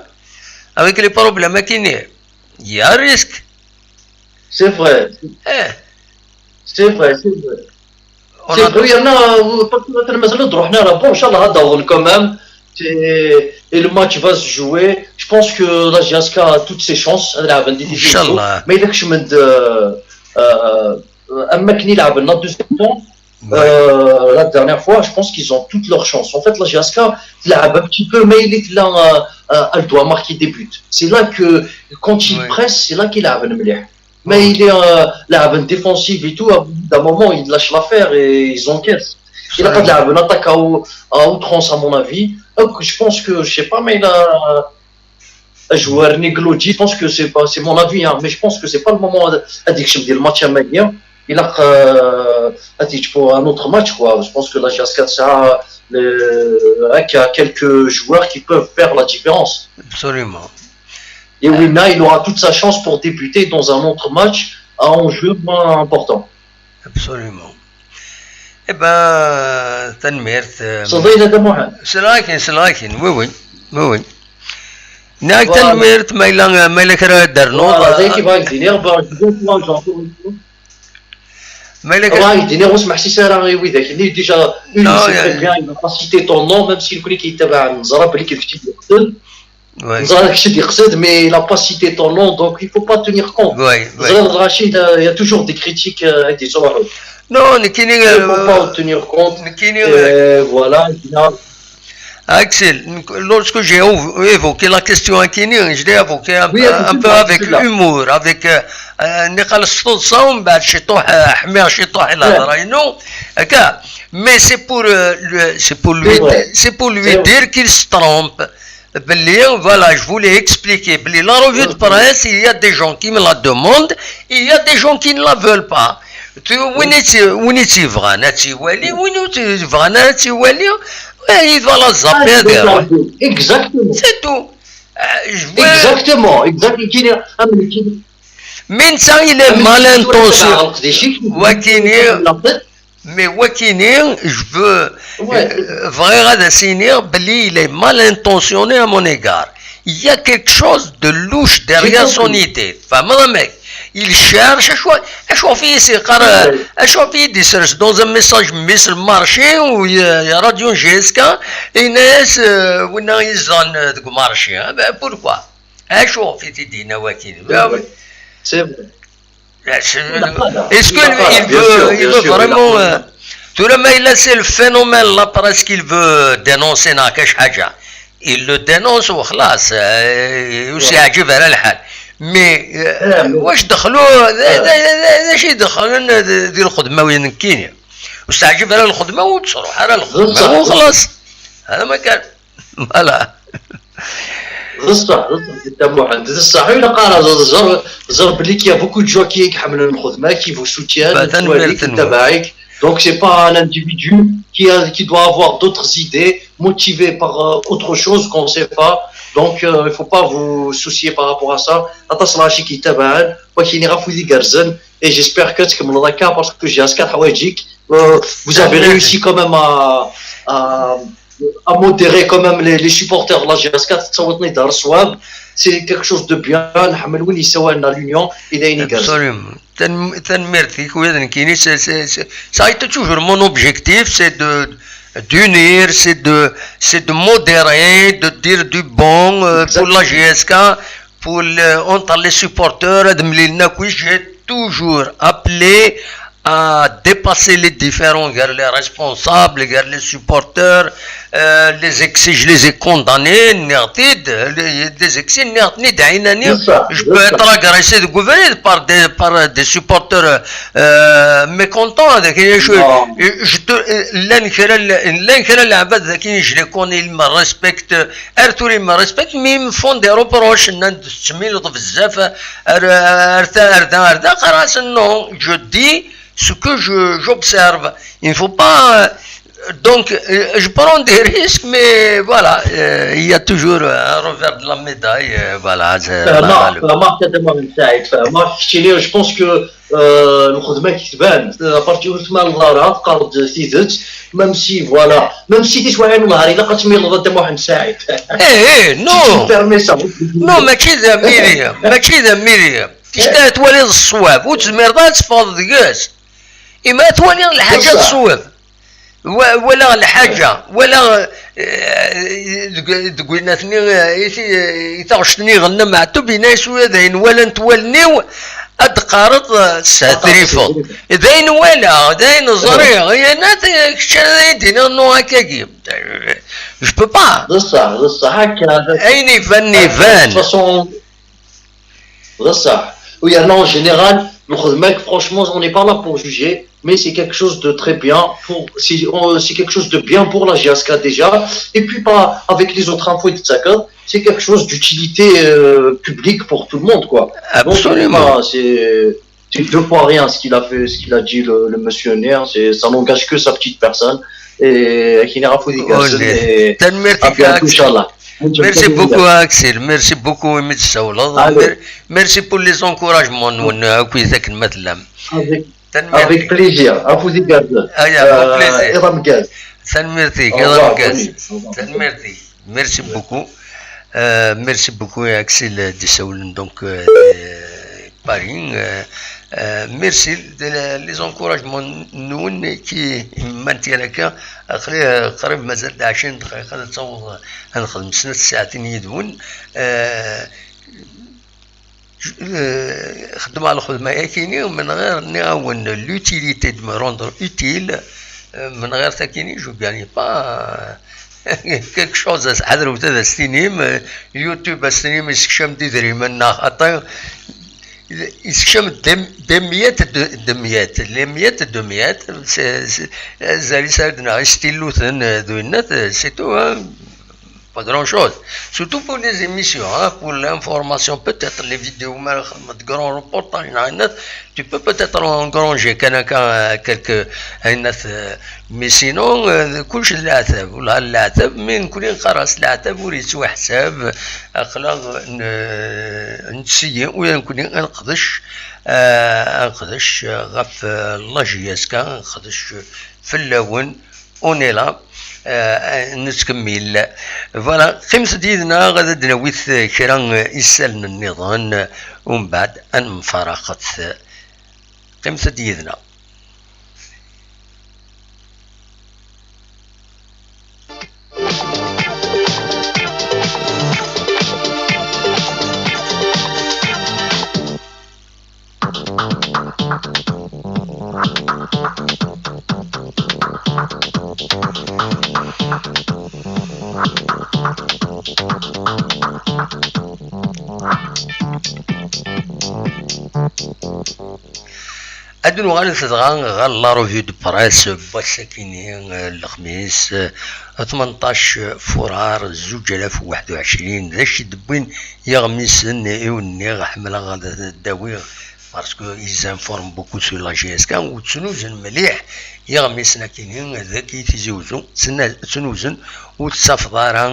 avec les problèmes كاينين. Il y a risque. C'est vrai. ايه. C'est vrai, c'est vrai. On C'est a- vrai, il y en a, parce que مازال روحنا راه bon, ان شاء الله هذا هو quand même. Et et le match va se jouer. Je pense que la J S K a toutes ses chances. غنلعب عندي إن شاء الله. ما يلكش من د- آه، اما كي يلعب la deuxième temps, Ouais. euh, la dernière fois, je pense qu'ils ont toutes leurs chances. En fait, la J S K تلعب un petit peu, mais il est là, euh, euh, elle doit marquer des buts. C'est là que, quand il Ouais. presse, c'est là يلعب مليح. Mais Ouais. il est euh, لعب défensif et tout. À bout d'un moment, il lâche l'affaire et ils encaissent. Il a pas de la attaque à, à outrance, à mon avis. Donc, je pense que, je sais pas, mais il a un joueur Negloji, je pense que c'est pas, c'est mon avis, hein, mais je pense que c'est pas le moment هذيك شي ديال الماتش هذاك. Il a euh, هذيك pour un autre match, quoi. Je pense que la J S K a, le- هكا, quelques joueurs qui peuvent faire la différence. Absolument. Et Wina, il aura toute sa chance pour débuter dans un autre match à enjeu moins important. Absolument. Eh ben, tanemmirt, euh, صدينا هذا مهم. سلاكن، سلاكن، oui, oui, oui, oui. ناك Voilà. Tanemmirt, ma yella, ma yella kra ad d-ternuḍ, Voilà, c'est qui va dire, bah, je vous encourage encore une fois. Ma yella kra. Voilà, je dis, on se met si ça arrive, oui, d'accord. Il est déjà, lui, Non, c'est il y a- très bien, il n'a pas cité ton nom, même si le collègue qui était à Nzara, il était Ouais. Nzara, mais il n'a pas cité ton nom, donc il ne faut pas tenir compte. Ouais, ouais. Nzara Rachid, euh, il y a toujours des critiques, euh, avec des oreilles. Non, nekkini, Il ne faut pas en euh, tenir compte. nekkini, Euh, voilà, il y a- Axel, lorsque j'ai évo- évoqué la question à Kini, je l'ai évoqué un, Oui, un peu absolument, avec absolument. Humour, avec euh, euh, نقل الصلصة ومن بعد شي طوح، آه، حمير شي طوح على Ouais. الهضرة، you know, هكا. Mais c'est pour, euh, le- c'est pour lui, C'est vrai. di- c'est pour lui C'est vrai. dire qu'il se trompe. بلي, voilà, je voulais expliquer بلي la revue de Ouais. presse, il y a des gens qui me la demandent, il y a des gens qui ne la veulent pas. Tu- وين يتي- وين يتيبغان تيوالي، وين يتيبغان تيوالي. Eh, il va la zapper, exactement. C'est tout. Euh, je veux... Exactement, exactement. Mais ça, il est mal intentionné. Mais wakini, je veux, euh, vrai, il est mal intentionné à mon égard. Il y a quelque chose de louche derrière son idée. Enfin, madame, il cherche, je vois, je vois, c'est, je vois, dans un message, Miss le marché, ou il y a Radio G S K, Inès, euh, ou non, ils ont, euh, de marché, hein. Ben, pourquoi? Acu i t-id-yenna waki? C'est vrai. Est-ce qu'il veut, il veut vraiment, euh, tura ma yella c'est le phénomène là, parce qu'il veut dénoncer, neɣ kac ḥaǧa, il le dénonce وخلاص, euh, ur s-yeɛǧib ara lḥal. Mais, euh, واش دخلو, d acu i dexlen di lxedma-wi nekkini? Ur s-teɛǧib ara lxedma, ur d-truḥ ara lxedma, وخلاص. هذا ما كان. Voilà. D ṣṣeḥ, d ṣṣeḥ, Dda Muḥend, d ṣṣeḥ. Ilaq ara ẓer, ẓer belli qu'il y a beaucoup de gens qui iḥemmlen lxedma, qui vous soutiennent, qui tabaɛen-ik. Donc c'est pas un individu qui a, qui doit avoir d'autres idées, motivé par, euh, autre chose qu'on sait pas. Donc, euh, il faut pas vous soucier par rapport à ça. Aṭas n lɣaci i k-yettabaɛen, wakini ɣef wid igerrzen, et j'espère que tkemmleḍ akka parce que J S K teḥwaǧ-ik. Euh, vous avez réussi quand même à, à, à modérer quand même les, les supporters de la J S K, tettawiḍ-ten-id ɣer ṣṣwab. C'est quelque chose de bien. Nḥemmel win yessawalen à l'union, et d ayen igerrzen. Absolument. Tan-, tanemmirt-ik, wi d nekkini, c'est, c'est, c'est, ça a été toujours mon objectif, c'est de, d'unir, c'est de, c'est de modérer, de dire du bon, euh, pour la J S K, pour le, entre les supporters, ad mlilen akk. J'ai toujours appelé à dépasser les différends, gar les responsables, gar les supporters, euh, les excès, je les ai condamnés, nniɣ-t-id, les, les excès, nniɣ-ten-id ɛinani, je peux être agressé de gouverner par des, par des supporters, euh, mécontents, je, je te, llan kra, llan kra n leɛbad daki, je les connais, ils me respectent, ar tura ils me respectent, mais ils me font des reproches, nnan-d tettmileḍ bezzaf, ar, ar ta, ar da, ar da, qqareɣ-asen non, je dis ce que je, j'observe. Il ne faut pas, euh, donc, euh, je prends des risques, mais voilà, euh, il y a toujours un revers de la médaille, euh, voilà, c'est, فهمت، فهمت، هذا ما من ساعد، فهمت. كتشيني، je pense que, euh, الخدمة كتبان، à partir de ثمانية دولارات، قرض سيزت، même si، voilà، même si تسوى عين الله، إلا قد تميل ضد محمد سعيد. Eh, eh, non. Tu te permets ça. Non, ماشي ذا ميريا، ماشي ذا ميريا. Ticki ad twaliḍ ṣṣwab, ur tezmireḍ ad teffɣeḍ deg-s. Imi ad twaliḍ lḥaǧa d ṣṣwab. Wa-, walaɣ lḥaǧa, walaɣ, eh, deg, deg winat-nni, eh, i ti-, i taɣect-nni iɣenna Meɛtub, yenna-yas ula d ayen walant wallen-iw, ad d-qqareḍ, eh, teshetrifeḍ. D ayen walaɣ, d ayen ẓriɣ, yenna-t, eh, kečč ara yi-d-tiniḍ non akkagi. Je peux pas. D ṣṣeḥ, d ṣṣeḥ, akka. Ayen ibanen, iban. De toute façon, D ṣṣeḥ. Oui, alors en général, le Khudmak, franchement, on n'est pas là pour juger, mais c'est quelque chose de très bien pour, c'est, on- c'est quelque chose de bien pour la J S K déjà, et puis pas avec les autres infos et tout ça, c'est quelque chose d'utilité, euh, publique pour tout le monde, quoi. Donc, absolument, c'est, c'est deux fois rien ce qu'il a fait, ce qu'il a dit le, le monsieur Nair, c'est, ça n'engage que sa petite personne, et qu'il ira foutre des gars, et à bientôt, Inch'Allah. Merci beaucoup, Axel. Merci beaucoup, imi d-tsawleḍ. Merci pour les encouragements-nwen, akked akken ma tellam. Avec, avec plaisir. Afud igerrzen. Aya, mon plaisir. Iḍ ameggaz. Tanemmirt-ik, iḍ ameggaz. Tanemmirt-ik. Merci beaucoup. Euh, merci beaucoup, Axel, euh, d-isawlen, donc, euh, de Paris. Euh, euh, merci. De- les encouragements-nwen qui m'entirent à cœur. Aql-i, euh, qrib mazal d ɛecrin dqiqa ad taweḍ ad nexdem snat ssaɛtin yid-wen. Euh, je- euh, xeddmeɣ lxedma-yakini, من غير, nniɣ-awen, l'utilité de me rendre utile, euh, من غير takini, je gagne pas, euh, quelque chose. Ḥadret ad as-tinim, euh, YouTube, as-tinim yessekcam-d idrimen neɣ xaṭi, yessekcam-d des, des miettes de, de miettes, les miettes de miettes, c'est, c'est, azal-is ad naɣ istilluten, euh, d winnat, euh, c'est tout, hein. Pas grand chose. Surtout pour les émissions, hein, pour l'information, peut-être les vidéos, mais de grands reportages, non, non, tu peux peut-être engranger quelqu'un, euh, quelques, un, euh, mais sinon, euh, كلش leɛtab, ولا leɛtab, mais نكون نقرا leɛtab ور يتحسب, أخلاق, نسيي, ولا نكون نقدش, آه، نقدش غف, آه, la J S K, نقدش في اللون, on est là, آه, نتكمل. Voilà, قيمة ديدنا غادا دنويت كرا إسال النظام, ومن بعد أنفرقت. قيمة ديدنا. Ad nuɣal dɣa ɣer la revue de presse n wass-akini, eh, lexmis, eh, tmenṭac furar zuǧ alaf u waḥed u ɛecrin, d acu i d-wwin yiɣmisen i wen-nniɣ ḥemmleɣ ad d-awiɣ, parce que ils informent beaucoup sur la J S K, u ttnuzen mliḥ yiɣmisen akini, dagi Tizi Uzzu, ttna-, ttnuzen, ur tettafeḍ ara,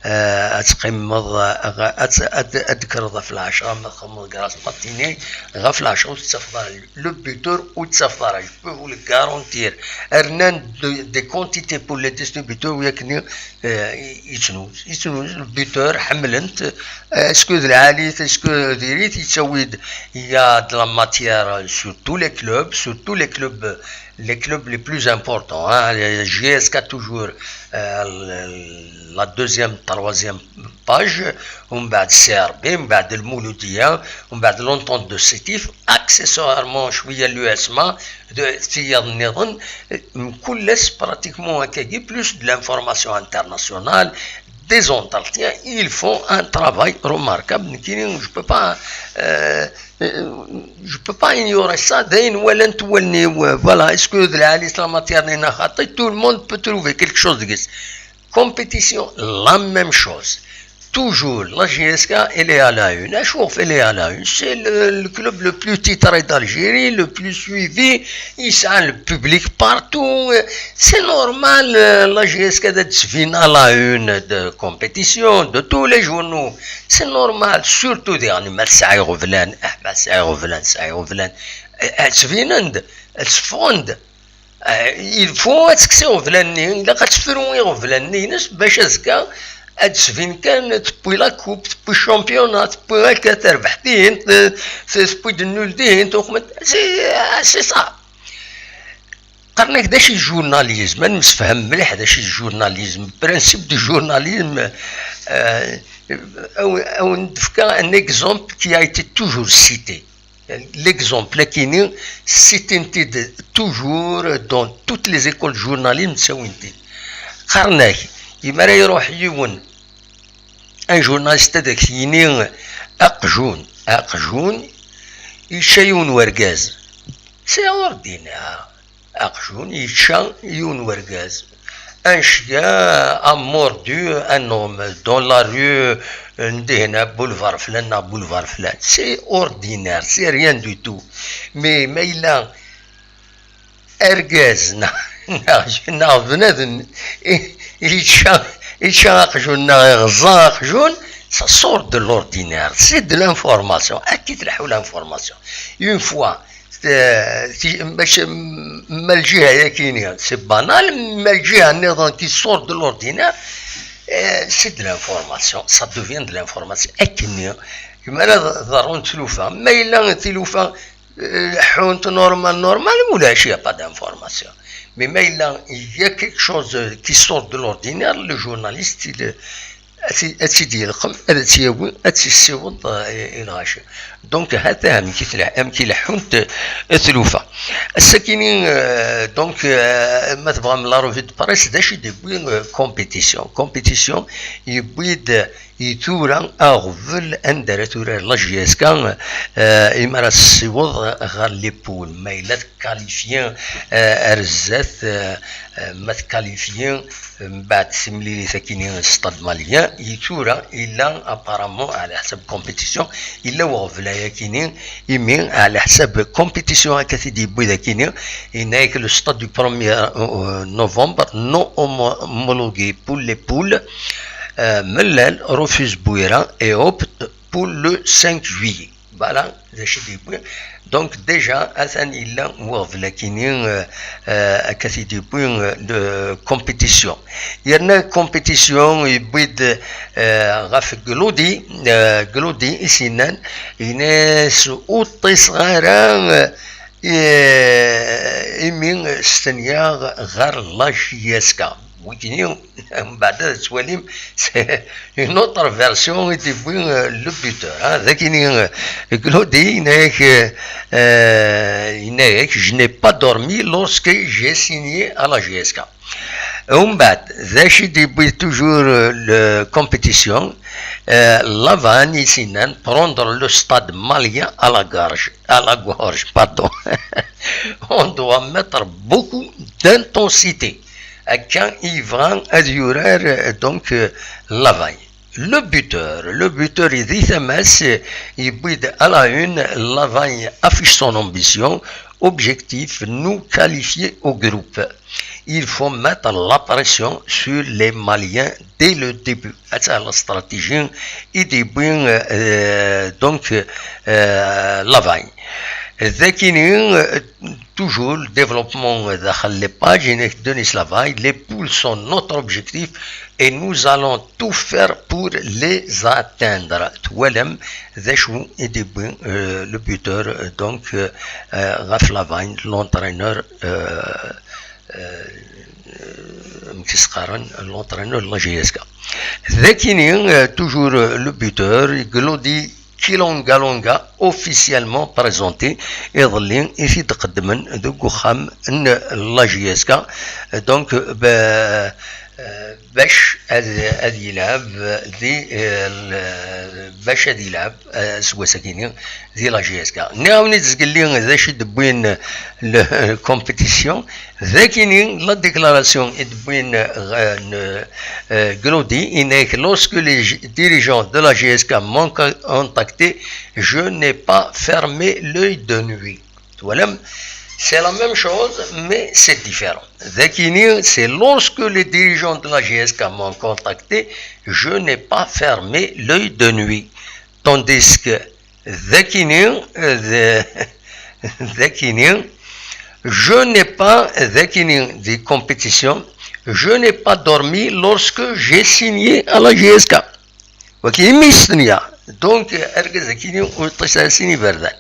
eh, ad teqqimeḍ, eh, ad, ad, ad d-tekkreḍ ɣef lɛecṛa, ma txedmeḍ grâce matinée, ɣef lɛecṛa ur tettafeḍ ara le buteur, ur tettafeḍ ara, je peux vous le garantir. Rnan de, des quantités pour les distributeurs, u yakni, eh, yettnuz, yettnuz, le buteur, ḥemmlen-t, eh, est-ce que d lɛali, est-ce que diri-t, yettawi-d, il y a de la matière sur tous les clubs, sur tous les clubs, les clubs les plus importants, hein, les J S K toujours, euh, la deuxième, troisième page, ومن بعد C R B, ومن بعد المولودية, ومن بعد l'Entente de Sétif, accessoirement شوية l'U S M A, de, tiyaḍ nniḍen, mkul ass pratiquement akkagi, plus de l'information internationale, des entretiens, ils font un travail remarquable. Nekkini, je peux pas, euh, euh, je peux pas ignorer ça. D ayen walant wallen-iw, euh, voilà. Est-ce que d lɛali s la matière-nni neɣ xaṭi? Tout le monde peut trouver quelque chose deg-s. Compétition, la même chose. Toujours, la J S K, elle est à la une. Achour, elle est à la une. C'est le, le club le plus titré d'Algérie, le plus suivi. Il a le public partout. C'est normal, euh, la J S K d'être suivie à la une de compétition, de tous les journaux. C'est normal, surtout des animaux, ça y revient, ah, bah, ça y revient, ça y revient. Elle se vient, elle se fonde. Eh, il faut ad tekkes iɣeblan-nni, ilaq ad tefru iɣeblan-nni-ines bac azekka ad d-tesbin kan tewwi la coupe, tewwi championnat, tewwi akka terbeḥ dihin, t-, t-, tewwi-d nul dihin, tuqmet. C'est, c'est ça. Qqaren-ak d acu i journalisme, ad nemsefham mliḥ d acu i journalisme, principe du journalisme, euh, aw-, awen-d-fkeɣ un exemple qui a été toujours cité. L'exemple akini, ssitint-id toujours dans toutes les écoles de journalisme, ttawin-t-id. Qqaren-ak, imi ara iruḥ yiwen, un journaliste ad ak-yini aqjun, aqjun yečča yiwen wergaz. C'est ordinaire. Aqjun yečča yiwen wergaz. Un chien a mordu un homme dans la rue, euh, ndihna boulevard flan, neɣ boulevard flan. C'est ordinaire, c'est rien du tout. Mais ma yella argaz neɣ, neɣ, neɣ bnadem i, yečča, yečča aqjun neɣ iɣeẓẓa aqjun, ça sort de l'ordinaire. C'est de l'information. Akka i tleḥḥu l'information. Une fois, euh, ti-, bac, m-, ma lǧiha-yakini, c'est banal, ma lǧiha nniḍen qui sort de l'ordinaire, euh, c'est de l'information, ça devient de l'information. Akken-nni, ma ara ḍerrunt tlufa, ma yella tilufa, euh, ḥunt normal, normal, ulac, y a pas d'information. Mais ma yella, il y a quelque chose qui sort de l'ordinaire, le journaliste, il, ad tt-, ad tt-id-yelqem, ad tt-yawi, ad tt-yessiweḍ, euh, i, i lɣaci. Donc, hata amek i tleḥ-, amek i leḥḥunt, eh, tlufa. Ass-akini, eh, donc, eh, ma tebɣam la revue de presse, d acu i d-yewwi, eh, compétition. Compétition, yewwi-d, eh, i tura aɣbel anda ara turar la J S K, eh, imi ara tessiweḍ ɣer les poules. Ma yella tqualifié, eh, ar zdat, eh, eh, ma tqualifié, Mbeɛd timlilit akini s Stade Malien, i tura illa apparemment ɛla ḥsab compétition, illa uɣbel ayakini, imi ɛla ḥsab compétition akka t-id-yewwi d akini, yenna-yak le stade du premier, euh, novembre, non homo-, homologué pour les poules, euh, Mellal refuse Bouira et opte pour le cinq juillet. Voilà, d acu i d-yewwi. Donc, déjà, atan yella uɣbel akini, euh, euh, akka t-id-yewwi, euh, de compétition. Yerna compétition, yewwi-d, euh, ɣef Glodi, euh, Glodi i s-yennan, yenna-as ur ṭṭiseɣ ara, euh, imi stenyaɣ ɣer la J S K. Wigini, mbeɛd ad twalim, c'est une autre version i d-yewwi, euh, le buteur, hein. D akini, euh, Glodi, yenna-yak, euh, yenna-yak, je n'ai pas dormi lorsque j'ai signé à la J S K. Mbeɛd, d acu i d-yewwi toujours, euh, le compétition, euh, Lavagne i s-yennan prendre le stade malien à la gorge, à la gorge, pardon. On doit mettre beaucoup d'intensité. Akka i yebɣa ad yurar, euh, donc, euh, Lavagne. Le buteur, le buteur, di tama-s, euh, yewwi-d à la une, Lavagne affiche son ambition, objectif, nous qualifier au groupe. Il faut mettre la pression sur les Maliens dès le début. Hata la stratégie i d-yewwi, euh, donc, euh, Lavagne. D akini, euh, toujours le développement, euh, daxel les pages, yenna-yak Denis Lavagne, les poules sont notre objectif et nous allons tout faire pour les atteindre. Twalam d acu i d-yewwi, euh, le buteur, euh, donc, euh, euh, ɣef Lavagne, l'entraîneur, euh, euh, amek i s-qqaren, l'entraîneur de la J S K. D akini, euh, toujours, euh, le buteur, Glodi Kilonga Longa, officiellement présenté, iḍelli i t-id-qeddmen deg uxxam n la J S K. Donc, ba-, euh, bac ad, ad yelɛeb di, euh, l-, bac ad yelɛeb, euh, aseggas-agi-ni di la J S K. Nniɣ-awen-id zgelli d acu i d-wwin le, compétition. D akini la déclaration i d-wwin, euh, n, euh, Glodi, yenna-yak, lorsque les dirigeants de la J S K m'ont contacté, je n'ai pas fermé l'œil de nuit. Twalam, c'est la même chose, mais c'est différent. D akini, c'est lorsque les dirigeants de la J S K m'ont contacté, je n'ai pas fermé l'œil de nuit. Tandis que d akini, euh, d-, d akini, je n'ai pas, d akini, des compétitions, je n'ai pas dormi lorsque j'ai signé à la J S K. Waki imi yestenya. Donc, argaz akini ur yeṭṭis ara sin iberdan.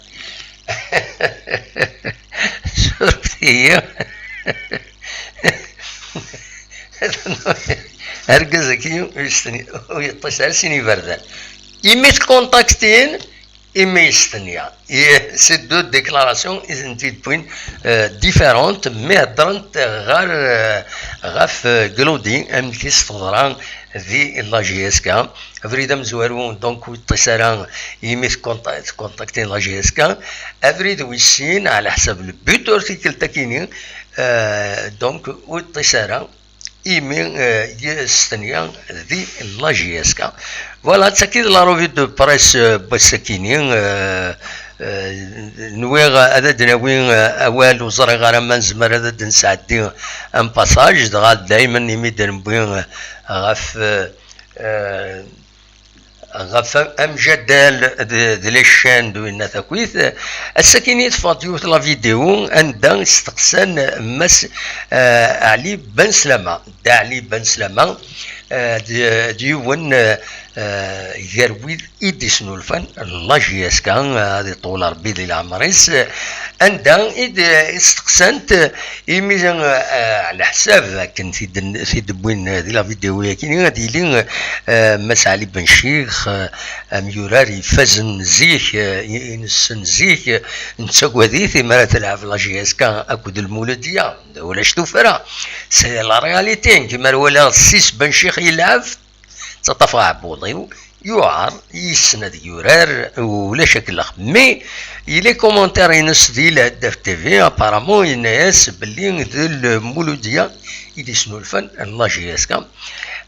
Surfet-iyi. Argaz akini ur yesten-, ur yeṭṭis ara sin iberdan. Imi tkuntaktin, imi yestenya. I, c'est deux déclarations i tent-id-wwin, euh, différentes, mais heddrent ɣer, euh, ɣef, euh, Glodi, amek i s-teḍra di la J S K. Abrid amezwaru, donc, ur yeṭṭis ara imi tkunta-, tkuntaktin la J S K. Abrid wis sin, ɛla ḥsab le buteur tikkelt akini, euh, donc, ur yeṭṭis ara imi, euh, yestenya di la J S K. Voilà, d tagi la revue de presse, euh, n wass-akini, euh, euh, nwiɣ ad d-nawi, euh, awal, ur ẓriɣ ara ma nezmer ad d-nesɛeddi un passage, dɣa daymen imi d-newwi, euh, ɣef, euh, euh, ɣef amjaddal d, d les chaînes d winna takit. Ass-akini teffeɣ-d yiwet la vidéo anda steqsan Mass, euh, Ali Ben Slama. Dda Ali Ben Slama, euh, d, d yiwen, euh, eh, gar wid i d-isnulfan la J S K, eh, ad iṭṭewwel Ṛebbi di leɛmer-is, eh, anda i d-, i steqsant, eh, imi, eh, ɛla ḥsab akken tid-, tid-wwin, eh, di la vidéo-yagi, ad yili, eh, Mass Ɛli Ben Ccix, eh, amyurar ifazen zik, eh, i-, inessen zik, eh, nettagad-it imi ara telɛeb la J S K akked Lmuludya. Ulac tuffra. C'est la réalité. Nekk mi ara walaɣ ssis Ben Ccix yelɛeb, ttaṭṭafeɣ aɛebbuḍ-iw, yuɛer, yessen ad yurar, ulac akellex. Mais yella commentaire-ines di la F T V, apparemment, yenna-yas belli d Lmuludya i d-isnulfan la J S K.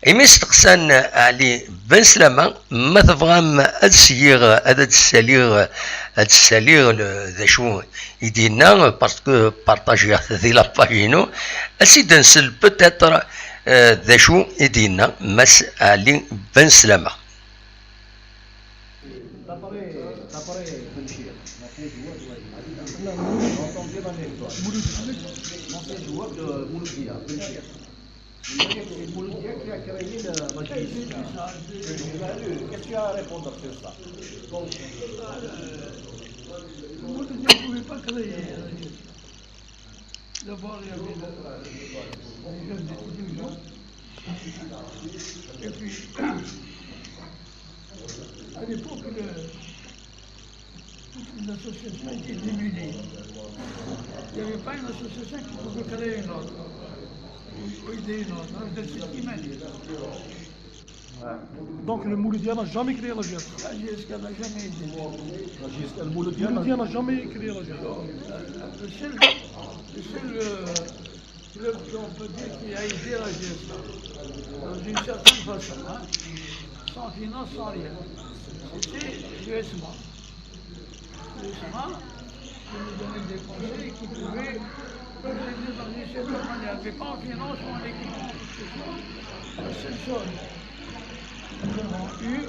Imi steqsan Ɛli Ben Slama, ma tebɣam ad sliɣ, ad, ad saliɣ, ad saliɣ le-, d acu i d-yenna, parce que partagiɣ-t di la page-inu, ad s-id-nsel peut-être, euh, d acu i d-yenna Mass Ɛli Ben Slama. D'après, d'après Benchir, l'ancien joueur de, l'ancien joueur de Mouloudia, Benchir. C'est Mouloudia qui a créé le, la J S K. Qu'est-ce que tu as à répondre sur ça? Mouloudia ne pouvait pas créer la J S K. D'abord, il y avait le, les jeunes étudiants. Et puis, à l'époque, le, toutes les associations étaient démunies. Il n'y avait pas une association qui pouvait créer une autre, ou aider une autre, hein, de cette humanité. Donc le Mouloudia n'a jamais créé la J S K. La J S K n'a jamais été. La J S K, le Mouloudia n'a jamais créé la J S K. Le seul, le seul, euh, club qu'on peut dire qu'il a aidé la J S K, dans une certaine façon, hein, sans finance, sans rien, c'était l'U S M A. Justement, qui nous donnait des conseils qui pouvaient nous aider dans une certaine manière. Mais pas en finance ou en équipement, quoi que ce soit. La seule chose que nous avons eue,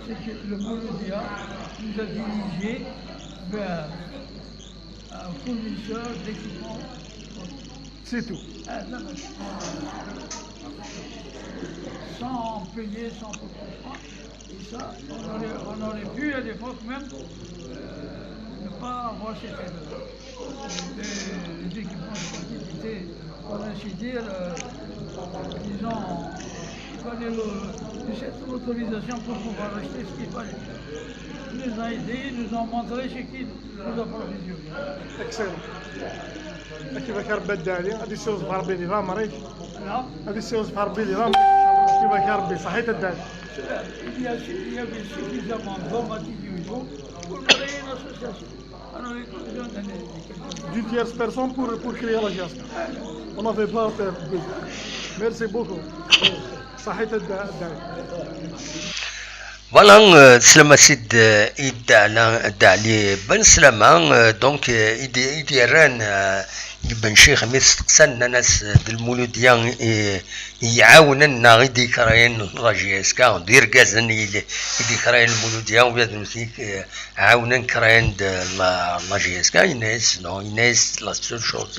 c'est que le Mouloudia nous a dirigés vers un fournisseur d'équipements sportifs. C'est tout. Ah, non, non. Sans payer, sans quoi que ce soit. Et ça, on aurait, on aurait pu à l'époque même, euh, ne pas avoir cette aide-là. Les, les équipements sportifs étaient, pour ainsi dire, euh, disons, il fallait le, cette autorisation pour pouvoir acheter ce qu'il fallait. Ils nous ont aidés, ils nous ont montré ce qui nous approvisionne. Excellent. Kifak a Rebbi a Dda Ɛli, ad issiweḍ Rebbi di leɛmer-ik. Ad issiweḍ Rebbi di leɛmer-ik, kifak a Rebbi, ṣaḥit a Dda Ɛli. Il y a, il y avait suffisamment d'hommes à Tizi Ouzou pour créer une association. On n'avait pas besoin d'un, d'une tierce personne pour, pour créer la J S K. On n'avait pas besoin. Merci beaucoup. صحيت الدعم. Voilà, euh, teslam-as-id, euh, i Dda Ɛla, Dda Ɛli Ben Slama, euh, donc, euh, i d-, i d-yerran, euh, i Ben Ccix, mi t-steqsan, nnan-as, euh, d Lmuludya i, i iɛawnen neɣ i d-ikrayen la J S K, d irgazen i, i d-ikrayen Lmuludya, ula d nutni, euh, ɛawnen krayen-d la, la J S K, yenna-yas, non, yenna-yas, la seule chose,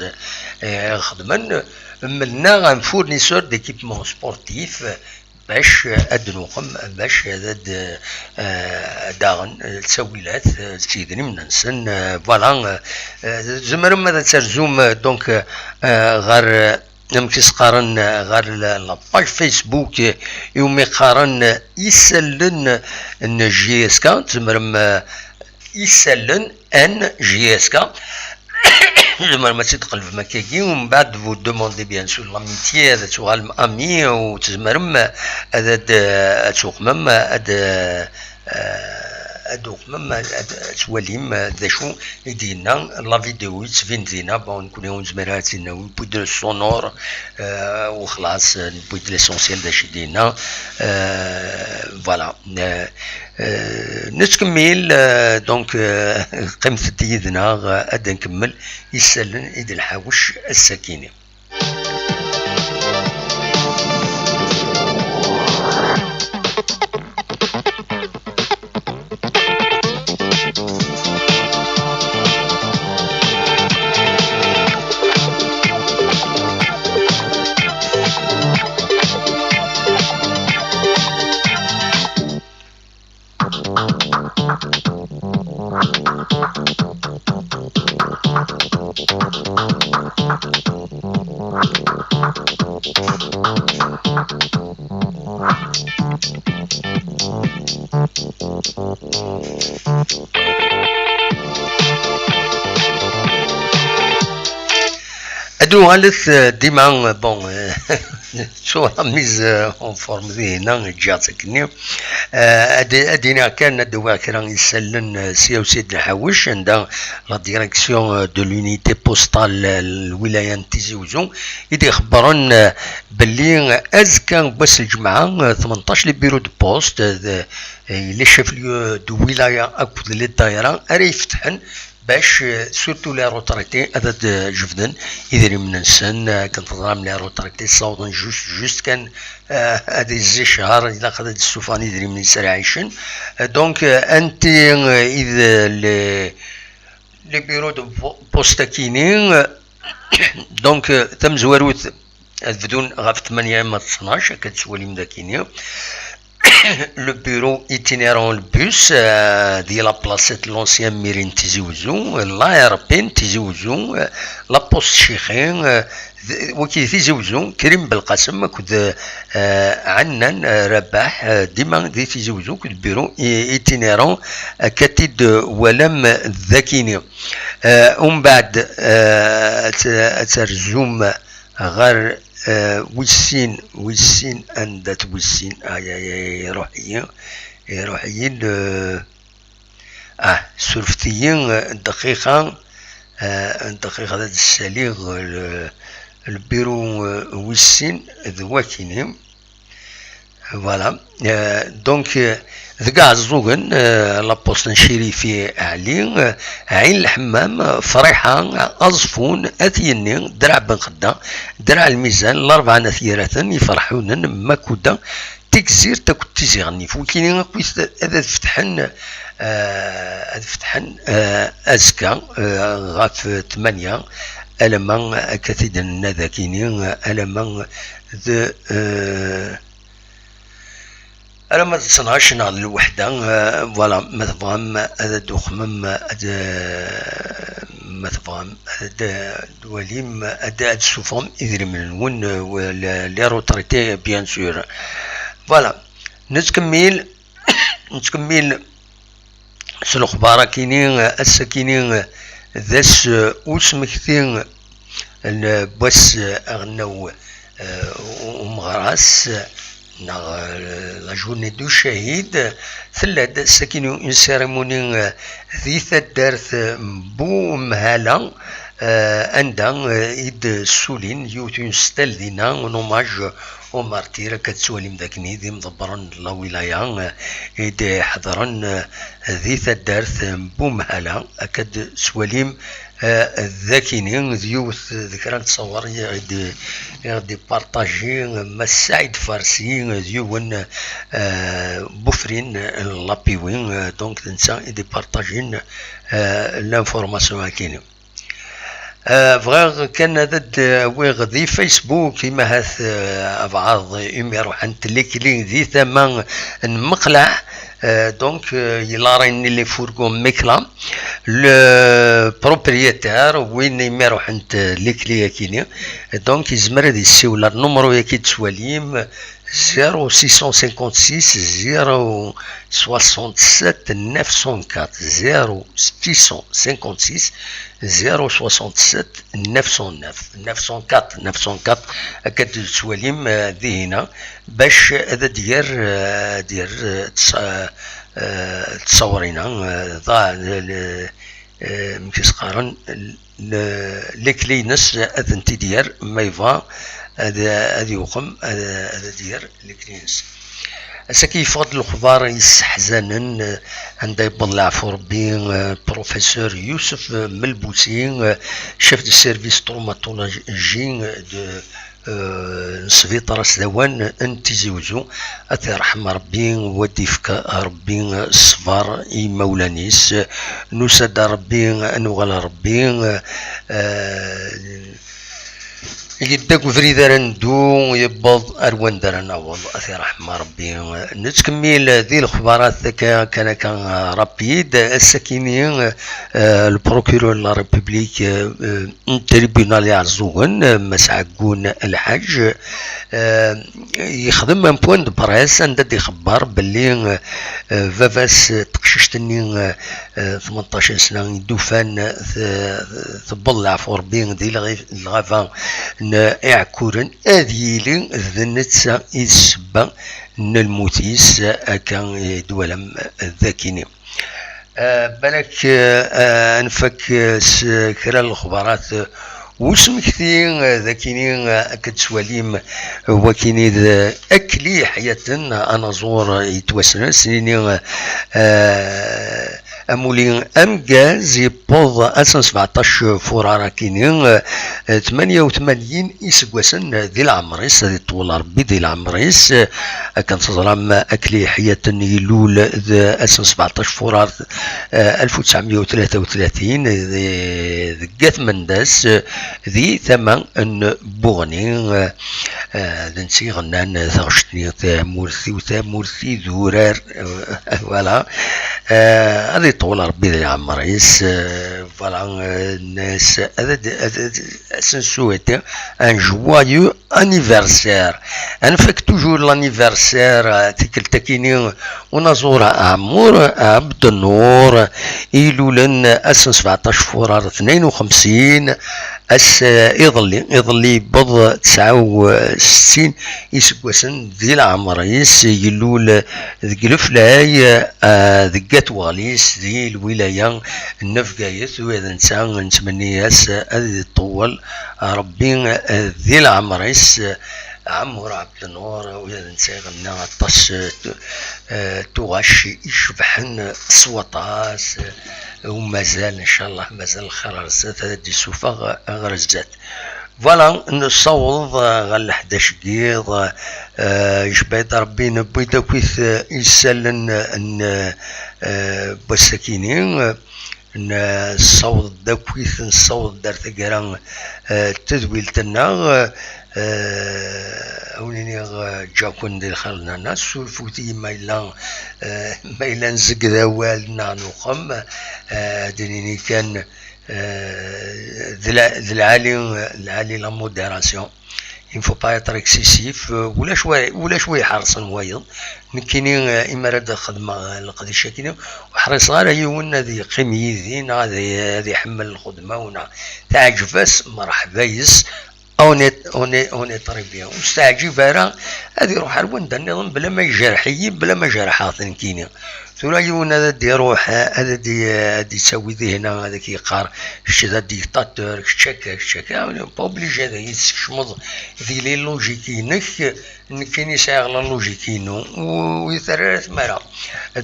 euh, i xedmen, mlen-aɣ un fournisseur d'équipements sportifs, bac ad nuqem, bac ad, ad, eh, daɣen, eh, ttawilat, eh, s yidrimen-nsen, eh, voilà, eh, eh, tzemrem ad terzum, eh, donc, eh, ɣer, eh, amek i s-qqaren, eh, ɣer la, la page Facebook, eh, iwumi qqaren, eh, Isallen n J S K, tzemrem, eh, Isallen N J S K. Tzemrem ad tt-id-tqelbem akkagi, umbeɛd vous demandez bien sûr l'amitié, ad tuɣalem ami, u tzemrem ad, ad, ad tuqmem, ad, ad tuqmem, ad, ad twalim d acu i d-yenna la vidéo yettbin dinna. Bon, nekkni ur nezmir ara ad tt-id-nawi, newwi-d le sonore, euh, u xlaṣ, newwi-d l'essentiel d acu i d-yenna. Euh, voilà. Euh, Eh, nettkemmil, eh, donc, eh, qqimet-d yid-neɣ, eh, ad nkemmel isallen i d-nḥawec ass-akini. Ad nuɣalet, eh, dima, bon, eh, nettu la mise, eh, en forme dinna, ǧǧiɣ-tt akkenni. Eh, ad, ad d-iniɣ kan, ad d-awiɣ kra n yisallen, eh, sya u sya d-nḥawec, anda la direction, eh, de l'unité postale, eh, n lwilaya n Tizi Uzzu, i d-ixebbren, eh, belli azekka n wass n lǧemɛa, eh, tmenṭac, le bureau de poste, eh, de, eh, les chefs-lieux de wilaya akked les daïra ara ifetḥen bac, eh, surtout les retraités, ad d-jebden idrimen-nsen, eh, akken teẓram, les retraités ssawḍen juste, juste kan, eh, ad izzi ccher, ilaq ad d-ssufɣen idrimen-is ara ɛicen. Eh, donc, eh, anti, eh, i d, eh, les, les bureaux de po-, poste akini, eh, donc, eh, tamezwarut ad bdun ɣef tmanya ma d ttnac, akka d-tettwalim dakini. Le bureau itinérant, le bus, euh, di la placette l'ancien mairie n Tizi Uzzu, l'A R P n Tizi Uzzu, euh, la poste Cixi, euh, d-, waki Tizi Uzzu, Krim Belqasem akked, euh, Ɛennan, euh, Rabaḥ, euh, dima di Tizi Uzzu, akked bureau i-, itinérant, euh, akka t-id-twalam dakini. Euh, umbeɛd, euh, ad t-, ad terzum ɣer, eh, wis sin, wis sin, anda-t wis sin? Ay, ay, ay, iruḥ-iyi, iruḥ-iyi, le-, ah, surfet-iyi, eh, dqiqa, eh, dqiqa ad d-ssaliɣ, eh, le-, lbiru, eh, wis sin d wakini. Voilà. Euh, donc, euh, deg Iɛeẓẓugen, euh, la poste n Cirifi Ɛli, euh, Ɛin Lḥemmam, euh, Friḥa, Aẓeffun, At Yenni, Draɛ Ben Xedda, Draɛ Lmizan, Larebɛa n At Yiraten, Iferḥunen, Makuda, Tigzirt akked Tizi Ɣennif. Wikini akk i t-, ad, ad fetḥen, euh, ad fetḥen, euh, azekka, euh, ɣef tmanya, alamma akka t-id-nenna dakini, alamma d, euh, alamma d ttnac neɣ d lweḥda, euh, voilà, ma tebɣam ad d-tuxmem, ad, ma tebɣam ad d-twalim, ad, ad d-tessufɣem idrimen-nwen, euh, les, les retraités, bien sûr. Voilà. Nettkemmil, nettkemmil s lexbar akini, ass akini d ass, uh, usmekti n wass, uh, aɣelnaw, uh, umeɣras, neɣ, uh, la journée du chahid. Tella-d sakini une cérémonie, uh, di taddart n Bumhala, uh, anda, uh, i d-ssulin yiwet une stèle dinna, un hommage au martyr, akka tettwalim d akken i d imḍebbren n la wilaya, eh, i d-iḥeḍren, eh, di taddart n Bumhala, akka d-tettwalim, eh, d akini, d yiwet, d kra n ttṣawer i ɣ-d-, i ɣ-d-ipartaji Mass Saïd Farsi, d yiwen, eh, bufrin n Lapiwi, eh, donc d netta i d-ipartajin, eh, l'information akini. Euh, bɣiɣ kan ad d-awiɣ di Facebook, imahat, euh, abɛaḍ imi ruḥent likli di tama n Meqlaɛ, euh, donc, euh, il a ramené les fourgons Mekla, le propriétaire, win imi ruḥent likli akini, donc, yezmer ad yessiwel ar numru-yaki d-twalim, zéro six cent cinquante-six, zéro soixante-sept, neuf cent quatre, zéro six cent cinquante-six, zéro soixante-sept, neuf cent neuf, neuf cent quatre, neuf cent quatre, akka d-tettwalim, eh, dihina, bac ad d-yer, eh, ad d-yer, eh, ts-, eh, eh, ttṣawrina, eh, ḍa-, l-, l-, eh, amek i s-qqaren, l-, lekli-ines ad tent-id-yerr, ma yebɣa ad, ad yuqem, ad, ad d-yerr lekli-ines. Ass-agi yeffeɣ-d lexbar yesseḥzanen, eh, anda yewweḍ leɛfu Rebbi, eh, professeur Youssouf Melbousi, eh, chef de service traumatologie, eh, de, eh, n sbiṭar asdawan n Tizi Uzzu. Ad t-irḥem Rebbi, u ad d-ifk Rebbi ṣṣber i yimawlan-is. Nusa-d ar Rebbi, ad nuɣal ar Rebbi, eh, Yedda deg ubrid ara neddu, yewweḍ ar wanda ara naweḍ, ad t-iṛeḥm Ṛebbi. Nettkemmil di lexbarat akka, kan akka, rapide. Ass-akini, eh, le procureur de la République, eh, eh, n tribunal Iɛeẓẓugen, eh, Mass Ɛeggun Lḥaǧ, eh, yexdem un point de presse anda d-ixebber belli, eh, eh, baba-s n teqcict-nni, eh, eh, tmenṭac n sna i d-ufan, eh, te-, tewweḍ leɛfu Ṛebbi di lɣi-, lɣaba n Iɛekkuren, ad yili d netta i d ssebba n lmut-is, akka i d-twalam dagini. Eh, balak, eh, eh, ad nfak, eh, s kra n lexbarat, eh, usmekti, eh, dagini, eh, akka d-twalim, eh, wakini d Akli Ḥyaten, anaẓur yettwassnen, s nini, eh, amuli ameggaz, yewweḍ ass n sbeɛṭac furar akini, eh, tmanya u tmanyin iseggasen di leɛmer-is, ad iṭwel Ṛebbi di leɛmer-is. Eh, akken teẓram, Akli Ḥyaten ilul d ass n sbeɛṭac furar, eh, alef u tesɛemya u tlata u tlatin, di, deg At Mendas, eh, di tama n Buɣni, eh, eh, d netta i iɣennan taɣect-nni, tamurt-iw, tamurt idurar, eh, voilà. Eh, ad iṭwel Ṛebbi di leɛmer-is, eh, voilà, eh, nnas, ad, ad, ad, ad, ad sen-souhaiter un joyeux anniversaire. Ad nfak toujours l'anniversaire, eh, tikkelt-akini, unaẓur Ɛemmur Ɛebdennur, ilulen ass n sbeɛṭac furar tnayen u xemsin, ass, eh, iḍelli, iḍelli yewweḍ tesɛa u settin iseggasen di leɛmer-is, ilul deg Leflay, eh, deg At Weɣlis, di lwilaya n Bgayet, u d netta nettmenni-as ad iṭewwel Ṛebbi, eh, di leɛmer-is, eh, Ɛemmur Ɛebdennur, u d netta iɣenna aṭas, eh, tu-, eh, tuɣac icebḥen s waṭas, eh, u mazal, ncallah, mazal lxir ar zdat, ad d-isuffeɣ ɣer zdat. Voilà, nessaweḍ, eh, ɣer leḥdac n yiḍ, eh, icebba-d Ṛebbi, newwi-d akkit, eh, isallen n, eh, n wass-akini, eh, nessaweḍ-d akkit, nessaweḍ-d ar taggara, eh, n tedwilt-nneɣ, eh, a wen-iniɣ, eh, ǧǧa-ken di lxir n Nna, ssurfut-iyi ma yella, eh, ma yella nzegg d awal neɣ nuxem, eh, ad d-nini kan, eh, d la-, d lɛali, lɛali la modération. Il ne faut pas être excessif. Eh, ulac wa, ulac wa iḥerṣen wayeḍ. Nekkini, eh, imi ara d-xedmeɣ leqdic-akini, ur ḥriṣeɣ ara yiwen ad yeqqim yid-i, neɣ ad, ad iḥemmel lxedma-w, neɣ teɛǧeb-as, mreḥba yes. On est, on est, on est très bien. Ur s-teɛǧib ara, ad iruḥ ar wanda nniḍen bla ma ijerḥ-iyi, bla ma jerḥeɣ-t nekkini. Tura yiwen ad d-iruḥ, ad d-, ad d-ittawi di hna, ad ak-yeqqar, kečč d adictateur, kečč akka, kečč akka. Pas obligé ad iyi-tessekcmeḍ di les logiques-inek, nekkini sɛiɣ la logique-inu, u, ur yi-terra ara tmara.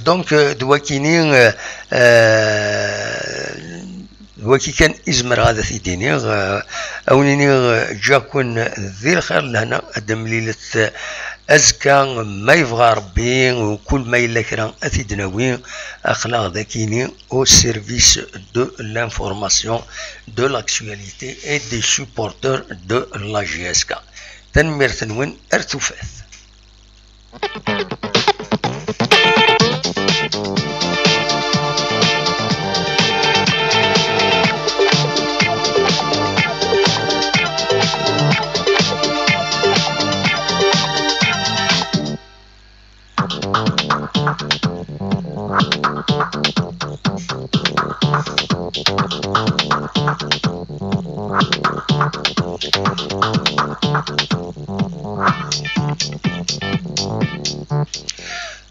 Donc, euh, d wakini, euh, euh, d waki kan i zemreɣ ad t-id-iniɣ, euh, a wen-iniɣ, euh, ǧǧa-ken di lxir n lehna, ad d-temlilet, euh, azekka, ma yebɣa Ṛebbi, u kul ma yella kra ad t-id-nawi, aql-aɣ d akini au service de l'information, de l'actualité et des supporters de la J S K. Tanemmirt-nwen, ar tufat.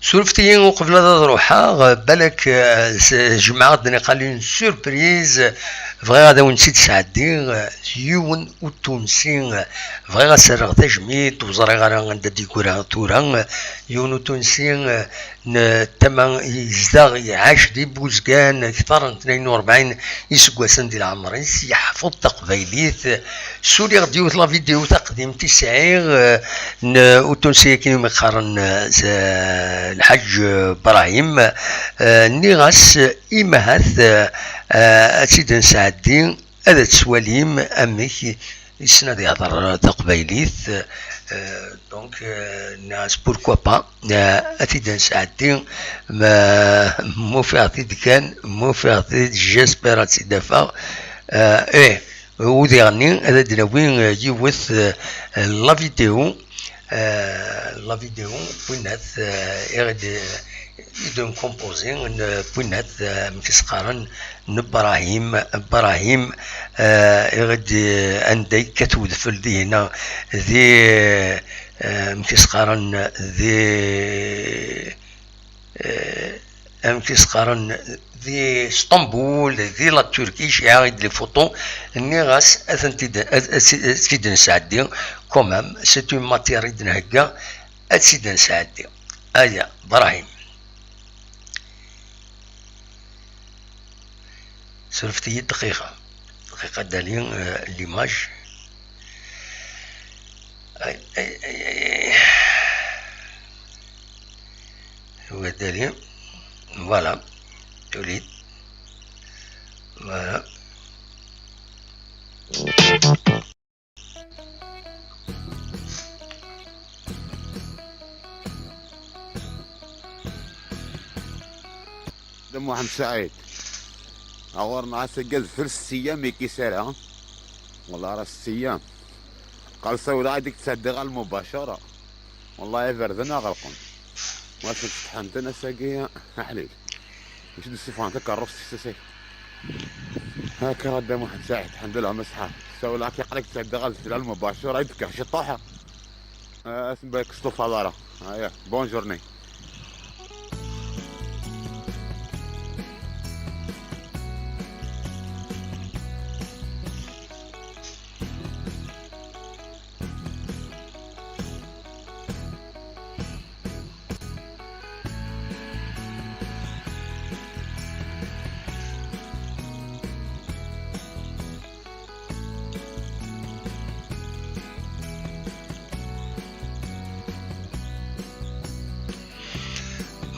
Surfet-iyi uqbel ad ruḥeɣ, balak, eh, s-, jemɛeɣ-d niqal une surprise, bɣiɣ ad awen-tt-id-sɛeddiɣ, eh, yiwen utunsi, eh, bɣiɣ ad s-rreɣ tajmilt, ur ẓriɣ ara anda d-yegra tura, eh, yiwen utunsi, eh, n tama yezdeɣ, iɛac di Buzgan, kter n tnayen u rebɛin iseggasen di leɛmer-is, yeḥfeḍ taqbaylit. Suriɣ-d yiwet la vidéo taqdimt i sɛiɣ, eh, n utunsi akken umi qqaren, eh, s-, eh, Lḥaǧ Brahim, eh, nniɣ-as, eh, imahat, eh, eh, ad tt-id-nesɛeddi, ad tt-twalim amek Yessen ad ihder taqbaylit, euh, donc, euh, nniɣ-as pourquoi pas, euh, ad t-id-nesɛeddi, ma, ma ufiɣ-t-id kan, ma ufiɣ-t-id, j'espère ad tt-id-afeɣ. Euh, eh, u diɣenni ad d-nawi, euh, yiwet, euh, la vidéo, euh, la vidéo, winat, euh, i ɣ-d-, i d-nkompozi n winat, euh, amek i s-qqaren, n Brahim, Brahim, euh, i ɣ-d-, anda yekkat wedfel dihina, di, euh, amek i s-qqaren, di, euh, amek i s-qqaren, di Sṭembul, di la Turquie, jjiɛ-id les photos, nniɣ-as ad tent-id-, ad, ad, ad tt-id-nesɛeddi, quand même, c'est une matière i d-nhegga, ad tt-id-nesɛeddi. Aya, Brahim. Surfet-iyi-d dqiqa. Dqiqa ad d-ali, euh, l'image. Ay, ay, ay, ay. Ad d-ali. Voilà. Tuli-d. Voilà. Dda Muḥend Saɛid. Ɣur-neɣ ass-agi ad fell-as ssiyam i kisara. Wala ara ssiyam. Qal sawda ad k-tɛeddi ɣer lmubacara. Wallahi iberdan ɣelqen. Ma s-ttḥenten ass-agi aḥlil. Mačči d-ssufɣen takeṛṛust-is ass-agi. Akka a Dda Muḥend Saɛid, ḥemdullah ma ṣṣeḥa. Sawla akka aql-ak tɛeddi ɣer deffir lmubacara, ad d-fkeɣ ciṭuḥ. Ah, ass n barak s tufaḍ ara. Aya, bonne journée.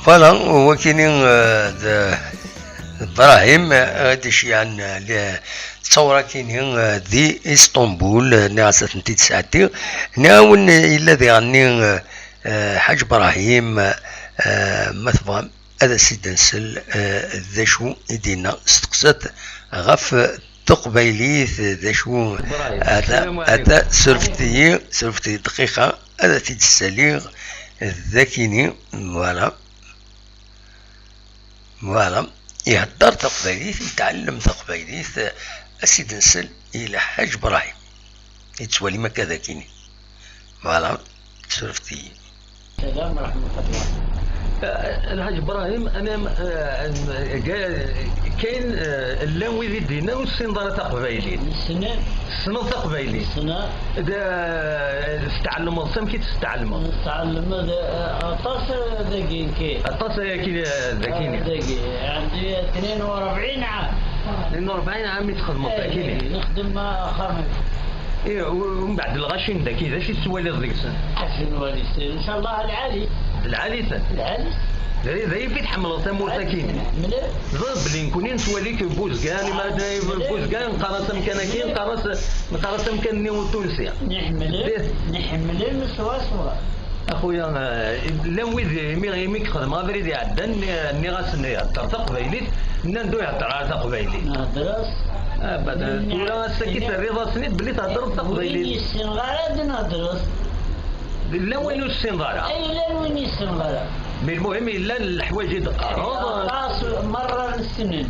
Voilà, wakini, euh, d, d Brahim, euh, i d-iceyyɛen, euh, le, d tawrakini, euh, di Istanbul, euh, nniɣ-as ad tent-id-sɛeddiɣ. Nniɣ-awen, euh, yella diɣenni, euh, euh, Ḥaǧ Brahim, euh, ma tebɣam, ad as-id-nsel, euh, d acu i d-yenna, steqsat ɣef, euh, teqbaylit, d acu, Brahim, ata, sslam ɛlikum. Ata, surfet-iyi, surfet-iyi dqiqa, ad t-id-ssaliɣ d akini, voilà. Voilà. Ihedder taqbaylit, yetɛellem taqbaylit, ad s-id-nsel i Lḥaǧ Brahim. Yettwalim akka d akini. Voilà. Surfet-iyi. Salam ورحمة الله. Eh, Lḥaǧ Brahim, ana, eh, ga-, kayen, eh, llan wid i d-yenna ur tessineḍ ara taqbaylit. Ssnen. Tessneḍ taqbaylit? Ssneɣ. D, eh, testɛelmeḍ, s amek i testɛelmeḍ? Nestɛelmeḍ, eh, aṭas, eh, dagi nekki. Aṭas ayagi, eh, dagi. Ah, dagi. عندي اثنين وأربعين عام. اثنين وأربعين عام i txedmeḍ dagi. Eh, dagi. Nexdem, eh, axxam. Eh, u-, umbeɛd lɣaci n dagi, d acu i tettwaliḍ deg-sen? Acu nwali? إن شاء الله العالي. D lɛali-ten? Lɛali. D, d ayen i tḥemmleḍ tamurt-agi? Nḥemmel. Ẓriɣ belli nekni nettwali-k Buzgan, imi ara d-, Buzgan, nqarr-as amkan-agi, nqarr-as, nqarr-as amkan-nni utunsi. Nḥemmel, nḥemmel swaswa. Axuya, eh, llan wid, imi, imi i xedmeɣ abrid iɛeddan, nni-, nniɣ-asen ihedder taqbaylit, nnan-d ur ihedder ara taqbaylit. Nehder-as. Ah, bada, tura ass-agi terriḍ-asen-id belli theddreḍ taqbaylit. Win yessineɣ ara ad nehder-as. Llan win ur tessineḍ ara. Ay, llan win yessineɣ ara. Mi lmuhim yellan leḥwayeǧ i d-teqqareḍ. Aṭas merra nessnen.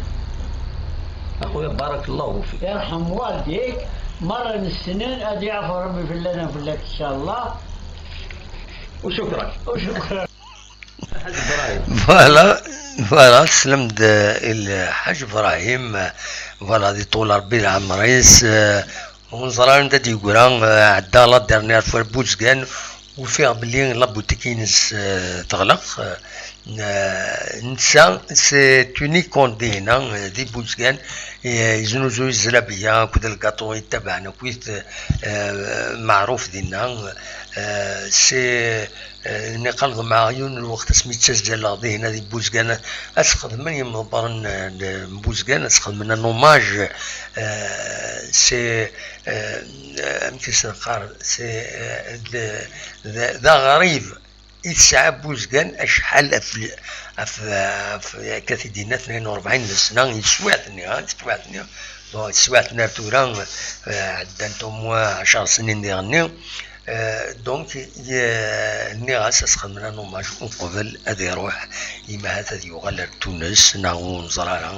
Axuya, barakallahu fik. Yerḥem waldik, merra nessnen, ad yeɛfu Rebbi fell-aneɣ fell-ak, إن شاء الله. وشكرا. وشكرا. Voilà, voilà, teslam-d, eh, i Lḥaǧ Ibrahim, eh, voilà, di ṭṭul Rebbi leɛmer-is, eh, ur neẓri anda d-yeggra, eh, ɛeddaɣ la dernière fois Buzgan, ufiɣ belli la boutique-ines, eh, teɣleq, eh, Netta c'est une icône dinna di Buzgan, yeznuzuy zzlabya akked lgaṭu yettabaɛen akkit meɛruf dinna. C'est niqal ḍemɛeɣ yiwen n lweqt asmi ttazzaleɣ dinna di Buzgan, ad sxedmen yimḍebbren n Buzgan, ad sxedmen un hommage. C'est amek i s-neqqar, c'est d aɣrib i tesɛa Buzgan acḥal ɣef, ɣef, ɣef akka t-id-yenna tnayen u rebɛin n ssna i teswiɛt-nni, ha, teswiɛt-nni. Donc, teswiɛt-nni ar tura ɛeddant au moins ɛecṛ snin diɣenni. Donc, nniɣ-as ad s-xedmen un hommage uqbel ad iruḥ, imi ahat ad yuɣal ar Tunes, neɣ ur neẓri ara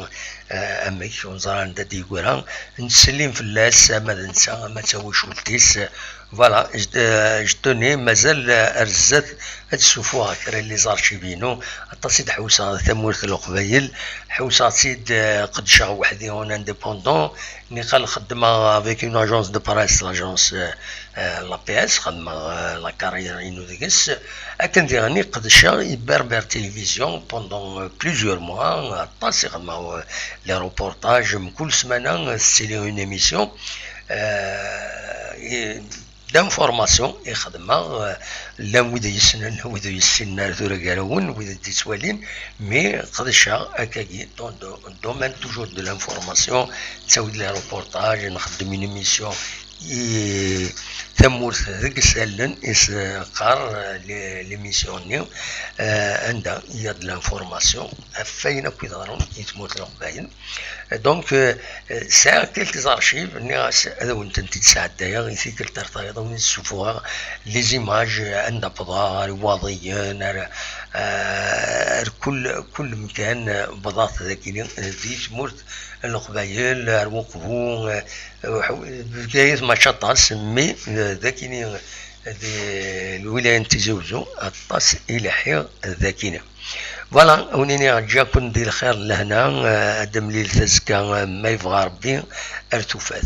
amek, ur neẓri ara anda d-yeggra. Nettsellim fell-as, ama d netta, ama d tawacult-is. Voilà, je tenais, mazal ar zdat ad d-ssufuɣeɣ kra n les archives-inu. Aṭas i d-ḥewseɣ tamurt n Leqbayel, ḥewseɣ-tt-id, qeddceɣ weḥd-i en indépendant, niqal xeddmeɣ avec une agence de presse, l'agence l'A P S, xedmeɣ la carrière-inu deg-s. Akken diɣenni qedceɣ i Berbère Télévision pendant plusieurs mois, aṭas i xedmeɣ les reportages, mkul ssmana tettili une émission d'information i xedmeɣ. Llan wid yessnen, wid ur yessinen ara tura gar-awen, wid d-yettwalin, mais qedceɣ akkagi dans le domaine toujours de l'information, nettawi-d les reportages, nxeddem une émission i tamurt deg isallen i s-qqar l'émission-nni, anda il y a de l'information ɣef wayen akk iḍerrun i tmurt n Leqbayel. Donc sɛiɣ quelques archives, nniɣ-as ad awen-tent-id-sɛeddayeɣ i tikkelt ar tayeḍ, ad awen-id-ssufuɣeɣ les images, anda wwḍeɣ, ar Iwaḍiyen, ar ar kul kul mkan. Wwḍeɣ dagini di tmurt n Leqbayel, ar Uqbu, Bgayet mačči aṭas, mais dagini di lwilaya n Tizi Uzzu aṭas i lḥiɣ dagini. Voilà, ad wen-iniɣ ǧǧiɣ-ken di lxir d lehna, ad d-temlilt azekka ma yebɣa Rebbi, ar tufat.